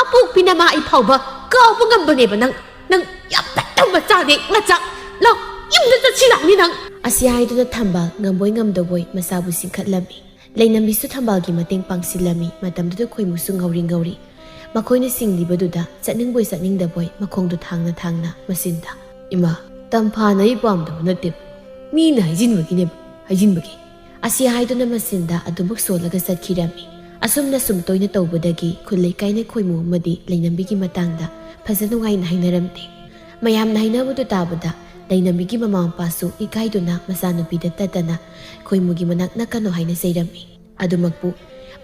ꯑꯄꯣꯛꯄꯤ ꯅꯃꯥ ꯑꯩ ꯐꯥꯎꯕ ꯀꯥꯎꯕ ꯉꯝꯕꯅꯦꯕ ꯅꯪ꯫ ꯅꯪ ꯌꯥꯝ ꯐꯠꯇꯕ ꯃꯆꯥꯅꯦ, ꯃꯆꯥ꯫ ꯂꯥꯎ, ꯌꯨꯝꯗ ꯆꯠꯁꯤ ꯂꯥꯎꯅꯤ ꯅꯪ!" ꯑꯁꯤ ꯍꯥꯏꯗꯨꯅ ꯊꯝꯕꯥꯜ ꯉꯝꯕꯣꯏ ꯉꯝꯗꯕꯣꯏ ꯃꯁꯥꯕꯨ ꯆꯤꯡꯈꯠꯂꯝꯃꯤ꯫ ꯂꯩꯅꯝꯕꯤꯁꯨ ꯊꯝꯕꯥꯜꯒꯤ ꯃꯇꯦꯡ ꯄꯥꯡꯁꯤꯜꯂꯝꯃꯤ꯫ ꯃꯇꯝꯗꯨꯗ ꯈꯣꯏꯃꯨꯁꯨ ꯉꯧꯔꯤ ꯉꯧꯔꯤ ꯃꯈꯣꯏꯅ ꯆꯤꯡꯂꯤꯕꯗꯨꯗ ꯆꯠꯅꯤꯡꯕꯣꯏ ꯆꯠꯅꯤꯡꯗꯕꯣꯏ ꯃꯈꯣꯡꯗꯣ ꯊꯥꯡꯅ ꯊꯥꯡꯅ ꯃꯆꯤꯟꯗ, "ꯏꯃꯥ, ꯇꯝꯐꯥꯅ ꯑꯩ ꯄꯥꯝꯗꯕ ꯅꯠꯇꯦ, ꯃꯤꯅ ꯍꯥꯏꯖꯤꯟꯕꯒꯤꯅꯦꯕ, ꯍꯥꯏꯖꯤꯟꯕꯒꯤ!" ꯑꯁꯤ ꯍꯥꯏꯗꯨꯅ ꯃꯆꯤꯟꯗ ꯑꯗꯨꯃꯛ ꯁꯣꯜꯂꯒ ꯆꯠꯈꯤꯔꯝꯃꯤ꯫ ꯑꯁꯨꯝꯅ ꯁꯨꯝ ꯇꯣꯏꯅ ꯇꯧꯕꯗꯒꯤ ꯈꯨꯜ ꯂꯩꯀꯥꯏꯅ ꯈꯣꯏꯃꯨ ꯑꯃꯗꯤ ꯂꯩꯅꯝꯕꯤꯒꯤ ꯃꯇꯥꯡꯗ ꯐꯖ ꯅꯨꯡꯉꯥꯏꯅ ꯍꯥꯏꯅꯔꯝꯗꯦ꯫ ꯃꯌꯥꯝꯅ ꯍꯥꯏꯅꯕꯗꯨ ꯇꯥꯕꯗ ꯂꯩꯅꯝꯕꯤꯒꯤ ꯃꯃꯥ ꯃꯄꯥꯁꯨ ꯏꯀꯥꯏꯗꯨꯅ ꯃꯆꯥꯅꯨꯄꯤꯗ ꯇꯠꯇꯅ ꯈꯣꯏꯃꯨꯒꯤ ꯃꯅꯥꯛ ꯅꯛꯀꯅꯨ ꯍꯥꯏꯅ ꯆꯩꯔꯝꯃꯤ꯫ ꯑꯗꯨꯃꯛꯄꯨ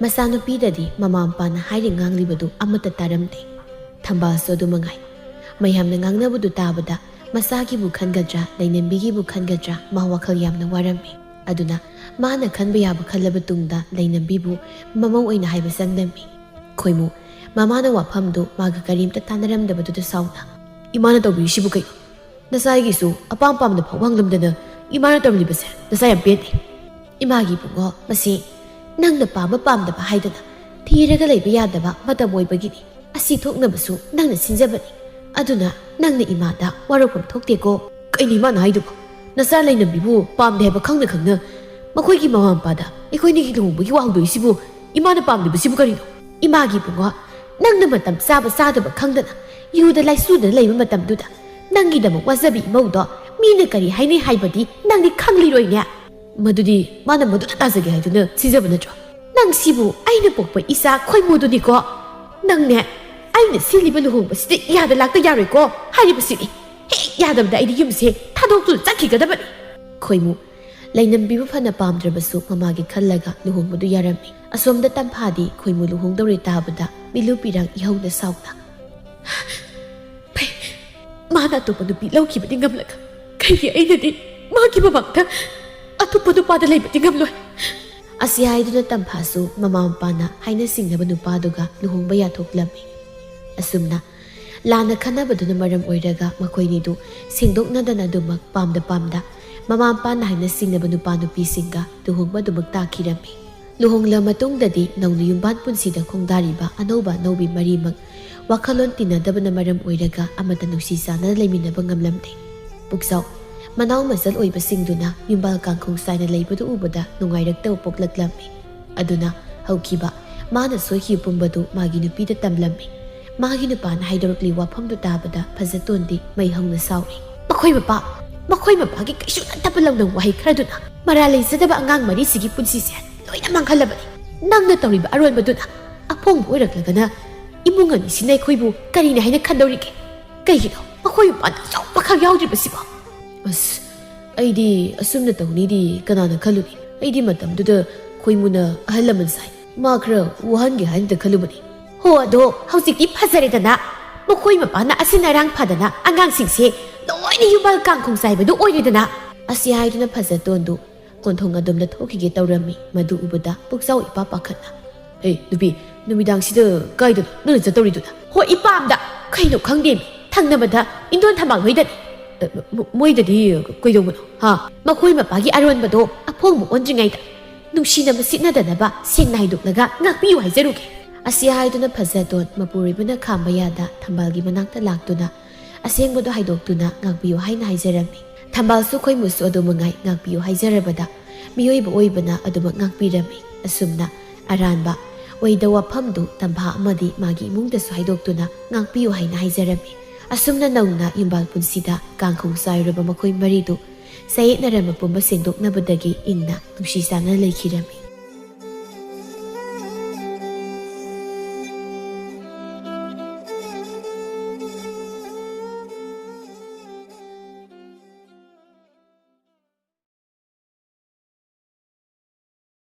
ꯃꯆꯥꯅꯨꯄꯤꯗꯗꯤ ꯃꯃꯥ ꯃꯄꯥꯅ ꯍꯥꯏꯔꯤ ꯉꯥꯡꯂꯤꯕꯗꯨ ꯑꯃꯠꯇ ꯇꯥꯔꯝꯗꯦ꯫ ꯊꯝꯕꯥꯜꯁꯨ ꯑꯗꯨ ꯃꯉꯥꯏ꯫ ꯃꯌꯥꯝꯅ ꯉꯥꯡꯅꯕꯗꯨ ꯇꯥꯕꯗ ꯃꯆꯥꯒꯤꯕꯨ ꯈꯟꯒꯗ꯭ꯔꯥ, ꯂꯩꯅꯝꯕꯤꯒꯤꯕꯨ ꯈꯟꯒꯗ꯭ꯔꯥ, ꯃꯥ ꯋꯥꯈꯜ ꯌꯥꯝꯅ ꯋꯥꯔꯝꯃꯤ꯫ ꯑꯗꯨꯅ ꯃꯥꯅ ꯈꯟꯕ ꯌꯥꯕ ꯈꯜꯂꯕ ꯇꯨꯡꯗ ꯂꯩꯅꯝꯕꯤꯕꯨ ꯃꯃꯧ ꯑꯣꯏꯅ ꯍꯥꯏꯕ ꯆꯪꯂꯝꯃꯤ꯫ ꯈꯣꯏꯃꯨ ꯃꯃꯥꯅ ꯋꯥꯐꯝꯗꯨ ꯃꯥꯒ ꯀꯔꯤꯝꯇ ꯇꯥꯟꯅꯔꯝꯗꯕꯗꯨꯗ ꯁꯥꯎꯅ, "ꯏꯃꯥꯅ ꯇꯧꯕꯤꯔꯤꯁꯤꯕꯨ ꯀꯩꯅꯣ? ꯅꯆꯥꯒꯤꯁꯨ ꯑꯄꯥꯝ ꯄꯥꯝꯗ ꯐꯥꯎ ꯍꯪꯂꯝꯗꯅ ꯏꯃꯥꯅ ꯇꯧꯔꯤꯕꯁꯦ ꯅꯆꯥ ꯌꯥꯝ ꯄꯦꯟꯗꯦ꯫" "ꯏꯃꯥꯒꯤ ꯏꯕꯨꯡꯉꯣ, ꯃꯁꯤ ꯅꯪꯅ ꯄꯥꯝꯕ ꯄꯥꯝꯗꯕ ꯍꯥꯏꯗꯅ ꯊꯤꯔꯒ ꯂꯩꯕ ꯌꯥꯗꯕ ꯃꯇꯝ ꯑꯣꯏꯕꯒꯤꯅꯤ꯫ ꯑꯁꯤ ꯊꯣꯛꯅꯕꯁꯨ ꯅꯪꯅ ꯁꯤꯟꯖꯕꯅꯤ꯫ ꯑꯗꯨꯅ ꯅꯪꯅ ꯏꯃꯥꯗ ꯋꯥꯔꯧꯐꯝ ꯊꯣꯛꯇꯦꯀꯣ꯫" "ꯀꯩꯅꯣ ꯏꯃꯥꯅ ꯍꯥꯏꯗꯨꯕꯣ? ꯅꯆꯥ ꯂꯩꯅꯝꯕꯤꯕꯨ ꯄꯥꯝꯗꯦ ꯍꯥꯏꯕ ꯈꯪꯅ ꯈꯪꯅ ꯃꯈꯣꯏꯒꯤ ꯃꯃꯥ ꯃꯄꯥꯗ ꯑꯩꯈꯣꯏꯅꯤꯒꯤ ꯂꯨꯍꯣꯡꯕꯒꯤ ꯋꯥ ꯍꯧꯗꯣꯛꯏꯁꯤꯕꯨ ꯏꯃꯥꯅ ꯄꯥꯝꯗꯕꯁꯤꯕꯨ ꯀꯔꯤꯅꯣ? ꯏꯃꯥꯒꯤ ꯏꯕꯨꯡꯉꯣ, ꯅꯪꯅ ꯃꯇꯝ ꯆꯥꯕ ꯆꯥꯗꯕ ꯈꯪꯗꯅ ꯌꯨꯗ ꯂꯥꯏꯆꯨꯗꯅ ꯂꯩꯕ ꯃꯇꯝꯗꯨꯗ ꯅꯪꯒꯤꯗꯃꯛ ꯋꯥꯖꯕꯤ ꯏꯃꯧꯗꯣ ꯃꯤꯅ ꯀꯔꯤ ꯍꯥꯏꯅꯩ ꯍꯥꯏꯕꯗꯤ ꯅꯪꯗꯤ ꯈꯪꯂꯤꯔꯣꯏꯅꯦ꯫ ꯃꯗꯨꯗꯤ ꯃꯥꯅ ꯃꯗꯨꯗ ꯇꯥꯖꯒꯦ ꯍꯥꯏꯗꯨꯅ ꯁꯤꯟꯖꯕ ꯅꯠꯇ꯭ꯔꯣ? ꯅꯪ ꯁꯤꯕꯨ ꯑꯩꯅ ꯄꯣꯛꯄ ꯏꯆꯥ ꯈꯣꯏꯃꯨꯗꯨꯅꯤꯀꯣ꯫ ꯅꯪꯅꯦ, ꯑꯩꯅ ꯁꯤꯜꯂꯤꯕ ꯂꯨꯍꯣꯡꯕꯁꯤꯗ ꯌꯥꯗ ꯂꯥꯛꯇ ꯌꯥꯔꯣꯏꯀꯣ ꯍꯥꯏꯔꯤꯕꯁꯤꯅꯤ꯫ ꯍꯦꯛ ꯌꯥꯗꯕꯗ ꯑꯩꯗꯤ ꯌꯨꯝꯁꯦ ꯊꯥꯗꯣꯛꯇꯨꯅ ꯆꯠꯈꯤꯒꯗꯕꯅꯤ꯫ ꯈꯣꯏꯃꯨ, ꯂꯩꯅꯝꯕꯤꯕꯨ ꯐꯅ ꯄꯥꯝꯗ꯭ꯔꯕꯁꯨ ꯃꯃꯥꯒꯤ ꯈꯜꯂꯒ ꯂꯨꯍꯣꯡꯕꯗꯨ ꯌꯥꯔꯝꯃꯤ꯫ ꯑꯁꯣꯝꯗ ꯇꯝꯐꯥꯗꯤ ꯈꯣꯏꯃꯨ ꯂꯨꯍꯣꯡꯗꯧꯔꯦ ꯇꯥꯕꯗ ꯃꯤꯠꯂꯨ ꯄꯤꯔꯥꯡ ꯏꯍꯧꯗ ꯁꯥꯎꯅ, "ꯐꯩ, ꯃꯥꯅ ꯑꯇꯣꯞꯄ ꯅꯨꯄꯤ ꯂꯧꯈꯤꯕꯗꯤ ꯉꯝꯂꯒ ꯀꯩꯒꯤ ꯑꯩꯅꯗꯤ ꯃꯥꯒꯤ ꯃꯃꯥꯡꯗ ꯑꯇꯣꯞꯄ ꯅꯨꯄꯥꯗ ꯂꯩꯕꯗꯤ ꯉꯝꯂꯣꯏ?" ꯑꯁꯤ ꯍꯥꯏꯗꯨꯅ ꯇꯝꯐꯥꯁꯨ ꯃꯃꯥ ꯃꯄꯥꯅ ꯍꯥꯏꯅ ꯁꯤꯡꯅꯕ ꯅꯨꯄꯥꯗꯨꯒ ꯂꯨꯍꯣꯡꯕ ꯌꯥꯊꯣꯛꯂꯝꯃꯤ꯫ ꯑꯁꯨꯝꯅ ꯂꯥꯟꯅ ꯈꯟꯅꯕꯗꯨꯅ ꯃꯔꯝ ꯑꯣꯏꯔꯒ ꯃꯈꯣꯏꯅꯤꯗꯨ ꯁꯦꯡꯗꯣꯛꯅꯗꯅ ꯑꯗꯨꯃꯛ ꯄꯥꯝꯗ ꯄꯥꯝꯗ ꯃꯃꯥ ꯃꯄꯥꯅ ꯍꯥꯏꯅ ꯁꯤꯡꯅꯕ ꯅꯨꯄꯥ ꯅꯨꯄꯤꯁꯤꯡꯒ ꯂꯨꯍꯣꯡꯕ ꯑꯗꯨꯃꯛ ꯇꯥꯈꯤꯔꯝꯃꯤ꯫ ꯂꯨꯍꯣꯡꯂ ꯃꯇꯨꯡꯗꯗꯤ ꯅꯧꯅ ꯌꯨꯝꯕꯥꯟ ꯄꯨꯟꯁꯤꯗ ꯈꯣꯡꯗꯥꯔꯤꯕ ꯑꯅꯧꯕ ꯑꯅꯧꯕꯤ ꯃꯔꯤꯃꯛ ꯋꯥꯈꯜꯂꯣꯟ ꯇꯤꯟꯅꯗꯕꯅ ꯃꯔꯝ ꯑꯣꯏꯔꯒ ꯑꯃꯠꯇ ꯅꯨꯡꯁꯤ ꯆꯥꯟꯅꯅ ꯂꯩꯃꯤꯟꯅꯕ ꯉꯝꯂꯝꯗꯦ꯫ ꯄꯨꯛꯆꯥꯎ ꯃꯅꯥꯎ ꯃꯆꯜ ꯑꯣꯏꯕꯁꯤꯡꯗꯨꯅ ꯌꯨꯝꯕꯥꯜ ꯀꯥꯡꯈꯣꯡ ꯆꯥꯏꯅ ꯂꯩꯕꯗꯨ ꯎꯕꯗ ꯅꯨꯡꯉꯥꯏꯔꯛꯇꯕ ꯄꯣꯛꯂꯛꯂꯝꯃꯤ꯫ ꯑꯗꯨꯅ ꯍꯧꯈꯤꯕ ꯃꯥꯅ ꯁꯣꯏꯈꯤꯕ ꯄꯨꯝꯕꯗꯨ ꯃꯥꯒꯤ ꯅꯨꯄꯤꯗ ꯇꯝꯂꯝꯃꯤ꯫ ꯃꯥꯒꯤ ꯅꯨꯄꯥꯅ ꯍꯥꯏꯗꯣꯔꯛꯂꯤ ꯋꯥꯐꯝꯗꯨ ꯇꯥꯕꯗ ꯐꯖꯇꯣꯟꯗꯤ ꯃꯩ ꯍꯧꯅ ꯁꯥꯎꯔꯤ꯫ "ꯃꯈꯣꯏ ꯃꯄꯥ, ꯃꯈꯣꯏ ꯃꯄꯥꯒꯤ ꯀꯩꯁꯨ ꯅꯠꯇꯕ ꯂꯧꯅ ꯋꯥꯍꯩ ꯈꯔꯗꯨꯅ ꯃꯔꯥꯜ ꯂꯩꯖꯗꯕ ꯑꯉꯥꯡ ꯃꯔꯤꯁꯤꯒꯤ ꯄꯨꯟꯁꯤꯁꯦ ꯂꯣꯏꯅ ꯃꯥꯡꯍꯜꯂꯕꯅꯤ꯫ ꯅꯪꯅ ꯇꯧꯔꯤꯕ ꯑꯔꯣꯟꯕꯗꯨꯅ ꯑꯄꯣꯡꯕ ꯑꯣꯏꯔꯛꯂꯒꯅ ꯏꯃꯨꯡ ꯑꯅꯤꯁꯤꯅ ꯑꯩꯈꯣꯏꯕꯨ ꯀꯔꯤꯅ ꯍꯥꯏꯅ ꯈꯟꯗꯧꯔꯤꯒꯦ? ꯀꯩꯒꯤꯅꯣ ꯃꯈꯣꯏ ꯃꯄꯥꯅ ꯑꯆꯧꯕꯈꯛ ꯌꯥꯎꯗ꯭ꯔꯤꯕꯁꯤꯕꯣ?" "ꯑꯁ, ꯑꯩꯗꯤ ꯑꯁꯨꯝꯅ ꯇꯧꯅꯤꯗꯤ ꯀꯅꯥꯅ ꯈꯜꯂꯨꯅꯤ? ꯑꯩꯗꯤ ꯃꯇꯝꯗꯨꯗ ꯈꯣꯏꯃꯨꯅ ꯑꯍꯜ ꯂꯃꯟ ꯁꯥꯏ, ꯃꯥ ꯈꯔ ꯋꯥꯍꯟꯒꯦ ꯍꯥꯏꯅꯇ ꯈꯜꯂꯨꯕꯅꯤ꯫" "ꯍꯣ, ꯑꯗꯣ ꯍꯧꯖꯤꯛꯇꯤ ꯐꯖꯔꯦꯗꯅ, ꯃꯈꯣꯏ ꯃꯄꯥꯅ ꯑꯁꯤꯟ ꯑꯔꯥꯡ ꯐꯗꯅ ꯑꯉꯥꯡꯁꯤꯡꯁꯦ ꯂꯣꯏꯅ ꯌꯨꯝꯕꯥꯜ ꯀꯥꯡꯈꯣꯡ ꯆꯥꯏꯕꯗꯨ ꯑꯣꯏꯔꯦꯗꯅ꯫" ꯑꯁꯤ ꯍꯥꯏꯗꯨꯅ ꯐꯖꯇꯣꯟꯗꯨ ꯀꯣꯟꯊꯣꯡ ꯑꯗꯣꯝꯗ ꯊꯣꯛꯈꯤꯒꯦ ꯇꯧꯔꯝꯃꯤ꯫ ꯃꯗꯨ ꯎꯕꯗ ꯄꯨꯛꯆꯥꯎ ꯏꯄꯥ ꯄꯥꯈꯠꯅ, "ꯍꯦ ꯅꯨꯄꯤ, ꯅꯨꯃꯤꯗꯥꯡꯁꯤꯗ ꯀꯥꯏꯗꯅꯣ ꯅꯪꯅ ꯆꯠꯇꯧꯔꯤꯗꯨꯅ?" "ꯍꯣ, ꯏꯄꯥꯝꯗ꯫ ꯀꯩꯅꯣ ꯈꯪꯗꯦꯃꯤ, ꯊꯪꯅꯕꯗ ꯏꯟꯗꯣꯟ ꯊꯝꯕꯥꯜ ꯍꯣꯏꯗꯅꯤ꯫" "ꯑ, ꯃ-, ꯃꯣꯏꯗꯗꯤ ꯀꯩꯗꯧꯕꯅꯣ, ꯍꯥ?" "ꯃꯈꯣꯏ ꯃꯄꯥꯒꯤ ꯑꯔꯣꯟꯕꯗꯣ ꯑꯐꯣꯡꯕ ꯑꯣꯟꯗ꯭ꯔꯤꯉꯩꯗ ꯅꯨꯡꯁꯤꯅꯕ ꯁꯤꯠꯅꯗꯅꯕ ꯁꯦꯡꯅ ꯍꯥꯏꯗꯣꯛꯂꯒ ꯉꯥꯛꯄꯤꯌꯨ ꯍꯥꯏꯖꯔꯨꯒꯦ꯫" ꯑꯁꯤ ꯍꯥꯏꯗꯨꯅ ꯐꯖꯇꯣꯟ ꯃꯄꯨꯔꯣꯏꯕꯅ ꯈꯥꯝꯕ ꯌꯥꯗ ꯊꯝꯕꯥꯜꯒꯤ ꯃꯅꯥꯛꯇ ꯂꯥꯛꯇꯨꯅ ꯑꯁꯦꯡꯕꯗꯣ ꯍꯥꯏꯗꯣꯛꯇꯨꯅ ꯉꯥꯛꯄꯤꯌꯨ ꯍꯥꯏꯅ ꯍꯥꯏꯖꯔꯝꯃꯤ꯫ ꯊꯝꯕꯥꯜꯁꯨ ꯈꯣꯏꯃꯨꯁꯨ ꯑꯗꯨ ꯃꯉꯥꯏ ꯉꯥꯛꯄꯤꯌꯨ ꯍꯥꯏꯖꯔꯕꯗ ꯃꯤꯑꯣꯏꯕ ꯑꯣꯏꯕꯅ ꯑꯗꯨꯃꯛ ꯉꯥꯛꯄꯤꯔꯝꯃꯤ꯫ ꯑꯁꯨꯝꯅ ꯑꯔꯥꯟꯕ ꯑꯣꯏꯗ ꯋꯥꯐꯝꯗꯨ ꯇꯝꯐꯥ ꯑꯃꯗꯤ ꯃꯥꯒꯤ ꯏꯃꯨꯡꯗꯁꯨ ꯍꯥꯏꯗꯣꯛꯇꯨꯅ ꯉꯥꯛꯄꯤꯌꯨ ꯍꯥꯏꯅ ꯍꯥꯏꯖꯔꯝꯃꯤ꯫ ꯑꯁꯨꯝꯅ ꯅꯧꯅ ꯌꯨꯝꯕꯥꯜ ꯄꯨꯟꯁꯤꯗ ꯀꯥꯡꯈꯣꯡ ꯆꯥꯏꯔꯕ ꯃꯈꯣꯏ ꯃꯔꯤꯗꯨ ꯆꯌꯦꯠꯅꯔꯝꯕ ꯄꯨꯝꯕ ꯁꯦꯡꯗꯣꯛꯅꯕꯗꯒꯤ ꯏꯪꯅ ꯅꯨꯡꯁꯤ ꯆꯥꯟꯅ ꯂꯩꯈꯤꯔꯝꯃꯤ꯫